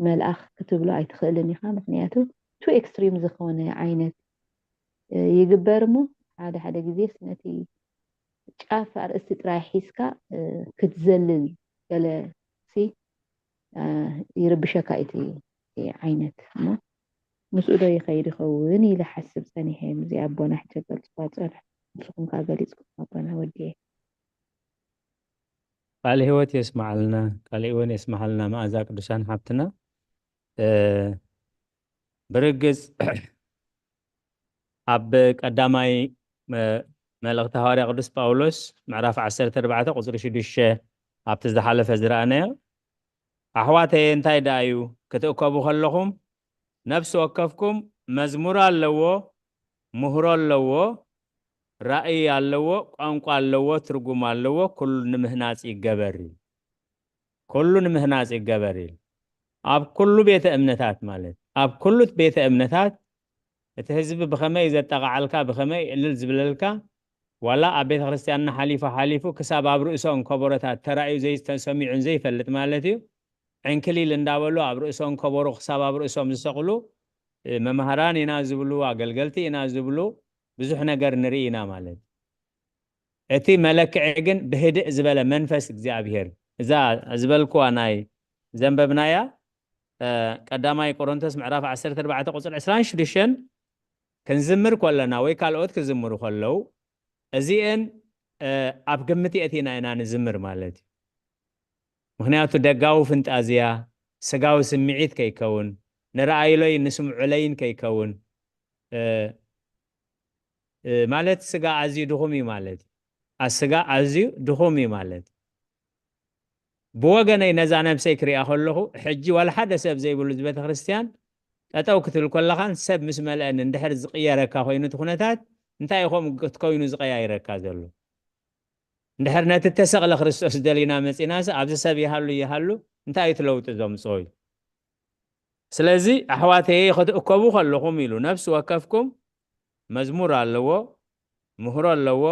መልኣኽ ክትብሎ ኣይትኽእልን ኢኻ። ምክንያቱ ቱ ኤክስትሪም ዝኾነ ዓይነት ይግበር እሞ ሓደ ሓደ ግዜስ ነቲ ጫፍ ኣርእስቲ ጥራይ ሒዝካ ክትዘልል ገለ ሲ ይርብሸካ እቲ ዓይነት እሞ ምስኡ ዶ ይኸይድ ይኸውን ኢለ ሓስብ ፀኒሐ። ምስዚ ኣቦና ሕጂ ገልፅዋ ፀንሑ ንስኹም ከዓ ገሊፅኩም ኣቦና ወዲየ። ቃል ህይወት የስማዓልና፣ ቃል እውን የስማዓልና መኣዛ ቅዱሳን ሓብትና። ብርግፅ ኣብ ቀዳማይ መልእኽቲ ሃዋርያ ቅዱስ ጳውሎስ ምዕራፍ ዓሰርተ ኣርባዕተ ቁፅሪ ሽዱሽተ ኣብቲ ዝሓለፈ ዝረኣናዮ ኣሕዋተየ እንታይ ደኣ እዩ ክትእከቡ ከለኹም ነፍሲ ወከፍኩም መዝሙር ኣለዎ፣ ምህሮ ኣለዎ፣ ራእይ ኣለዎ፣ ቋንቋ ኣለዎ፣ ትርጉም ኣለዎ፣ ኩሉ ንምህናፅ ይገበር እዩ። ኩሉ ንምህናፅ ይገበር እዩ። ኣብ ኩሉ ቤተ እምነታት ማለት ኣብ ኩሉ ቤተ እምነታት እቲ ህዝቢ ብኸመይ ዘጠቓዓልካ ብኸመይ እልል ዝብለልካ ዋላ ኣብ ቤተ ክርስቲያንና ሓሊፉ ሓሊፉ ክሳብ ኣብ ርእሶም ከበሮታት ተራእዩ ዘይተሰሚዑን ዘይፈልጥ ማለት እዩ ዕንክሊል እንዳበሉ ኣብ ርእሶም ከበሮ ክሳብ ኣብ ርእሶም ዝሰቕሉ መማህራን ኢና ዝብሉ ኣገልገልቲ ኢና ዝብሉ ብዙሕ ነገር ንርኢ ኢና ማለት እቲ መለክዒ ግን ብህድእ ዝበለ መንፈስ እግዚኣብሔር እዛ ዝበልክዋ ናይ ዘንበብናያ ቀዳማይ ቆሮንቶስ ምዕራፍ ዓሰርተ ኣርባዕተ ቁፅሪ ዕስራን ሽዱሽተን ክንዝምር ከለና ወይ ካልኦት ክዝምሩ ከለዉ እዚኤን ኣብ ግምት የእቲና ኢና ንዝምር ማለት እዩ። ምክንያቱ ደጋዊ ፍንጣዝያ፣ ስጋዊ ስምዒት ከይከውን፣ ንረኣይሎይ ንስምዑለይን ከይከውን ማለት ስጋ ኣዝዩ ድኹም እዩ ማለት እዩ። ኣስጋ ኣዝዩ ድኹም እዩ ማለት እዩ። ብወገነይ ነዛ ነብሰይ ክሪኣ ከለኹ ሕጂ ዋላ ሓደ ሰብ ዘይብሉ እዚ ቤተክርስትያን ጠጠው ክትብል ከለኻን ሰብ ምስ መልአኒ እንድሕር ዝቕየረካ ኮይኑ እቲ ኩነታት እንታይ እዩ ከምኡ ክትከውኑ ዝቐያይረካ ዘሎ? እንድሕር ነቲ ተሰቕለ ክርስቶስ ደሊና መጺናስ ኣብዚ ሰብ ይሃሉ ይሃሉ እንታይ እዩ እቲ ለውጢ ዘምጽኦ እዩ? ስለዚ ኣሕዋተየ ክትእከቡ ከለኹም ኢሉ ነፍሲ ወከፍኩም መዝሙር ኣለዎ፣ ምህሮ ኣለዎ፣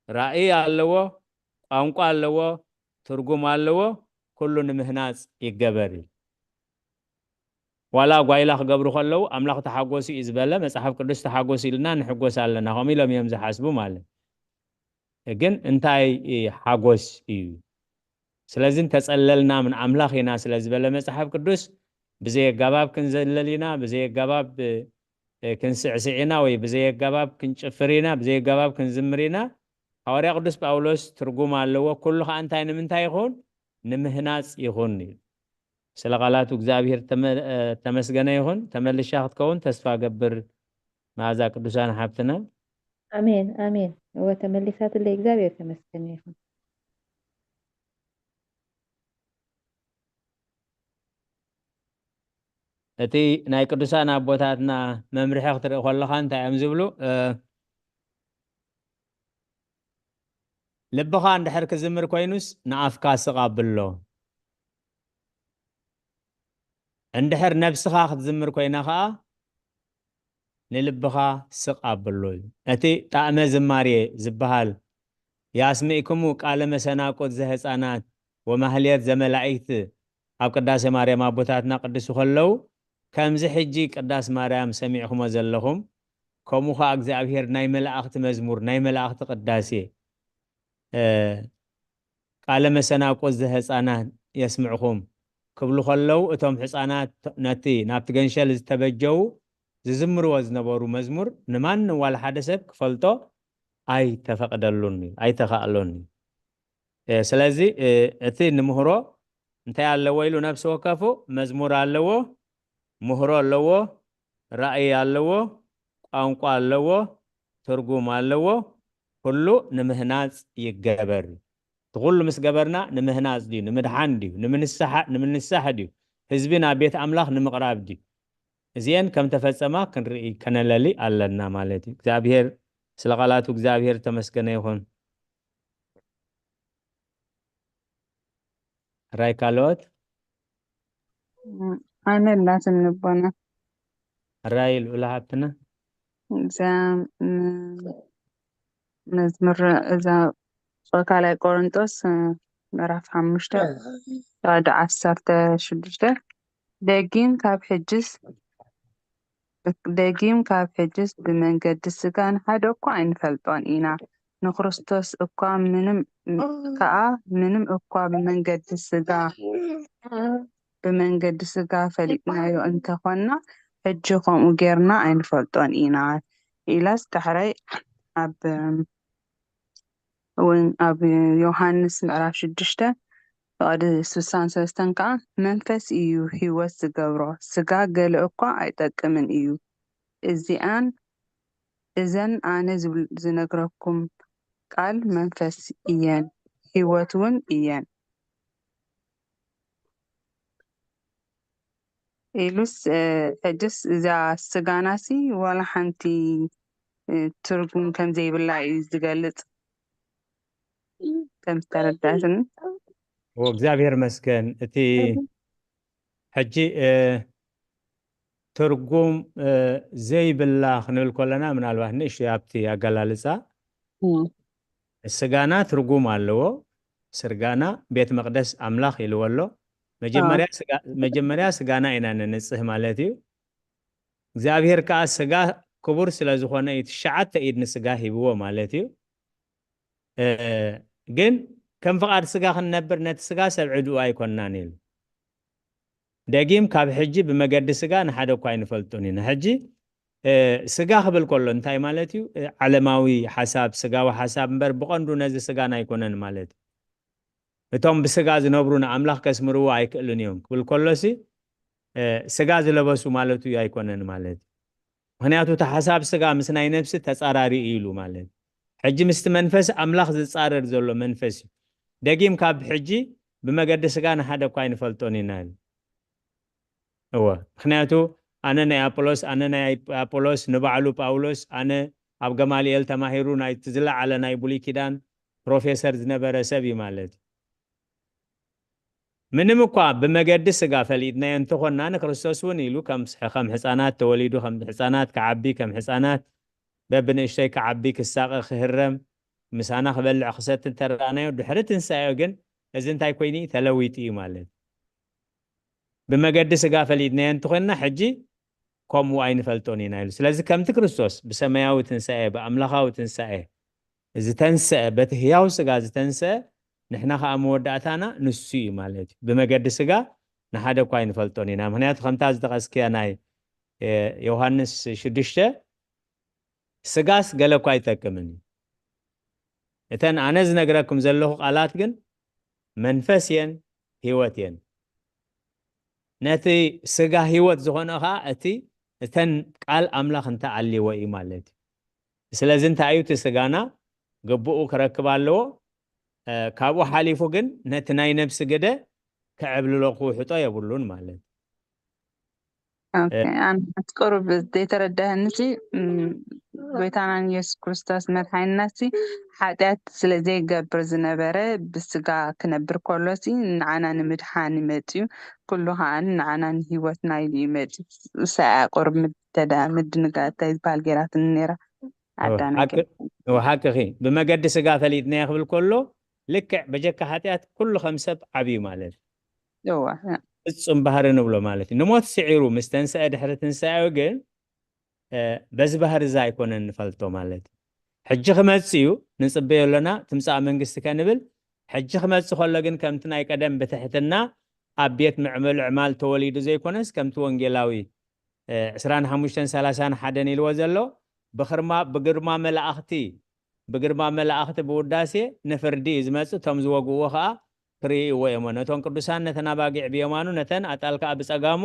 ራእይ ኣለዎ፣ ቋንቋ ኣለዎ፣ ትርጉም ኣለዎ፣ ኩሉ ንምህናጽ ይገበር እዩ። ዋላ ጓይላ ክገብሩ ከለዉ ኣምላኽ ተሓጎሱ እዩ ዝበለ መጽሓፍ ቅዱስ ተሓጎሱ ኢልና ንሕጎስ ኣለና ከምኡ ኢሎም እዮም ዝሓስቡ ማለት ግን እንታይ ሓጎስ እዩ? ስለዚ እንተጸለልና ምን ኣምላኽ ኢና ስለ ዝበለ መጽሓፍ ቅዱስ ብዘይ ኣጋባብ ክንዘለል ኢና፣ ብዘይ ኣጋባብ ክንስዕስዕ ኢና ወይ ብዘይ ኣጋባብ ክንጭፍር ኢና፣ ብዘይ ኣጋባብ ክንዝምር ኢና። ሃዋርያ ቅዱስ ጳውሎስ ትርጉም ኣለዎ፣ ኩሉ ኸኣ እንታይ ንምንታይ ይኹን? ንምህናጽ ይኹን እዩ። ስለ ቃላቱ እግዚኣብሔር ተመስገነ ይኹን። ተመልሻ ክትከውን ተስፋ ገብር። መዓዛ ቅዱሳን ሓብትና። ኣሜን ኣሜን። እወ ተመሊሳትለይ፣ እግዚኣብሔር ተመስገነ ይኹን። እቲ ናይ ቅዱሳን ኣቦታትና መምርሒ ክትርኢ ከለኻ እንታይ እዮም ዝብሉ? ልብኻ እንድሕር ክዝምር ኮይኑስ ንኣፍካ ስቕ ኣብሎ። እንድሕር ነብስኻ ክትዝምር ኮይና ኸኣ ንልብኻ ስቕ ኣብሎ እዩ። እቲ ጣዕመ ዝማሬ ዝበሃል ያስምዕክሙ ቃለ መሰናቁት ዘህፃናት ወማህሌት ዘመላእክት ኣብ ቅዳሴ ማርያም ኣቦታትና ቅዱሱ ከለዉ ከምዚ ሕጂ ቅዳስ ማርያም ሰሚዕኩሞ ዘለኹም ከምኡ ኸዓ እግዚኣብሔር ናይ መላእኽቲ መዝሙር ናይ መላእኽቲ ቅዳሴ ቃለ መሰናቁት ዘህፃናት የስምዕኹም ክብሉ ከለዉ እቶም ሕፃናት ነቲ ናብቲ ገንሸል ዝተበጀዉ ዝዝምርዎ ዝነበሩ መዝሙር ንማንም ዋላ ሓደ ሰብ ክፈልጦ ኣይተፈቅደሉን እዩ ኣይተኻእሎን እዩ። ስለዚ እቲ ንምህሮ እንታይ ኣለዎ ኢሉ ነብሲ ወከፉ መዝሙር ኣለዎ፣ ምህሮ ኣለዎ፣ ራእይ ኣለዎ፣ ቋንቋ ኣለዎ፣ ትርጉም ኣለዎ። ኩሉ ንምህናጽ ይገበር። እቲ ኩሉ ምስ ገበርና ንምህናጽ ድዩ? ንምድሓን ድዩ? ንምንሳሕ ድዩ? ህዝቢ ናብ ቤት ኣምላኽ ንምቕራብ ድዩ? እዚኤን ከም ተፈጸማ ክንርኢ ከነለሊ ኣለና ማለት እዩ። እግዚኣብሔር ስለ ቃላቱ እግዚኣብሔር ተመስገነ ይኹን። ሕራይ ካልኦት? ኣነ ኣላትኒ ኣቦና። ሕራይ ልዑላ ሃብትና። እዛ መዝሙር እዛ ካልኣይ ቆሮንጦስ ምዕራፍ ሓሙሽተ ቃዲ ዓሰርተ ሽዱሽተ ደጊም ካብ ሕጅስ ደጊም ካብ ሕጅስ ብመንገዲ ስጋ ንሓደ እኳ ኣይንፈልጦን ኢና። ንክርስቶስ እኳ ምንም ከኣ ምንም እኳ ብመንገዲ ስጋ ብመንገዲ ስጋ ፈሊጥናዮ እንተኾንና ሕጂ ከምኡ ጌርና ኣይንፈልጦን ኢና ኢላስ ዳሕራይ ኣብ እውን ኣብ ዮሃንስ ምዕራፍ ሽዱሽተ ፍቕዲ ስሳን ሰለስተን ከዓ መንፈስ እዩ ህይወት ዝገብሮ፣ ስጋ ገለ እኳ ኣይጠቅምን እዩ። እዚኣን እዘን ኣነ ዝነግረኩም ቃል መንፈስ እየን ህይወት እውን እየን። ኢሉስ ሕጅስ እዛ ስጋናሲ ዋላ ሓንቲ ትርጉም ከም ዘይብላ እዩ ዝገልጽ ከም ዝተረዳእትኒ። እግዚኣብሔር መስገን እቲ ሕጂ ትርጉም ዘይብላ ክንብል ከለና ምናልባት ንእሽቶ ኣብቲ ኣገላልፃ ስጋና ትርጉም ኣለዎ። ስርጋና ቤት መቅደስ ኣምላኽ ኢልዎ ኣሎ። መጀመርያ ስጋና ኢና ንንጽህ ማለት እዩ። እግዚኣብሔር ከዓ ስጋ ክቡር ስለ ዝኾነ እዩ ትሽዓተ ኢድ ንስጋ ሂብዎ ማለት እዩ። ግን ከም ፍቓድ ስጋ ክንነብር ነቲ ስጋ ሰብ ዕድኡ ኣይኮንናን ኢሉ። ደጊም ካብ ሕጂ ብመገዲ ስጋ ንሓደ እኳ ኣይንፈልጡን ኢና። ሕጂ እ፣ ስጋ ክብል ከሎ እንታይ ማለት እዩ? እ፣ ዓለማዊ ሓሳብ፣ ስጋዊ ሓሳብ እምበር ብቐንዱ ነዚ ስጋና ኣይኮነን ማለት እዩ። እቶም ብስጋ ዝነብሩ ንኣምላኽ ከስምርዎ ኣይክእሉን እዮም ክብል ከሎሲ፣ እ፣ ስጋ ዝለበሱ ማለቱ እዩ ኣይኮነን ማለት እዩ። ምኽንያቱ እቲ ሓሳብ ስጋ ምስ ናይ ነፍሲ ተጻራሪ እዩ ኢሉ ማለት እዩ። ሕጂ ምስቲ መንፈስ ኣምላኽ ዝጻረር ዘሎ መንፈስ እዩ። ደጊም ካብ ሕጂ ብመገዲ ስጋ ንሓደ እኳ ኣይንፈልጦን ኢና ኢሉ። እወ፣ ምኽንያቱ ኣነ ናይ ኣፖሎስ፣ ኣነ ናይ ኣፖሎስ፣ ንባዕሉ ጳውሎስ፣ ኣነ ኣብ ገማልኤል ተማሂሩ ናይቲ ዝለዓለ ናይ ብሉይ ኪዳን ፕሮፌሰር ዝነበረ ሰብ እዩ ማለት እዩ። ምንም እኳ ብመገዲ ስጋ ፈሊጥናዮ እንተኾንና፣ ንክርስቶስ እውን ኢሉ ከም፣ ከም ሕፃናት ተወሊዱ፣ ከም ሕፃናት ክዓቢ፣ ከም ሕፃናት በብንእሽተይ ክዓቢ፣ ክሳቐ፣ ክህረም፣ ምሳና ክበልዕ፣ ክሰቲ እንተረኣናዮ፣ ድሕሪ ትንሳኤ ግን እዚ እንታይ ኮይኑ እዩ? ተለዊጡ እዩ ማለት እዩ። ብመገዲ ስጋ ፈሊጥናዮ እንተኾንና፣ ሕጂ ከምኡ ኣይንፈልጦን ኢና ኢሉ። ስለዚ ከምቲ ክርስቶስ ብሰማያዊ ትንሳኤ፣ ብኣምላኻዊ ትንሳኤ ዝተንስአ፣ በቲ ህያው ስጋ ዝተንስአ፣ ንሕና ኸዓ መወዳእታና ንሱ እዩ ማለት እዩ። ብመገዲ ስጋ ንሓደ እኳ ኣይንፈልጦን ኢና። ምኽንያቱ ከምታ ዝጠቐስክያ ናይ፣ እ፣ ዮሃንስ ሽዱሽተ፣ ስጋስ ገለ እኳ ኣይጠቅምን እዩ። እተን ኣነ ዝነግረኩም ዘለኹ ቃላት ግን መንፈስ እየን፣ ህይወት እየን። ነቲ ስጋ ህይወት ዝኾነ ኸዓ እቲ፣ እተን ቃል ኣምላኽ እንተኣልይዎ እዩ ማለት እዩ። ስለዚ እንታይ እዩ እቲ ስጋና ግቡኡ ክረክብ ኣለዎ። እ፣ ካብኡ ሓሊፉ ግን ነቲ ናይ ነብሲ ግደ ክዕብልሎ ክውሕጦ የብሉን ማለት እዩ። ኦኬ፣ እ፣ ኣነ እቲ ቁሩብ ዘይተረዳህኒ ሲ፣ እም፣ ጎይታናን የሱስ ክርስቶስ መድሓኒናሲ ሓጢኣት ስለ ዘይገብር ዝነበረ ብስጋ ክነብር ከሎሲ ንዓና ንምድሓን ይመጽዩ፣ ኩሉ ከኣ ንዓና ንህይወትና ኢሉ ይመጽዩ። እሳ እያ ቁሩብ ምደዳ-፣ ምድንጋጸይ ዝበሃል ገይራትኒ ነይራ። እወ፣ ሓቂ፣ ኣዳነቂ። እወ፣ ሓቅኺ። ብመገዲ ስጋ ፈሊጥናዮ ክብል ከሎ ልክዕ በጀካ ሓጢኣት ኩሉ ከም ሰብ ዓብዩ ማለት እዩ። እወ። ፍጹም ባህሪ ንብሎ ማለት እዩ። ንሞት ስዒሩ ምስ ተንስአ ድሕሪ ትንሳኤኡ ግን፣ እ፣ በዚ ባህሪ እዚ ኣይኮነን ንፈልጦ ማለት እዩ። ሕጂ ክመጽእ እዩ፣ ንጽበዮ ኣለና፣ ትምጻእ መንግስቲ ከንብል። ሕጂ ክመጽእ ከሎ ግን ከምቲ ናይ ቀደም ብትሕትና ኣብ ቤት ምዕመሉ ዕማል ተወሊዱ ዘይኮነስ ከምቲ ወንጌላዊ፣ እ፣ ዕስራን ሓሙሽተን ሰላሳን ሓደን ኢልዎ ዘሎ፣ ብኽርማ-፣ ብግርማ መላእኽቲ፣ ብግርማ መላእኽቲ ብውዳሴ ንፍርዲ እዩ ዝመጽእ፣ እቶም ዝወግእዎ ኸኣ ክርእይዎ እዮም። ነቶም ቅዱሳን ነተን ኣባጊዕ ብየማኑ፣ ነተን ኣጣል ከኣ ብጸጋሙ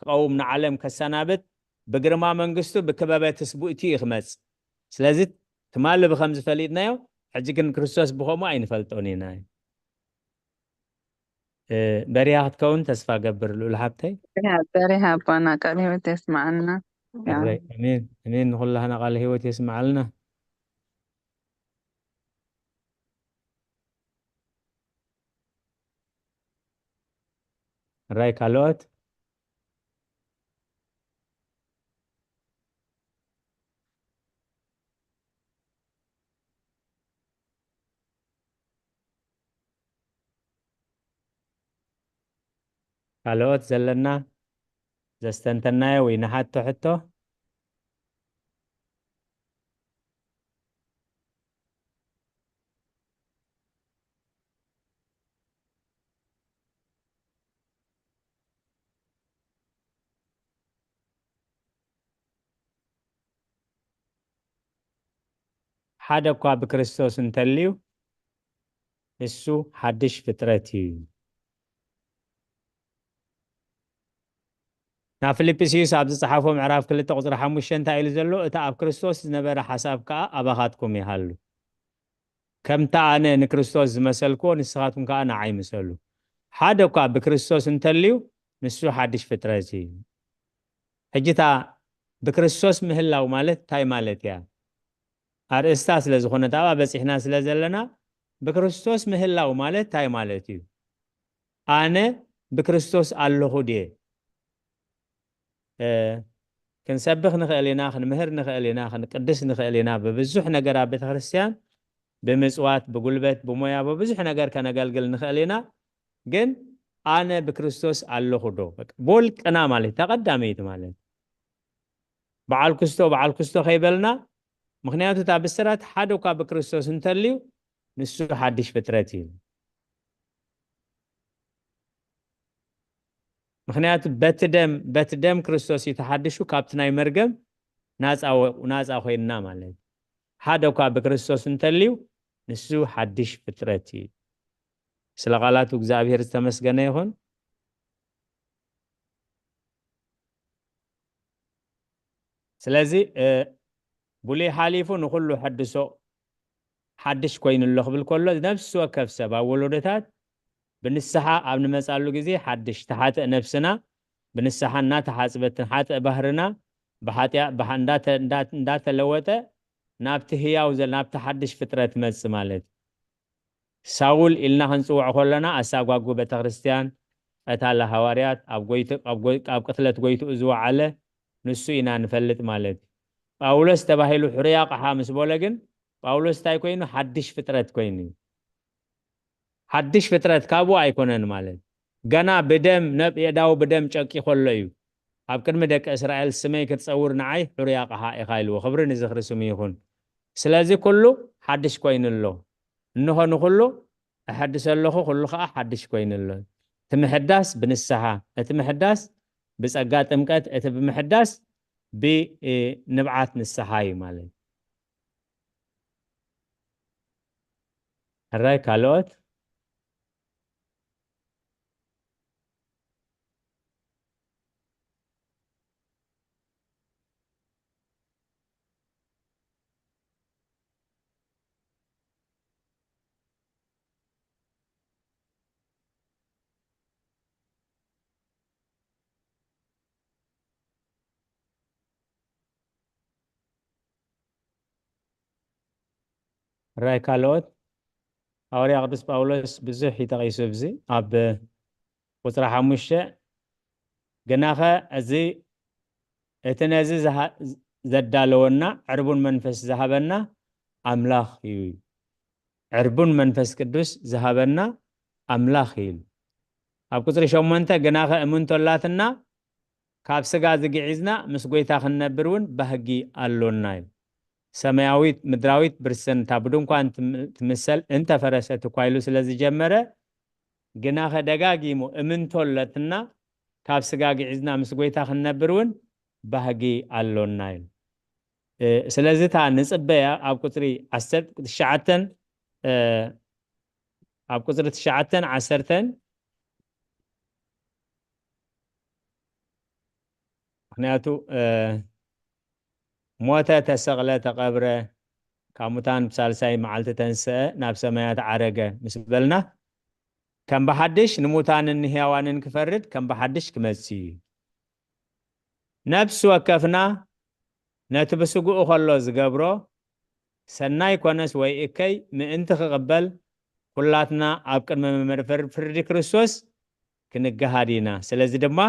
ክቐውም፣ ንዓለም ከሰናብት፣ ብግርማ መንግስቱ ብክበበ ትስብእቲ እዩ ክመጽእ። ስለዚ ትማሊ ብኸምዚ ፈሊጥናዮ፣ ሕጂ ግን ክርስቶስ ብኸምኡ ኣይንፈልጦን ኢና። እ፣ በሪሃ ክትከውን ተስፋ ገብር፣ ልኡል ሓብተይ። በሪሃ፣ በሪሃ ኣቦና፣ ቃል ህይወት የስምዓልና። እረይ፣ ኣሜን፣ ኣሜን። ንኹላህና ቃል ህይወት የስምዓልና። እራይ ካልኦት? ካልኦት ዘለና ዘስተንተናዮ ወይ ንሓቶ ሕቶ? ሓደ እኳ ብክርስቶስ እንተልዩ፣ ንሱ ሓድሽ ፍጥረት እዩ። ናብ ፊልጵስዩስ ኣብ ዝጸሓፎ ምዕራፍ ክልተ ቁጽሪ ሓሙሽተ እንታይ ኢሉ ዘሎ? "እቲ ኣብ ክርስቶስ ዝነበረ ሓሳብ ከኣ ኣባኻትኩም ይሃሉ። ከምቲ ኣነ ንክርስቶስ ዝመሰልክዎ፣ ንስኻትኩም ከኣ ንዓይ ምሰሉ። ሓደ እኳ ብክርስቶስ እንተልዩ፣ ንሱ ሓድሽ ፍጥረት እዩ።" ሕጂ እታ ብክርስቶስ ምህላው ማለት እንታይ ማለት እያ? ኣርእስታ ስለ ዝኾነት ኣብኣ በጺሕና ስለ ዘለና፣ ብክርስቶስ ምህላው ማለት እንታይ ማለት እዩ? ኣነ ብክርስቶስ ኣለኹ ድየ? እ፣ ክንሰብኽ ንኽእል ኢና፣ ክንምህር ንኽእል ኢና፣ ክንቅድስ ንኽእል ኢና። ብብዙሕ ነገር ኣብ ቤተክርስትያን ብምጽዋት፣ ብጉልበት፣ ብሞያ፣ ብብዙሕ ነገር ከነገልግል ንኽእል ኢና። ግን ኣነ ብክርስቶስ ኣለኹ ዶ? በቃ፣ ብውልቅና ማለት፣ እታ ቀዳመይቲ ማለት። በዓል ክስቶ፣ በዓል ክስቶ ከይበልና፣ ምኽንያቱ እታ ብስራት ሓደ እኳ ብክርስቶስ እንተልዩ፣ ንሱ ሓድሽ ፍጥረት እዩ። ምኽንያቱ በቲ ደም፣ በቲ ደም ክርስቶስ እዩ ተሓድሹ፣ ካብቲ ናይ መርገም ናፃ ወ- ናፃ ኮይንና ማለት እዩ። ሓደ እኳ ብክርስቶስ እንተልዩ ንሱ ሓድሽ ፍጥረት እዩ። ስለ ቃላቱ እግዚኣብሔር ዝተመስገነ ይኹን። ስለዚ እ፣ ብሉይ ሓሊፉ ንኹሉ ሕድሶ ሓድሽ ኮይኑ ኣሎ ክብል ከሎ፣ ነፍሲ ወከፍ ሰብ ኣብ ወለዶታት ብንስሓ ኣብ ንመጻሉ ግዜ ሓድሽ ተሓጥእ ነፍስና ብንስሓ እናተሓጽበት፣ ሓጥእ ባህርና ብሓጢኣ ብሓ- እንዳተ- እንዳ- እንዳተለወጠ ናብቲ ህያው ዘል ናብቲ ሓድሽ ፍጥረት መጽእ ማለት እዩ። ሳውል ኢልና ክንጽውዖ ከለና ኣሳጓጉ ቤተክርስትያን፣ ቀታሊ ሃዋርያት፣ ኣብ ጎይት- ኣብ ጎይ- ኣብ ቅትለት ጎይትኡ ዝወዓለ ንሱ ኢና ንፈልጥ ማለት እዩ። ጳውሎስ ተባሂሉ ሕሩይ ኣቕሓ ምስ በለ ግን ጳውሎስ እንታይ ኮይኑ? ሓድሽ ፍጥረት ኮይኑ እዩ። ሓድሽ ፍጥረት ካብኡ ኣይኮነን ማለት ገና ብደም ነብ የእዳው ብደም ጨቂኾ ኣሎ እዩ። ኣብ ቅድሚ ደቂ እስራኤል ስመይ ክትጸውር ንዓይ ሕሩይ ኣቕሓ ኢኻ ኢልዎ። ክብሪ ንዝኽሪ ስሙ ይኹን። ስለዚ ኩሉ ሓድሽ ኮይኑ ኣሎ። እንሆ ንኹሉ እሐድስ ኣለኹ፣ ኩሉ ኸዓ ሓድሽ ኮይኑ ኣሎ። እቲ ምሕዳስ ብንስሓ፣ እቲ ምሕዳስ ብጸጋ ጥምቀት፣ እቲ ብምሕዳስ ብንብዓት ንስሓ እዩ ማለት እዩ። ሕራይ ካልኦት? ራይ ካልኦት? ሃዋርያ ቅዱስ ጳውሎስ ብዙሕ ይጠቒሱ ኣብዚ ኣብ ቁጽሪ ሓሙሽተ፣ ግናኸ እዚ እቲ ነዚ ዝሃ- ዘዳለወና ዕርቡን መንፈስ ዝሃበና ኣምላኽ እዩ። ዕርቡን መንፈስ ቅዱስ ዝሃበና ኣምላኽ እዩ። ኣብ ቁጽሪ ሸሞንተ፣ ግናኸ እምንቶ ኣላትና ካብ ስጋ ዝግዒዝና ምስ ጎይታ ክንነብር እውን ባህጊ ኣሎና እዩ። ሰማያዊት ምድራዊት ብርስንታ ብድንኳን ትም- ትምሰል እንተፈረሰት እኳ ኢሉ ስለ ዝጀመረ፣ ግናኸ ደጋጊሙ እምንቶ ኣለትና ካብ ስጋ ግዒዝና ምስ ጎይታ ክንነብር እውን ባህጊ ኣሎና ኢሉ። እ፣ ስለዚ እታ ንጽበያ ኣብ ቁጽሪ ዓሰርተ ትሽዓተን እ፣ ኣብ ቁጽሪ ትሽዓተን ዓሰርተን፣ ምኽንያቱ እ፣ ሞተ፣ ተሰቕለ፣ ተቐብረ፣ ካብ ሙታን ብሳልሳይ መዓልቲ ተንስአ፣ ናብ ሰማያት ዓረገ ምስ በልና ከም ብሓድሽ ንሙታንን ንህያዋንን ክፈርድ ከም ብሓድሽ ክመጽእ እዩ። ነፍሲ ወከፍና ነቲ ብስግኡ ከሎ ዝገብሮ ሰናይ ኮነስ ወይ እከይ ምእንቲ ክቕበል ኩላትና ኣብ ቅድሚ መምህር ፍርዲ ክርስቶስ ክንገሃድ ኢና። ስለዚ ድማ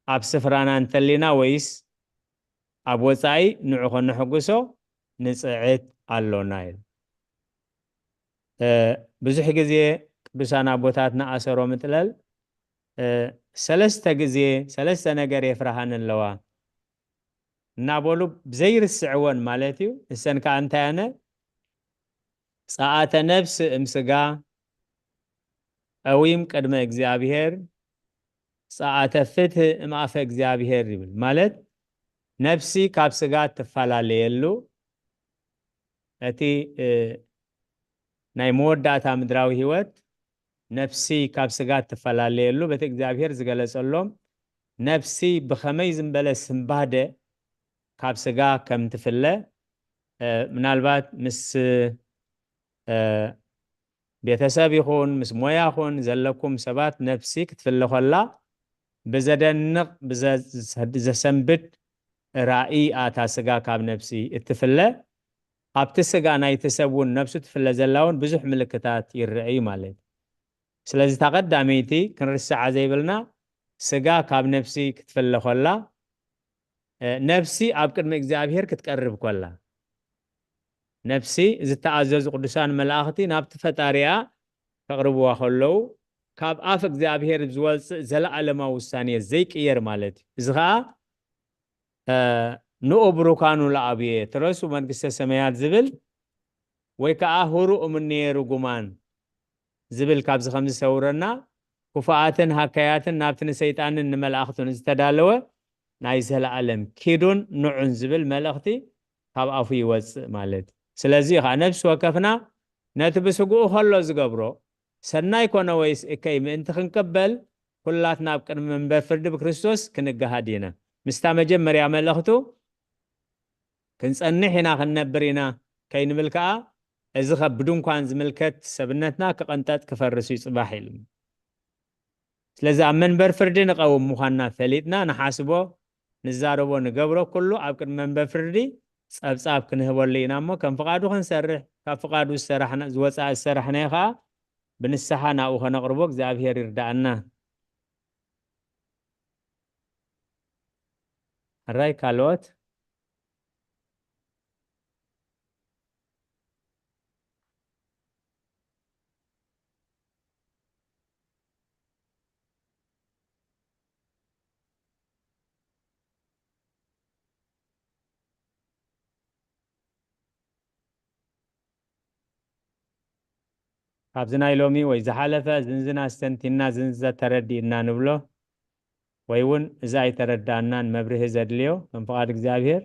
ኣብ ስፍራና እንተሊና ወይስ ኣብ ወጻኢ ንዑ ከነሐጉሶ ንጽዕት ኣሎና ኢሉ። እ፣ ብዙሕ ግዜ ቅዱሳን ኣቦታትና ኣሰሮ ምጥለል እ፣ ሰለስተ ግዜ ሰለስተ ነገር የፍርሃን ኣለዋ እናበሉ ብዘይርስዕወን ማለት እዩ። እሰን ከዓ እንታይ ኣነ ጸኣተ ነፍስ እም ስጋ ቀዊም ቅድመ እግዚኣብሔር ጸኣተ ፍትህ እም ኣፈ እግዚኣብሔር ይብል። ማለት ነፍሲ ካብ ስጋ ትፈላለየሉ እቲ እ፣ ናይ መወዳእታ ምድራዊ ህይወት ነፍሲ ካብ ስጋ ትፈላለየሉ በቲ እግዚኣብሔር ዝገለጸሎም ነፍሲ ብኸመይ ዝንበለ ስንባደ ካብ ስጋ ከም ትፍለ እ፣ ምናልባት ምስ እ፣ ቤተሰብ ይኹን ምስ ሞያ ኹን ዘለኩም ሰባት ነፍሲ ክትፍለ ከላ ብዘደንቕ ብዘ- ዘሰንብድ ራእይ ኣታ ስጋ ካብ ነፍሲ እትፍለ ኣብቲ ስጋ ናይቲ ሰብ እውን ነፍሱ ትፍለ ዘላ እውን ብዙሕ ምልክታት ይረአ እዩ ማለት እዩ። ስለዚ እታ ቀዳመይቲ ክንርስዓ ዘይብልና ስጋ ካብ ነፍሲ ክትፍለ ከላ እ፣ ነፍሲ ኣብ ቅድሚ እግዚኣብሔር ክትቀርብ ከላ ነፍሲ ዝተኣዘዙ ቅዱሳን መላእኽቲ ናብቲ ፈጣሪኣ ከቕርብዋ ከለዉ ካብ ኣፍ እግዚኣብሔር ዝወፅእ ዘለኣለማዊ ውሳኔ ዘይቅየር ማለት እዩ። እዚ ከዓ እ፣ ንኡ ብሩካኑ ለኣብየ ትረሱ መንግስተ ሰማያት ዝብል ወይ ከዓ ሁሩ እምኔ ርጉማን ዝብል ካብዚ ከም ዝሰውረና ክፉኣትን ሃካያትን ናብቲ ንሰይጣንን ንመላእኽቱን ዝተዳለወ ናይ ዘለኣለም ኪዱን ንዑን ዝብል መልእኽቲ ካብ ኣፉ ይወፅእ ማለት እዩ። ስለዚ ከዓ ነፍሲ ወከፍና ነቲ ብስግኡ ከሎ ዝገብሮ ሰናይ ኮነ ወይስ እከይ ምእንቲ ክንቅበል ኩላትና ኣብ ቅድሚ መንበር ፍርዲ ብክርስቶስ ክንገሃድ ኢና። ምስታ መጀመርያ መልእኽቱ ክንጸንሕ ኢና ክንነብር ኢና ከይንብል ከኣ እዚ ኸ ብድንኳን ዝምልከት ሰብነትና ክቐንጠጥ ክፈርስ እዩ ጽባሕ ኢሉ። ስለዚ ኣብ መንበር ፍርዲ ንቐውም ምዃንና ፈሊጥና ንሓስቦ፣ ንዛረቦ፣ ንገብሮ ኩሉ ኣብ ቅድሚ መንበር ፍርዲ ጸብጻብ ክንህበሉ ኢና እሞ ከም ፍቓዱ ክንሰርሕ፣ ካብ ፍቓዱ ዝሰራሕና ዝወጻእ ዝሰራሕናዮ ኸኣ ብንስሓ ናብኡ ከነቕርቦ እግዚኣብሔር ይርዳእና። ሕራይ ካልኦት ካብዚ ናይ ሎሚ ወይ ዝሓለፈ ዝንዝና ስተንቲና ዝንዘ ተረዲእና ንብሎ ወይ እውን እዚ ኣይተረዳእናን መብርሂ ዘድልዮ ከም ፍቓድ እግዚኣብሔር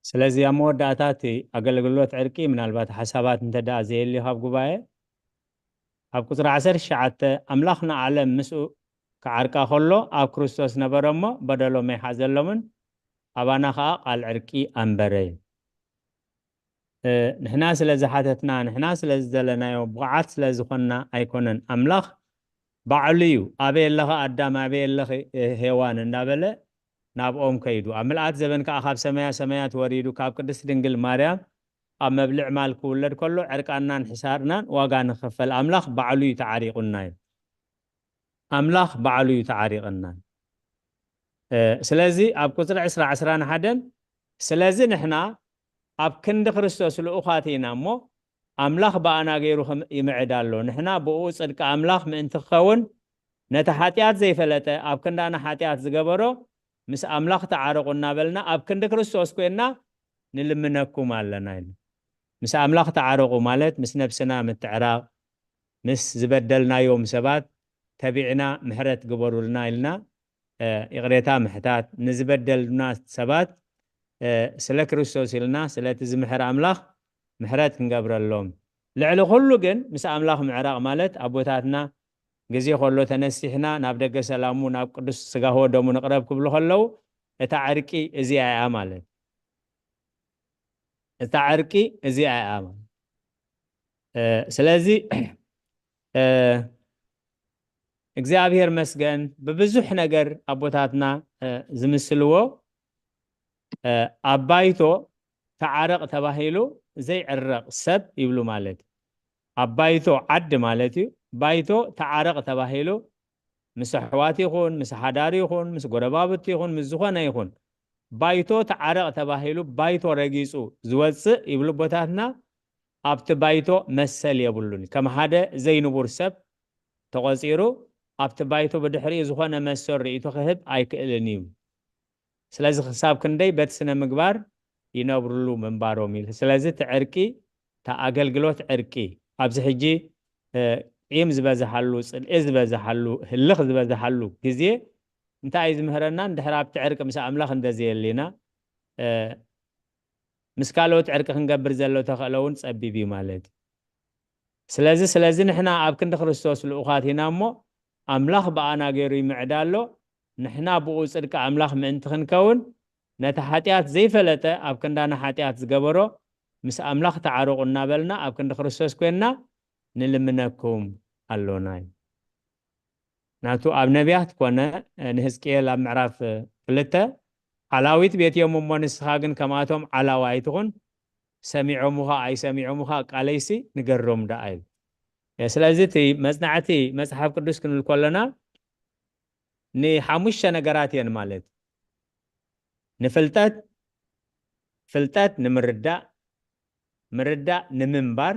ስለዚ ኣብ መወዳእታ እቲ ኣገልግሎት ዕርቂ ምናልባት ሓሳባት እንተ ደኣ ዘየልዩ ካብ ጉባኤ ኣብ ቁፅሪ ዓሰርተ ትሽዓተ ኣምላኽ ንዓለም ምስኡ ክዓርቃ ከሎ ኣብ ክርስቶስ ነበረ እሞ በደሎም ኣይሓዘሎምን ኣባና ከዓ ቃል ዕርቂ ኣንበረ እዩ። ንሕና ስለ ዝሓተትና ንሕና ስለ ዝደለናዮ ብቑዓት ስለ ዝኾንና ኣይኮነን ኣምላኽ ባዕሉ እዩ ኣበይ ኣለኻ ኣዳም ኣበይ ኣለኺ ሄዋን እንዳበለ ናብኦም ከይዱ ኣብ ምልኣት ዘበን ከዓ ካብ ሰማያ ሰማያት ወሪዱ ካብ ቅድስት ድንግል ማርያም ኣብ መብልዕ ማል ክውለድ ከሎ ዕርቃናን ሕሳርናን ዋጋ ንክፈል ኣምላኽ ባዕሉ እዩ ተዓሪቑና እዩ ኣምላኽ ባዕሉ እዩ ተዓሪቕና ስለዚ ኣብ ቁፅሪ ዕስራ ዕስራን ሓደን ስለዚ ንሕና ኣብ ክንዲ ክርስቶስ ልኡኻት ኢና እሞ ኣምላኽ ብኣና ገይሩ ይምዕድ ኣሎ ንሕና ብኡ ፅድቂ ኣምላኽ ምእንቲ ክኸውን ነቲ ሓጢኣት ዘይፈለጠ ኣብ ክንዳና ሓጢኣት ዝገበሮ ምስ ኣምላኽ ተዓረቑ እናበልና ኣብ ክንዲ ክርስቶስ ኮይንና ንልምነኩም ኣለና ኢሉ ምስ ኣምላኽ ተዓረቑ ማለት ምስ ነብስና ምትዕራቕ ምስ ዝበደልናዮም ሰባት ተቢዕና ምሕረት ግበሩልና ኢልና ይቕሬታ ምሕታት ንዝበደልና ሰባት ስለ ክርስቶስ ኢልና ስለቲ ዝምሕር ኣምላኽ ምሕረት ክንገብረሎም ልዕሊ ኩሉ ግን ምስ ኣምላኽ ምዕራቕ ማለት ኣቦታትና ግዜ ከሎ ተነሲሕና ናብ ደገ ሰላሙ ናብ ቅዱስ ስጋሆ ደሙ ንቕረብ ክብሉ ከለዉ እታ ዕርቂ እዚኣ እያ ማለት እታ ዕርቂ እዚኣ እያ ማለት ስለዚ እግዚኣብሔር መስገን ብብዙሕ ነገር ኣቦታትና ዝምስልዎ ኣብ ባይቶ ተዓረቕ ተባሂሉ ዘይዕረቕ ሰብ ይብሉ ማለት ኣብ ባይቶ ዓዲ ማለት እዩ ባይቶ ተዓረቕ ተባሂሉ ምስ ኣሕዋት ይኹን ምስ ሓዳር ይኹን ምስ ጎረባብቲ ይኹን ምስ ዝኾነ ይኹን ባይቶ ተዓረቕ ተባሂሉ ባይቶ ረጊፁ ዝወፅእ ይብሉ ኣቦታትና ኣብቲ ባይቶ መሰል የብሉን ከም ሓደ ዘይንቡር ሰብ ተቖፂሩ ኣብቲ ባይቶ ብድሕሪኡ ዝኾነ መሰል ርእይቶ ክህብ ኣይክእልን እዩ ስለዚ ክሳብ ክንደይ በቲ ስነ ምግባር ይነብርሉ ምንባሮም ኢሉ ስለዚ እቲ ዕርቂ እቲ ኣገልግሎት ዕርቂ ኣብዚ ሕጂ ቂም ዝበዝሓሉ ፅልኢ ዝበዝሓሉ ህልኽ ዝበዝሓሉ ግዜ እንታይ እዩ ዝምህረና እንድሕር ኣብቲ ዕርቂ ምስ ኣምላኽ እንደዘየሊና ምስ ካልኦት ዕርቂ ክንገብር ዘሎ ተኽእሎ እውን ጸቢብ እዩ ማለት እዩ ስለዚ ስለዚ ንሕና ኣብ ክንዲ ክርስቶስ ልኡኻት ኢና እሞ ኣምላኽ ብኣና ገይሩ ይምዕዳ ኣሎ ንሕና ብኡ ጽድቂ ኣምላኽ ምእንቲ ክንከውን ነቲ ሓጢኣት ዘይፈለጠ ኣብ ክንዳና ሓጢኣት ዝገበሮ ምስ ኣምላኽ ተዓረቑ እናበልና ኣብ ክንዲ ክርስቶስ ኮይንና ንልምነኩም ኣሎና እዩ ናቱ ኣብ ነቢያት ኮነ ንህዝቅኤል ኣብ ምዕራፍ ክልተ ዓላዊት ቤት እዮም እሞ፣ ንስኻ ግን ከምኣቶም ዓላዊ ኣይትኹን። ሰሚዖምኻ ኣይሰሚዖምኻ ቃለይሲ ንገሮም ደኣ ኢሉ። እ፣ ስለዚ እቲ መጽናዕቲ መጽሓፍ ቅዱስ ክንብል ከለና ንሓሙሽተ ነገራት እየን ማለት። ንፍልጠት፣ ፍልጠት ንምርዳእ፣ ምርዳእ ንምንባር፣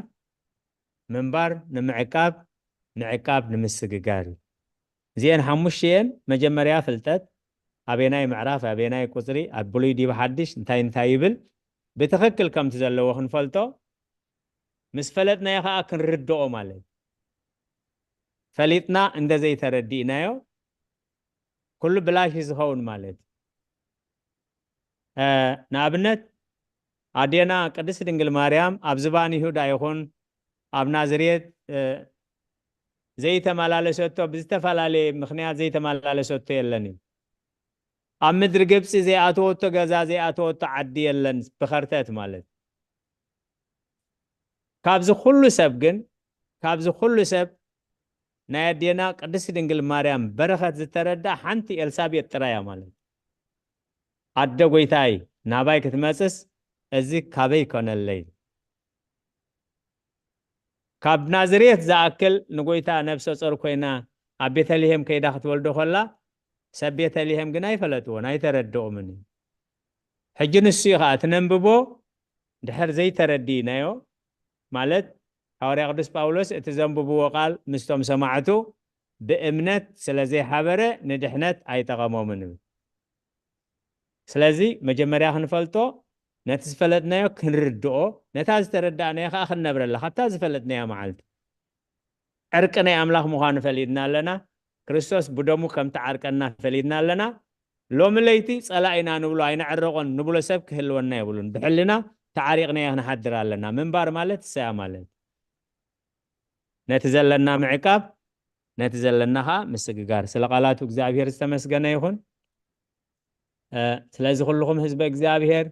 ምንባር ንምዕቃብ፣ ምዕቃብ ንምስግጋር እዩ። እዚኤን ሓሙሽተ እየን። መጀመርያ ፍልጠት፣ ኣበየናይ ምዕራፍ፣ ኣበየናይ ቁጽሪ፣ ኣብ ብሉይ ዲብ ሓድሽ፣ እንታይ እንታይ ይብል፣ ብትኽክል ከምቲ ዘለዎ ክንፈልጦ፣ ምስ ፈለጥናዮ ኸኣ ክንርድኦ ማለት። ፈሊጥና እንደ ዘይተረዲእናዮ፣ ኩሉ ብላሽ እዩ ዝኸውን ማለት። እ፣ ንኣብነት፣ ኣዴና ቅድስት ድንግል ማርያም ኣብ ዝባን ይሁዳ ይኹን ኣብ ናዝሬት፣ እ፣ ዘይተመላለሰቶ፣ ብዝተፈላለየ ምኽንያት ዘይተመላለሰቶ የለን እዩ። ኣብ ምድሪ ግብጺ ዘይኣተወቶ ገዛ፣ ዘይኣተወቶ ዓዲ የለን፣ ብኸርተት ማለት። ካብዚ ኩሉ ሰብ ግን፣ ካብዚ ኩሉ ሰብ ናይ ኣዴና ቅድስት ድንግል ማርያም በረኸት ዝተረድኣ ሓንቲ ኤልሳቤጥ ጥራይ እያ ማለት። ኣደ ጎይታይ ናባይ ክትመጽስ እዚ ካበይ ኮነለይ? ካብ ናዝሬት ዝኣክል ንጎይታ ነብሰ ጾር ኮይና ኣብ ቤተልሔም ከይዳ ክትወልዶ ከላ፣ ሰብ ቤተልሔም ግን ኣይፈለጥዎን፣ ኣይተረድኦምን እዩ። ሕጂ ንሱ እዩ ኸኣ እቲ ነንብቦ ድሕር ዘይተረዲእናዮ፣ ማለት ሓዋርያ ቅዱስ ጳውሎስ እቲ ዘንብብዎ ቃል ምስቶም ሰማዕቱ ብእምነት ስለ ዘይሓበረ ንድሕነት ኣይጠቐሞምን ይብል። ስለዚ መጀመርያ ክንፈልጦ፣ ነቲ ዝፈለጥናዮ ክንርድኦ፣ ነታ ዝተረዳእናዮ ኸኣ ክንነብረላ፣ ካብታ ዝፈለጥናያ መዓልቲ። ዕርቂ ናይ ኣምላኽ ምዃኑ ፈሊጥና ኣለና። ክርስቶስ ብደሙ ከም ተዓርቀና ፈሊጥና ኣለና። ሎሚ ለይቲ ጸላኢና ንብሎ ኣይንዕረቖን ንብሎ ሰብ ክህልወና የብሉን። ብሕልና ተዓሪቕናዮ ክንሓድር ኣለና። ምንባር ማለት እሰያ ማለት። ነቲ ዘለና ምዕቃብ፣ ነቲ ዘለና ኸኣ ምስግጋር። ስለ ቃላቱ እግዚኣብሔር ዝተመስገነ ይኹን። እ፣ ስለዚ ኩልኹም ህዝበ እግዚኣብሔር፣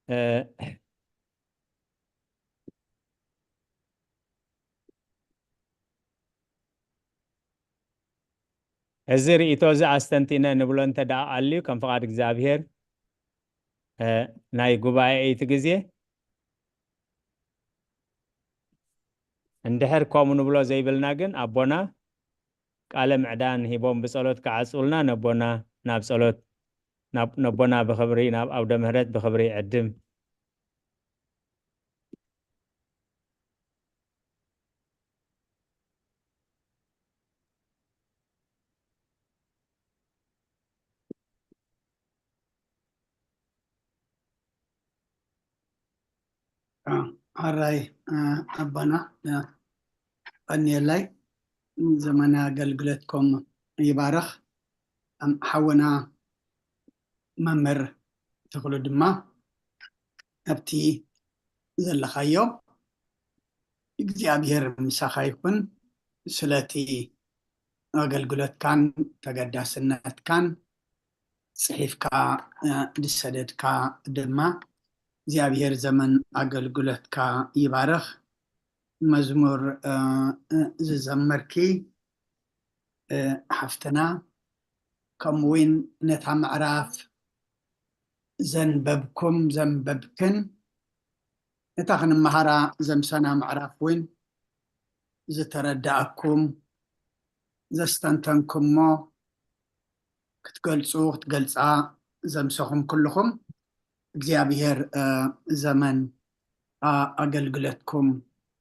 እ፣ እዚ ርእይቶ እዚ ኣስተንቲነ ንብሎ እንተ ደኣ ኣልዩ፣ ከም ፍቓድ እግዚኣብሔር፣ እ፣ ናይ ጉባኤ እቲ ግዜ እንድሕር ከምኡ ንብሎ ዘይብልና ግን፣ ኣቦና ቃለ ምዕዳን ሂቦም ብጸሎት ክዓጽውልና፣ ነቦና ናብ ጸሎት፣ ናብ፣ ነቦና ብኽብሪ ናብ ኣውደ ምህረት ብኽብሪ ይዕድም። አ፣ ሓራይ፣ አ፣ ኣባና፣ አ፣ ቀንየላይ፣ ዘመነ ኣገልግሎትኩም ይባርኽ። ኣም-፣ ሓውና መምህር ተኽሉ ድማ ኣብቲ ዘለኻዮ እግዚኣብሔር ምሳኻ ይኹን። ስለቲ ኣገልግሎትካን ተገዳስነትካን ጽሒፍካ፣ እ፣ ዝሰደድካ ድማ እግዚኣብሔር ዘመን ኣገልግሎትካ ይባርኽ። መዝሙር፣ እ፣ እ፣ ዝዘመርኪ፣ እ፣ ሓፍትና፣ ከምኡውን ነታ ምዕራፍ ዘንበብኩም ዘንበብክን፣ እታ ክንመሃራ ዘምሰና ምዕራፍ እውን ዝተረዳእኩም፣ ዘስተንተንኩሞ ክትገልጹ፣ ክትገልጻ ዘምሰኹም ኩልኹም፣ እግዚኣብሔር፣ እ፣ ዘመን፣ እ፣ ኣገልግሎትኩም፣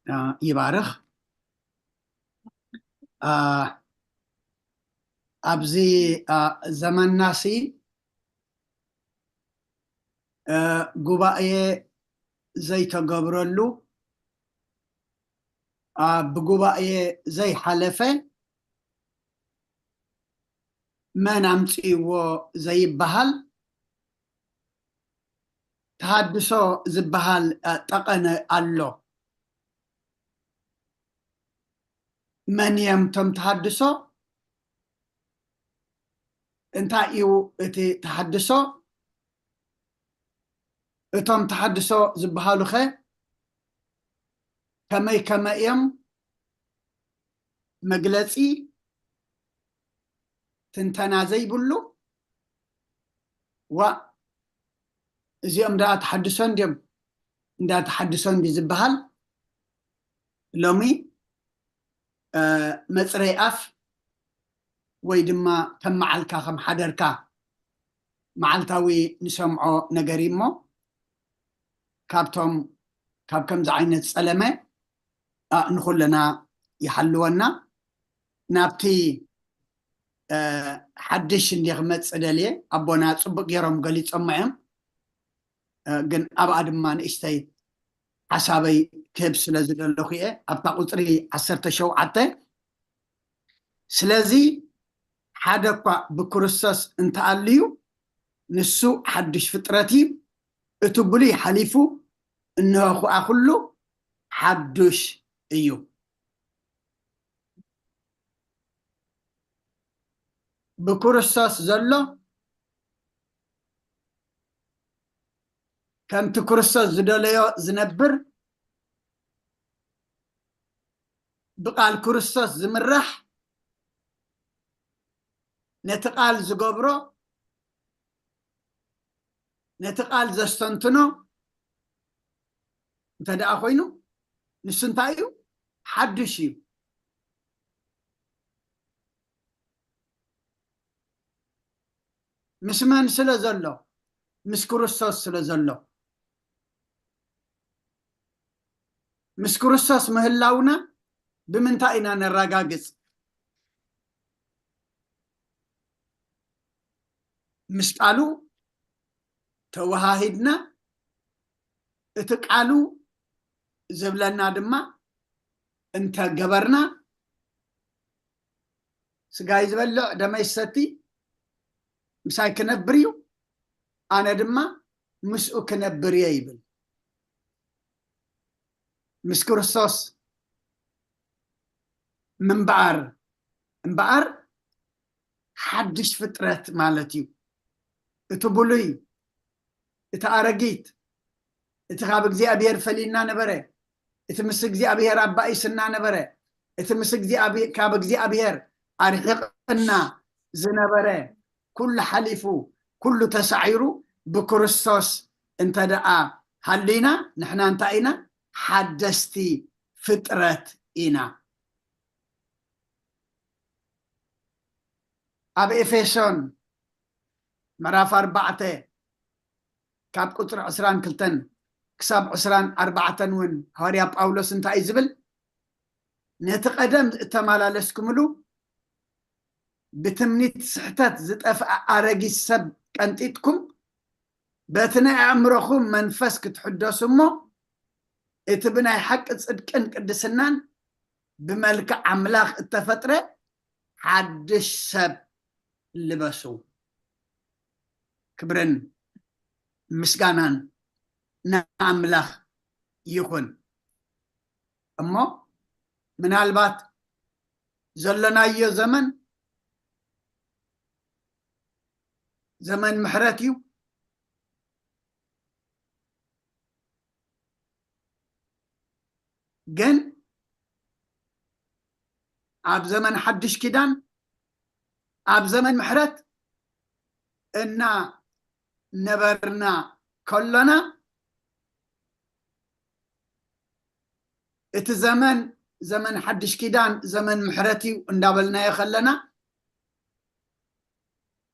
እ፣ ይባርኽ። እ፣ ኣብዚ፣ እ፣ ዘመንናሲ፣ እ፣ ጉባኤ ዘይተገብረሉ፣ እ፣ ብጉባኤ ዘይሓለፈ፣ መን ኣምጽእዎ ዘይበሃል፣ ተሃድሶ ዝበሃል፣ እ፣ ጠቐነ ኣሎ። መን እዮም እቶም ተሃድሶ? እንታይ እዩ እቲ ተሃድሶ? እቶም ተሃድሶ ዝበሃሉ ኸ ከመይ ከመይ እዮም? መግለጺ፣ ትንተና ዘይብሉ፣ ዋእ፣ እዚኦም ደኣ ተሓድሶ እንድዮም፣ እንዳ ተሓድሶ እንዲ ዝበሃል። ሎሚ መፅረይ ኣፍ ወይ ድማ ከም መዓልካ ከም ሓደርካ መዓልታዊ ንሰምዖ ነገር እዩ እሞ፣ ካብቶም ካብ ከምዚ ዓይነት ፀለመ ንኩልና ይሓልወና። ናብቲ ሓድሽ እንዲ ክመፅእ ደልየ፣ ኣቦና ፅቡቅ ገይሮም ገሊፆሞ እዮም። ግን ኣብኣ ድማ ንእሽተይ ሓሳበይ ክህብ ስለ ዝደለኹ እየ። ኣብታ ቁፅሪ ዓሰርተ ሸውዓተ፣ ስለዚ ሓደ እኳ ብክርስቶስ እንተኣልዩ፣ ንሱ ሓድሽ ፍጥረት እዩ፣ እቲ ብሉይ ሓሊፉ፣ እንሆ ኹኣ ኩሉ ሓዱሽ እዩ። ብክርስቶስ ዘሎ ከምቲ ክርስቶስ ዝደለዮ ዝነብር፣ ብቃል ክርስቶስ ዝምራሕ፣ ነቲ ቃል ዝገብሮ፣ ነቲ ቃል ዘስተንትኖ እንተ ደኣ ኮይኑ፣ ንሱ እንታይ እዩ? ሓድሽ እዩ። ምስ መን ስለ ዘሎ? ምስ ክርስቶስ ስለ ዘሎ። ምስ ክርስቶስ ምህላውና ብምንታይ ኢና ነረጋግጽ? ምስ ቃሉ ተወሃሂድና፣ እቲ ቃሉ ዝብለና ድማ እንተ ገበርና፣ ስጋይ ዝበልዕ ደመይ ዝሰቲ ምሳይ ክነብር እዩ፣ ኣነ ድማ ምስኡ ክነብር እየ ይብል። ምስ ክርስቶስ ምንባር እምበኣር ሓድሽ ፍጥረት ማለት እዩ። እቲ ብሉይ፣ እቲ ኣረጊት፣ እቲ ካብ እግዚኣብሔር ፈሊና ነበረ፣ እቲ ምስ እግዚኣብሔር ኣባኢስና ነበረ፣ እቲ ምስ እግዚኣብ-፣ ካብ እግዚኣብሔር ኣርሒቕና ዝነበረ ኩሉ ሓሊፉ፣ ኩሉ ተሳዒሩ ብክርስቶስ እንተ ደኣ ሃሊና፣ ንሕና እንታይ ኢና? ሓደስቲ ፍጥረት ኢና። ኣብ ኤፌሶን ምዕራፍ ኣርባዕተ ካብ ቁጽሪ ዕስራን ክልተን ክሳብ ዕስራን ኣርባዕተን እውን ሃዋርያ ጳውሎስ እንታይ እዩ ዝብል? ነቲ ቀደም እተመላለስኩምሉ ብትምኒት ስሕተት ዝጠፍኣ ኣረጊት ሰብ ቀንጢጥኩም፣ በቲ ናይ ኣእምሮኹም መንፈስ ክትሕደሱ እሞ፣ እቲ ብናይ ሓቂ ጽድቅን ቅድስናን ብመልክዕ ኣምላኽ እተፈጥረ ሓድሽ ሰብ ልበሱ። ክብርን ምስጋናን ንኣምላኽ ይኹን። እሞ ምናልባት ዘለናዮ ዘመን ዘመን ምሕረት እዩ። ግን ኣብ ዘመን ሓድሽ ኪዳን፣ ኣብ ዘመን ምሕረት እና ነበርና ከሎና፣ እቲ ዘመን ዘመን ሓድሽ ኪዳን፣ ዘመን ምሕረት እዩ እንዳበልናዮ ከለና፣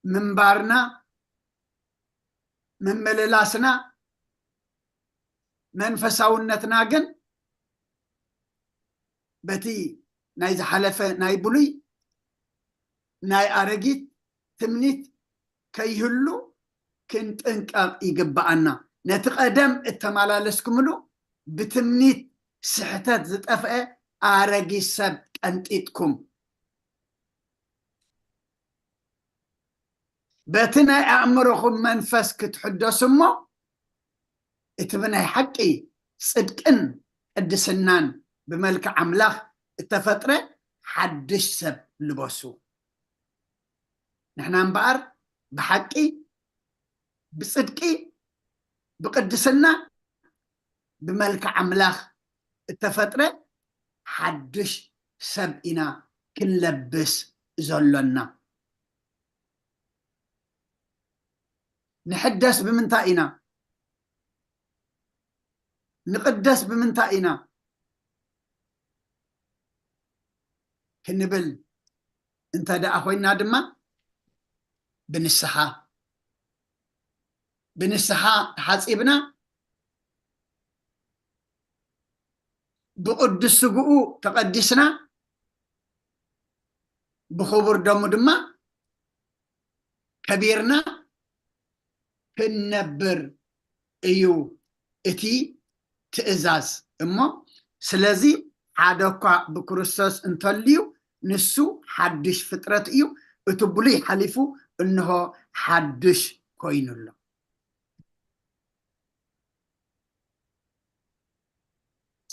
ምንባርና፣ ምምልላስና፣ መንፈሳውነትና ግን በቲ ናይ ዝሓለፈ ናይ ብሉይ ናይ ኣረጊት ትምኒት ከይህሉ ክንጥንቀቕ ይግብኣና። ነቲ ቀደም እተመላለስኩምሉ ብትምኒት ስሕተት ዝጠፍአ ኣረጊት ሰብ ቀንጢጥኩም፣ በቲ ናይ ኣእምሮኹም መንፈስ ክትሕደሱ እሞ፣ እቲ ብናይ ሓቂ ጽድቅን ቅድስናን ብመልክዕ ኣምላኽ እተፈጥረ ሓድሽ ሰብ ልበሱ። ንሕና እምበኣር ብሓቂ፣ ብጽድቂ፣ ብቅድስና፣ ብመልክዕ ኣምላኽ እተፈጥረ ሓድሽ ሰብ ኢና ክንለብስ ዘሎና። ንሕደስ ብምንታይ ኢና? ንቕደስ ብምንታይ ኢና? ክንብል እንተ ደኣ ኮይና ድማ ብንስሓ፣ ብንስሓ ተሓጺብና፣ ብቕዱስ ስግኡ ተቐዲስና፣ ብኽቡር ደሙ ድማ ከቢርና ክንነብር እዩ እቲ ትእዛዝ። እሞ ስለዚ ሓደ እኳ ብክርስቶስ እንተልዩ ንሱ ሓድሽ ፍጥረት እዩ፣ እቲ ብሉይ ሓሊፉ እንሆ ሓድሽ ኮይኑ ኣሎ።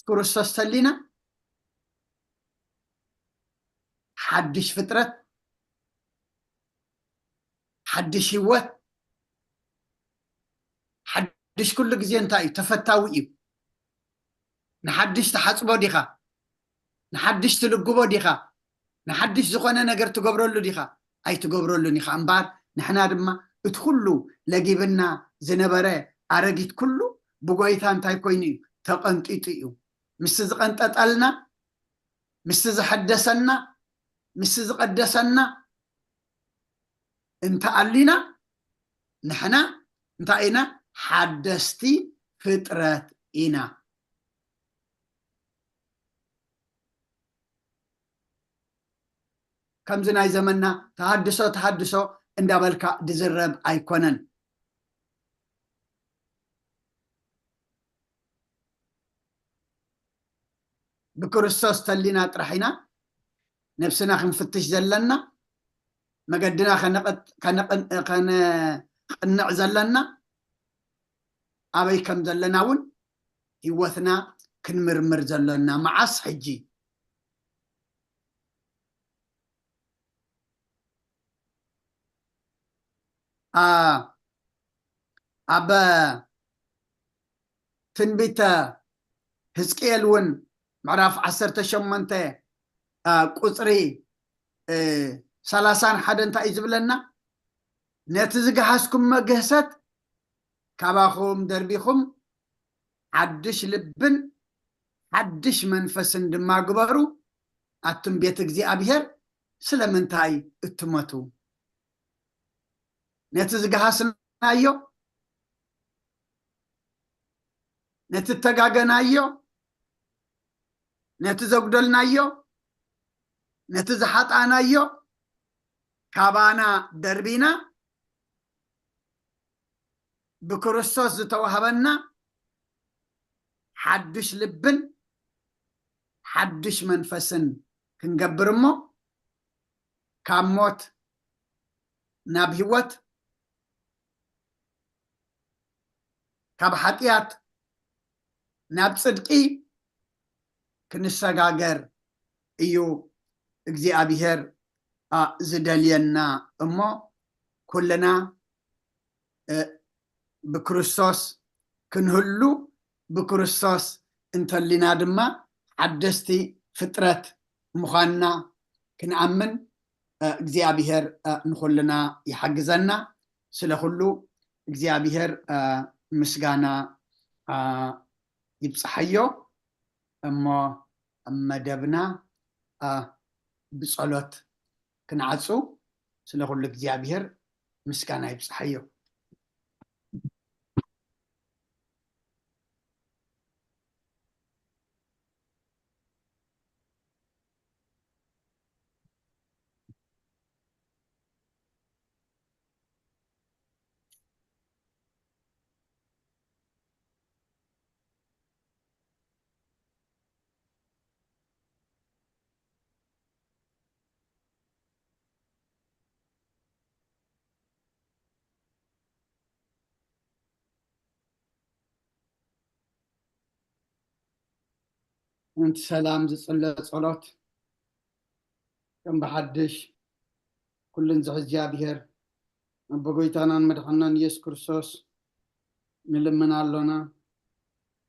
ክርስቶስ ተሊና ሓድሽ ፍጥረት፣ ሓድሽ ህይወት፣ ሓድሽ ኩሉ ግዜ እንታይ እዩ? ተፈታዊ እዩ። ንሓድሽ ትሓጽቦ ዲኻ? ንሓድሽ ትልግቦ ዲኻ? ንሓድሽ ዝኾነ ነገር ትገብረሉ ዲኻ? ኣይትገብረሉን ኢኻ እምበኣር፣ ንሕና ድማ እቲ ኩሉ ለጊብና ዝነበረ ኣረጊት ኩሉ ብጎይታ እንታይ ኮይኑ እዩ? ተቐንጢጡ እዩ። ምስቲ ዝቐንጠጠልና፣ ምስቲ ዝሐደሰና፣ ምስቲ ዝቐደሰና እንተኣሊና፣ ንሕና እንታይ ኢና? ሓደስቲ ፍጥረት ኢና። ከምዚ ናይ ዘመንና ተሃድሶ፣ ተሃድሶ እንዳበልካ ዝዝረብ ኣይኮነን። ብክርስቶስ ተሊና ጥራሕ ኢና ነብስና ክንፍትሽ ዘለና፣ መገድና ከነቐጥ-፣ ከነቕን-፣ ከነቕንዕ ዘለና፣ ኣበይ ከም ዘለና እውን ህይወትና ክንምርምር ዘለና። መዓስ? ሕጂ። ኣ-፣ ኣብ ትንቢተ ሕዝቅኤል እውን ምዕራፍ ዓሰርተ ሸሞንተ፣ ኣ፣ ቁጽሪ፣ እ፣ ሰላሳን ሓደን እንታይ እዩ ዝብለና? ነቲ ዝገሃስኩሞ ግህሰት ካባኹም ደርቢኹም ሓድሽ ልብን ሓድሽ መንፈስን ድማ ግበሩ፣ ኣቱም ቤት እግዚኣብሔር ስለምንታይ እትመቱ? ነቲ ዝገሃስናዮ፣ ነቲ እተጋገናዮ፣ ነቲ ዘጉደልናዮ፣ ነቲ ዝሓጣናዮ ካባና ደርቢና ብክርስቶስ ዝተዋህበና ሓድሽ ልብን ሓድሽ መንፈስን ክንገብር እሞ ካብ ሞት ናብ ህይወት፣ ካብ ሓጢኣት ናብ ጽድቂ ክንሰጋገር እዩ እግዚኣብሔር፣ ኣ፣ ዝደልየና እሞ ኩልና፣ እ፣ ብክርስቶስ ክንህሉ፣ ብክርስቶስ እንተሊና ድማ ሓደስቲ ፍጥረት ምዃንና ክንኣምን፣ እ፣ እግዚኣብሔር፣ እ፣ ንኹልና ይሓግዘና። ስለ ኩሉ እግዚኣብሔር፣ እ፣ ምስጋና፣ እ፣ ይብጽሓዮ። እሞ መደብና፣ እ፣ ብጸሎት ክንዓጹ። ስለ ኩሉ እግዚኣብሔር ምስጋና ይብጽሓዮ። እንቲ ሰላም ዝጽለ ጸሎት፣ ከም ብሓድሽ ኩሉን ዝሕዝ እግዚኣብሔር፣ ኣቦ ጎይታናን መድሓናን ኢየሱስ ክርስቶስ ንልምን ኣሎና።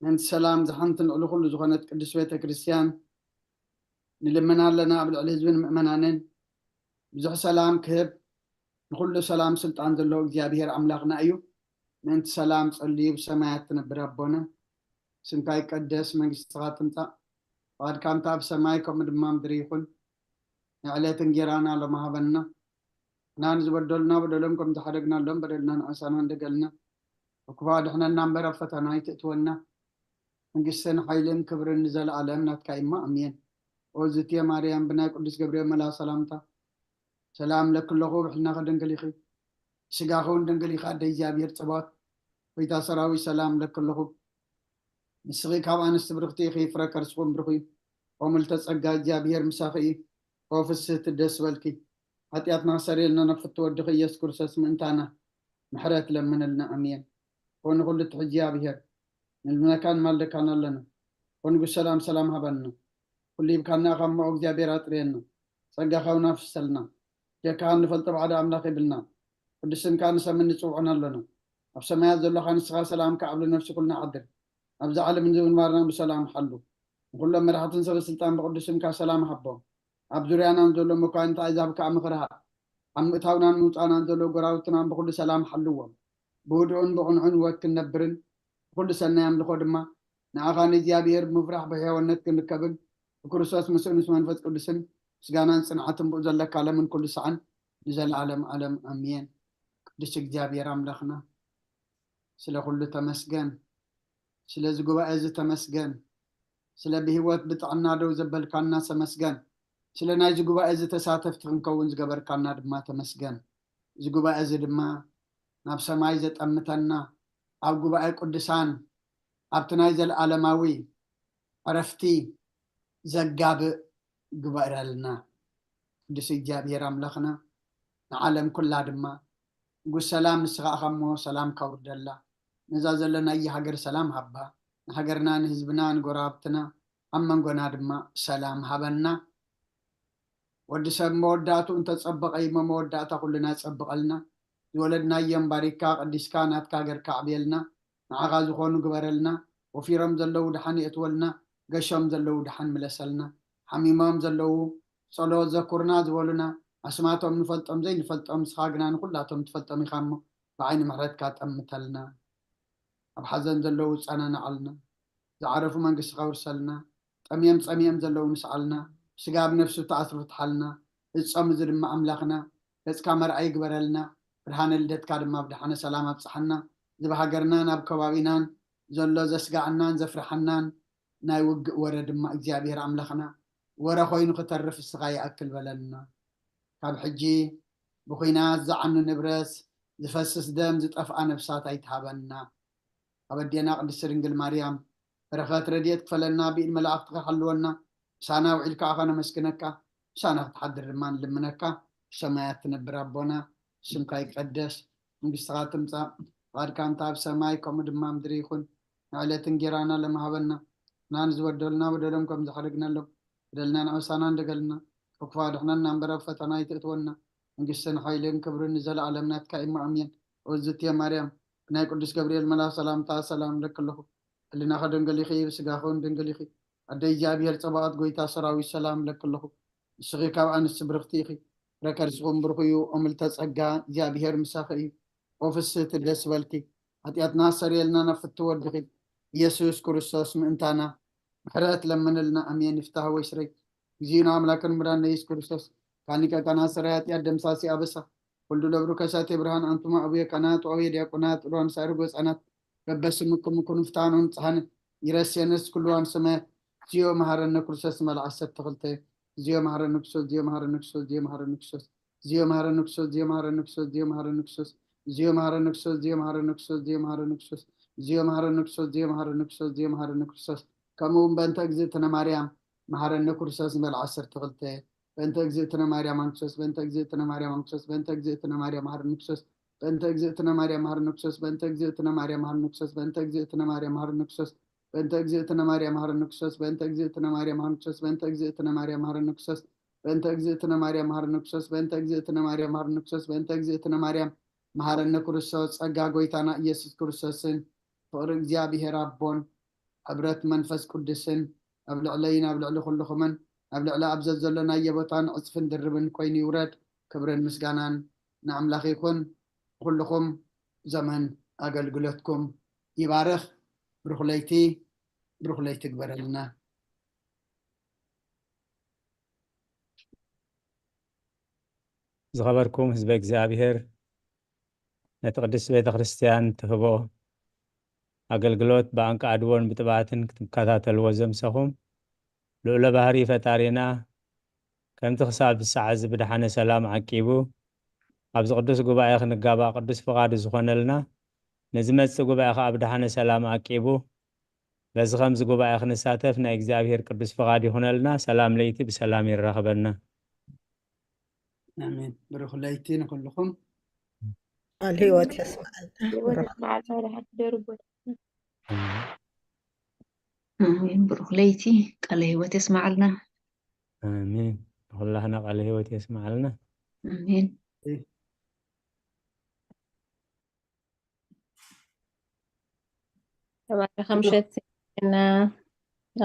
ምእንቲ ሰላም፣ ዝሓንትን ልዕሊ ኩሉ ዝኾነት ቅድስት ቤተ ክርስቲያን ንልምን ኣለና። ኣብ ልዕሊ ህዝብን ምእመናንን ብዙሕ ሰላም ክህብ፣ ንኹሉ ሰላም ስልጣን ዘለዎ እግዚኣብሔር ኣምላኽና እዩ። ምእንቲ ሰላም ጸልዩ ብሰማያት ትነብር ኣቦና፣ ስምካ ይቀደስ፣ መንግስትኻ ትምጻእ፣ ፍቓድካ እንተ ኣብ ሰማይ ከምኡ ድማ ምድሪ ይኹን። ንዕለት እንጌራና ሎሚ ሃበና። ንሕና ንዝበደሉና በደሎም ከም ዝሓደግናሎም በደልና ንኣሳና እንደገልና፣ ብክፉ ኣድሕነና እምበር ኣብ ፈተና ኣይትእትወና። መንግስትን ሓይልን ክብርን ንዘለኣለም ናትካ እማ፣ ኣሜን። ኦ ዝትየ ማርያም፣ ብናይ ቅዱስ ገብርኤል መልኣ ሰላምታ ሰላም ለኪ ኣለኹ፣ ብሕልናኺ ድንግል ኢኺ፣ ስጋኺ እውን ድንግል ኢኻ፣ ኣደ እግዚኣብሔር ጽባኦት፣ ጎይታ ሰራዊት ሰላም ለኪ ኣለኹ። ንስኺ ካብ ኣንስቲ ብርኽቲ ኢኺ፣ ፍረ ከርስኹም ብሩኽ እዩ። ኦ ምልተ ጸጋ፣ እግዚኣብሔር ምሳኺ እዩ። ኦ ፍስህቲ ደስ በልኪ፣ ሓጢኣትና ሰሪልና ናብ ፍትወ ወድኺ ኢየሱስ ክርስቶስ ምእንታና ምሕረት ለምንልና፣ ኣሜን። ኦ ንኹሉ ትሕዚ እግዚኣብሔር፣ ንልምነካን ማልደካን ኣለና። ኦ ንጉስ ሰላም፣ ሰላም ሃበና። ኩሉ ሂብካና ኢኻ እሞ እግዚኣብሔር ኣጥርየና። ጸጋኻ እውን ኣፍሰልና። ጀካኻ እንፈልጦ ባዕዲ ኣምላኽ የብልና። ቅዱስ ስምካ ንሰምን ንጽውዖን ኣሎና። ኣብ ሰማያት ዘሎኻ ንስኻ ሰላምካ ኣብ ነፍሲ ኩልና ሓድር። ኣብዛ ዓለም ንምንባርና ብሰላም ሓሉ። ንኹሎም መራሕትን ሰበ ስልጣን ብቅዱስ ስምካ ሰላም ሃቦም። ኣብ ዙርያና ንዘሎ መኳንንቲ ኣሕዛብ ከኣ ምኽሪ ሃብ። ኣብ ምእታውናን ምውጻእናን ዘሎ ጎራውትናን ብኹሉ ሰላም ሓልዎም። ብህዱእን ብቕንዑን ህይወት ክንነብርን ብኹሉ ሰናይ ኣምልኾ ድማ ንኣኻ ንእግዚኣብሔር ብምፍራሕ ብሕያውነት ክንርከብን ብክርስቶስ ምስኡ ምስ መንፈስ ቅዱስን ምስጋናን ጽንዓትን ብኡ ዘለካ ለምን ኩሉ ሰዓን ንዘለዓለም ዓለም ኣሜን። ቅዱስ እግዚኣብሔር ኣምላኽና ስለ ኩሉ ተመስገን። ስለዚ ጉባኤ እዚ ተመስገን። ስለ ብህይወት ብጥዕና ደው ዘበልካና ተመስገን። ስለ ናይዚ ጉባኤ እዚ ተሳተፍቲ ክንከውን ዝገበርካና ድማ ተመስገን። እዚ ጉባኤ እዚ ድማ ናብ ሰማይ ዘጠምተና፣ ኣብ ጉባኤ ቅዱሳን፣ ኣብቲ ናይ ዘለዓለማዊ ዕረፍቲ ዘጋብእ ግበረልና። ቅዱስ እግዚኣብሔር ኣምላኽና ንዓለም ኩላ ድማ ንጉስ ሰላም ንስኻ ኢኻ እሞ ሰላም ከውርደላ። ነዛ ዘለናያ ሃገር ሰላም ሃባ። ንሃገርና፣ ንህዝብና፣ ንጎረባብትና፣ ኣብ መንጎና ድማ ሰላም ሃበና። ወዲ ሰብ መወዳእትኡ እንተጸበቐ እሞ መወዳእታ ኩልና ጸብቐልና። ዝወለድናዮም ባሪካ ቀዲስካ ናትካ ሃገርካ ኣዕብየልና። ንዓኻ ዝኾኑ ግበረልና። ወፊሮም ዘለዉ ደሓን የእትወልና። ገሾም ዘለዉ ደሓን ምለሰልና። ሓሚሞም ዘለዉ ጸሎት ዘኩርና ዝበሉና ኣስማቶም ንፈልጦም ዘይንፈልጦም ንስኻ ግና ንኹላቶም ትፈልጦም ኢኻ እሞ ብዓይኒ ምሕረትካ ጠምተልና። ኣብ ሓዘን ዘለዉ ጸናንዓልና። ዝዓረፉ መንግስቲ ከውርሰልና። ጠምዮም ጸሚኦም ዘለዉ ንስዓልና። ስጋ ኣብ ነፍሱ ተኣስሩ ፍትሓልና። እጾም እዚ ድማ ኣምላኽና ገጽካ መርኣይ ይግበረልና። ብርሃነ ልደትካ ድማ ብደሓነ ሰላም ኣብጽሓና። እዚ ብሃገርናን ኣብ ከባቢናን ዘሎ ዘስጋዕናን ዘፍርሓናን ናይ ውግእ ወረ ድማ እግዚኣብሔር ኣምላኽና ወረ ኮይኑ ክተርፍ እስኻ ይኣክል በለልና። ካብ ሕጂ ብኹናት ዝዓኑ ንብረት፣ ዝፈስስ ደም፣ ዝጠፍኣ ነብሳት ኣይትሃበና። ኣብ ኣዴና ቅድስቲ ድንግል ማርያም በረኸት ረድኤት ክፈለና፣ ብኢድ መላእኽትኻ ሓልወና። ምሳና ውዒልካ ኣኻ ነመስግነካ፣ ምሳና ክትሓድር ድማ ንልምነካ። ብሰማያት ትነብር ኣቦና፣ ስምካ ይቀደስ፣ መንግስትኻ ትምጻእ፣ ፍቓድካ እንተ ኣብ ሰማይ ከምኡ ድማ ምድሪ ይኹን። ንዕለት እንጌራና ለመሃበና፣ ንሕና ንዝበደሉና በደሎም ከም ዝሓደግናሎም በደልና ንኣበሳና እንደገልና፣ ካብ ክፉ ኣድሕነና እምበር ኣብ ፈተና ኣይትእትወና። መንግስትን ሓይልን ክብርን ንዘለኣለም ናትካ እዩ፣ ኣሜን። ኦ ዝትየ ማርያም፣ ብናይ ቅዱስ ገብርኤል መልኣኽ ሰላምታ ሰላም እብለኪ ኣለኹ። ሕልናኺ ድንግል ኢኺ፣ ብስጋኺ እውን ድንግል ኢኺ። ኣደ እግዚኣብሔር ጸባኦት፣ ጎይታ ሰራዊት፣ ሰላም እብለኪ ኣለኹ። ንስኺ ካብ ኣንስቲ ብርኽቲ ኢኺ፣ ፍረ ከርስኺ እውን ብሩኽ እዩ። ኦ ምልዕተ ጸጋ፣ እግዚኣብሔር ምሳኺ እዩ። ኦ ፍስህቲ፣ ደስ በልኪ፣ ሓጢኣትና ኣስተሰርየልና፣ ናብ ፍትው ወድኺ ኢየሱስ ክርስቶስ ምእንታና ምሕረት ለምንልና። ኣሜን። ይፍታህ ወይ ስረይ። እግዚእነ አምላክን መድኃኒነ ኢየሱስ ክርስቶስ፣ ካኒቀ ካህናት ሠራይ ኃጢአት ደምሳሲ አበሳ፣ ወልዱ ለብሩ ከሳቴ ብርሃን፣ አንቱማ አቡየ ካህናት ወአቡየ ዲያቆናት፣ ሩዋን ሳይርጎ ሕፃናት፣ በበስምኩም ኩኑ ፍትሐነ ወንጽሐነ፣ ይረሴነስ ኩሉ ዋን ሰማያት፣ እግዚኦ መሐረነ ክርስቶስ። መልዓሰ ተኽልተ፣ እግዚኦ መሐረነ ክርስቶስ፣ እግዚኦ መሐረነ ክርስቶስ፣ እግዚኦ መሐረነ ክርስቶስ፣ እግዚኦ መሐረነ ክርስቶስ፣ እግዚኦ መሐረነ ክርስቶስ፣ እግዚኦ መሐረነ ክርስቶስ፣ እግዚኦ መሐረነ ክርስቶስ፣ እግዚኦ መሐረነ ክርስቶስ፣ እግዚኦ መሐረነ ክርስቶስ፣ እግዚኦ መሐረነ ክርስቶስ፣ እግዚኦ መሐረነ ክርስቶስ፣ ከምኡ እውን በእንተ እግዝእትነ ማርያም መሐረነ ክርስቶስ። ንበል ዓሰርተ ክልተ። በእንተ እግዝእትነ ማርያም አንክሶስ፣ በእንተ እግዝእትነ ማርያም አንክሶስ፣ በእንተ እግዝእትነ ማርያም መሐረነ ክርስቶስ፣ በእንተ እግዝእትነ ማርያም መሐረነ ክርስቶስ፣ በእንተ እግዝእትነ ማርያም መሐረነ ክርስቶስ፣ በእንተ እግዝእትነ ማርያም መሐረነ ክርስቶስ፣ በእንተ እግዝእትነ ማርያም መሐረነ ክርስቶስ፣ በእንተ እግዝእትነ ማርያም መሐረነ ክርስቶስ፣ በእንተ እግዝእትነ ማርያም መሐረነ ክርስቶስ፣ በእንተ እግዝእትነ ማርያም መሐረነ ክርስቶስ፣ በእንተ እግዝእትነ ማርያም መሐረነ ክርስቶስ፣ በእንተ እግዝእትነ ማርያም መሐረነ ክርስቶስ። ጸጋ ጎይታና ኢየሱስ ክርስቶስን ፍቕሪ እግዚኣብሔር ኣቦን ሕብረት መንፈስ ቅዱስን ኣብ ልዕለይን ኣብ ልዕሊ ኩልኹምን ኣብ ልዕሊ ኣብ ዘዘሎናዮ ቦታን ዕጽፍን ድርብን ኮይኑ ይውረድ። ክብርን ምስጋናን ንኣምላኽ ይኹን። ኩልኹም ዘመን ኣገልግሎትኩም ይባርኽ። ብሩኽ ለይቲ፣ ብሩኽ ለይቲ ግበረልና። ዝኸበርኩም ህዝበ እግዚኣብሔር፣ ነቲ ቅድስት ቤተ ክርስቲያን ትህቦ ኣገልግሎት ብኣንቃዕድዎን ብጥባትን ክትከታተልዎ ዘምሰኹም፣ ልዑለ ባህሪ ፈጣሪና ከምቲ ክሳብ ሰዓት እዚ ብደሓነ ሰላም ዓቂቡ ኣብዚ ቅዱስ ጉባኤ ክንጋባእ ቅዱስ ፍቓዱ ዝኾነልና፣ ንዝመጽእ ጉባኤ ከኣ ብደሓነ ሰላም ዓቂቡ በዚ ከምዚ ጉባኤ ክንሳተፍ ናይ እግዚኣብሔር ቅዱስ ፍቓድ ይኹነልና። ሰላም ለይቲ ብሰላም የራኽበና። ኣሜን። ብሩኽ ለይቲ ንኹልኹም። ቃል ህይወት የስምዓልና። ህይወት የስምዓልና። ደሓን ደሩ። ኣሜን። ብሩኽ ለይቲ፣ ቃለ ህይወት የስምዓልና። ኣሜን። ንኹላህና ቃለ ህይወት የስምዓልና። ኣሜን። ተባረኸ ምሸት እና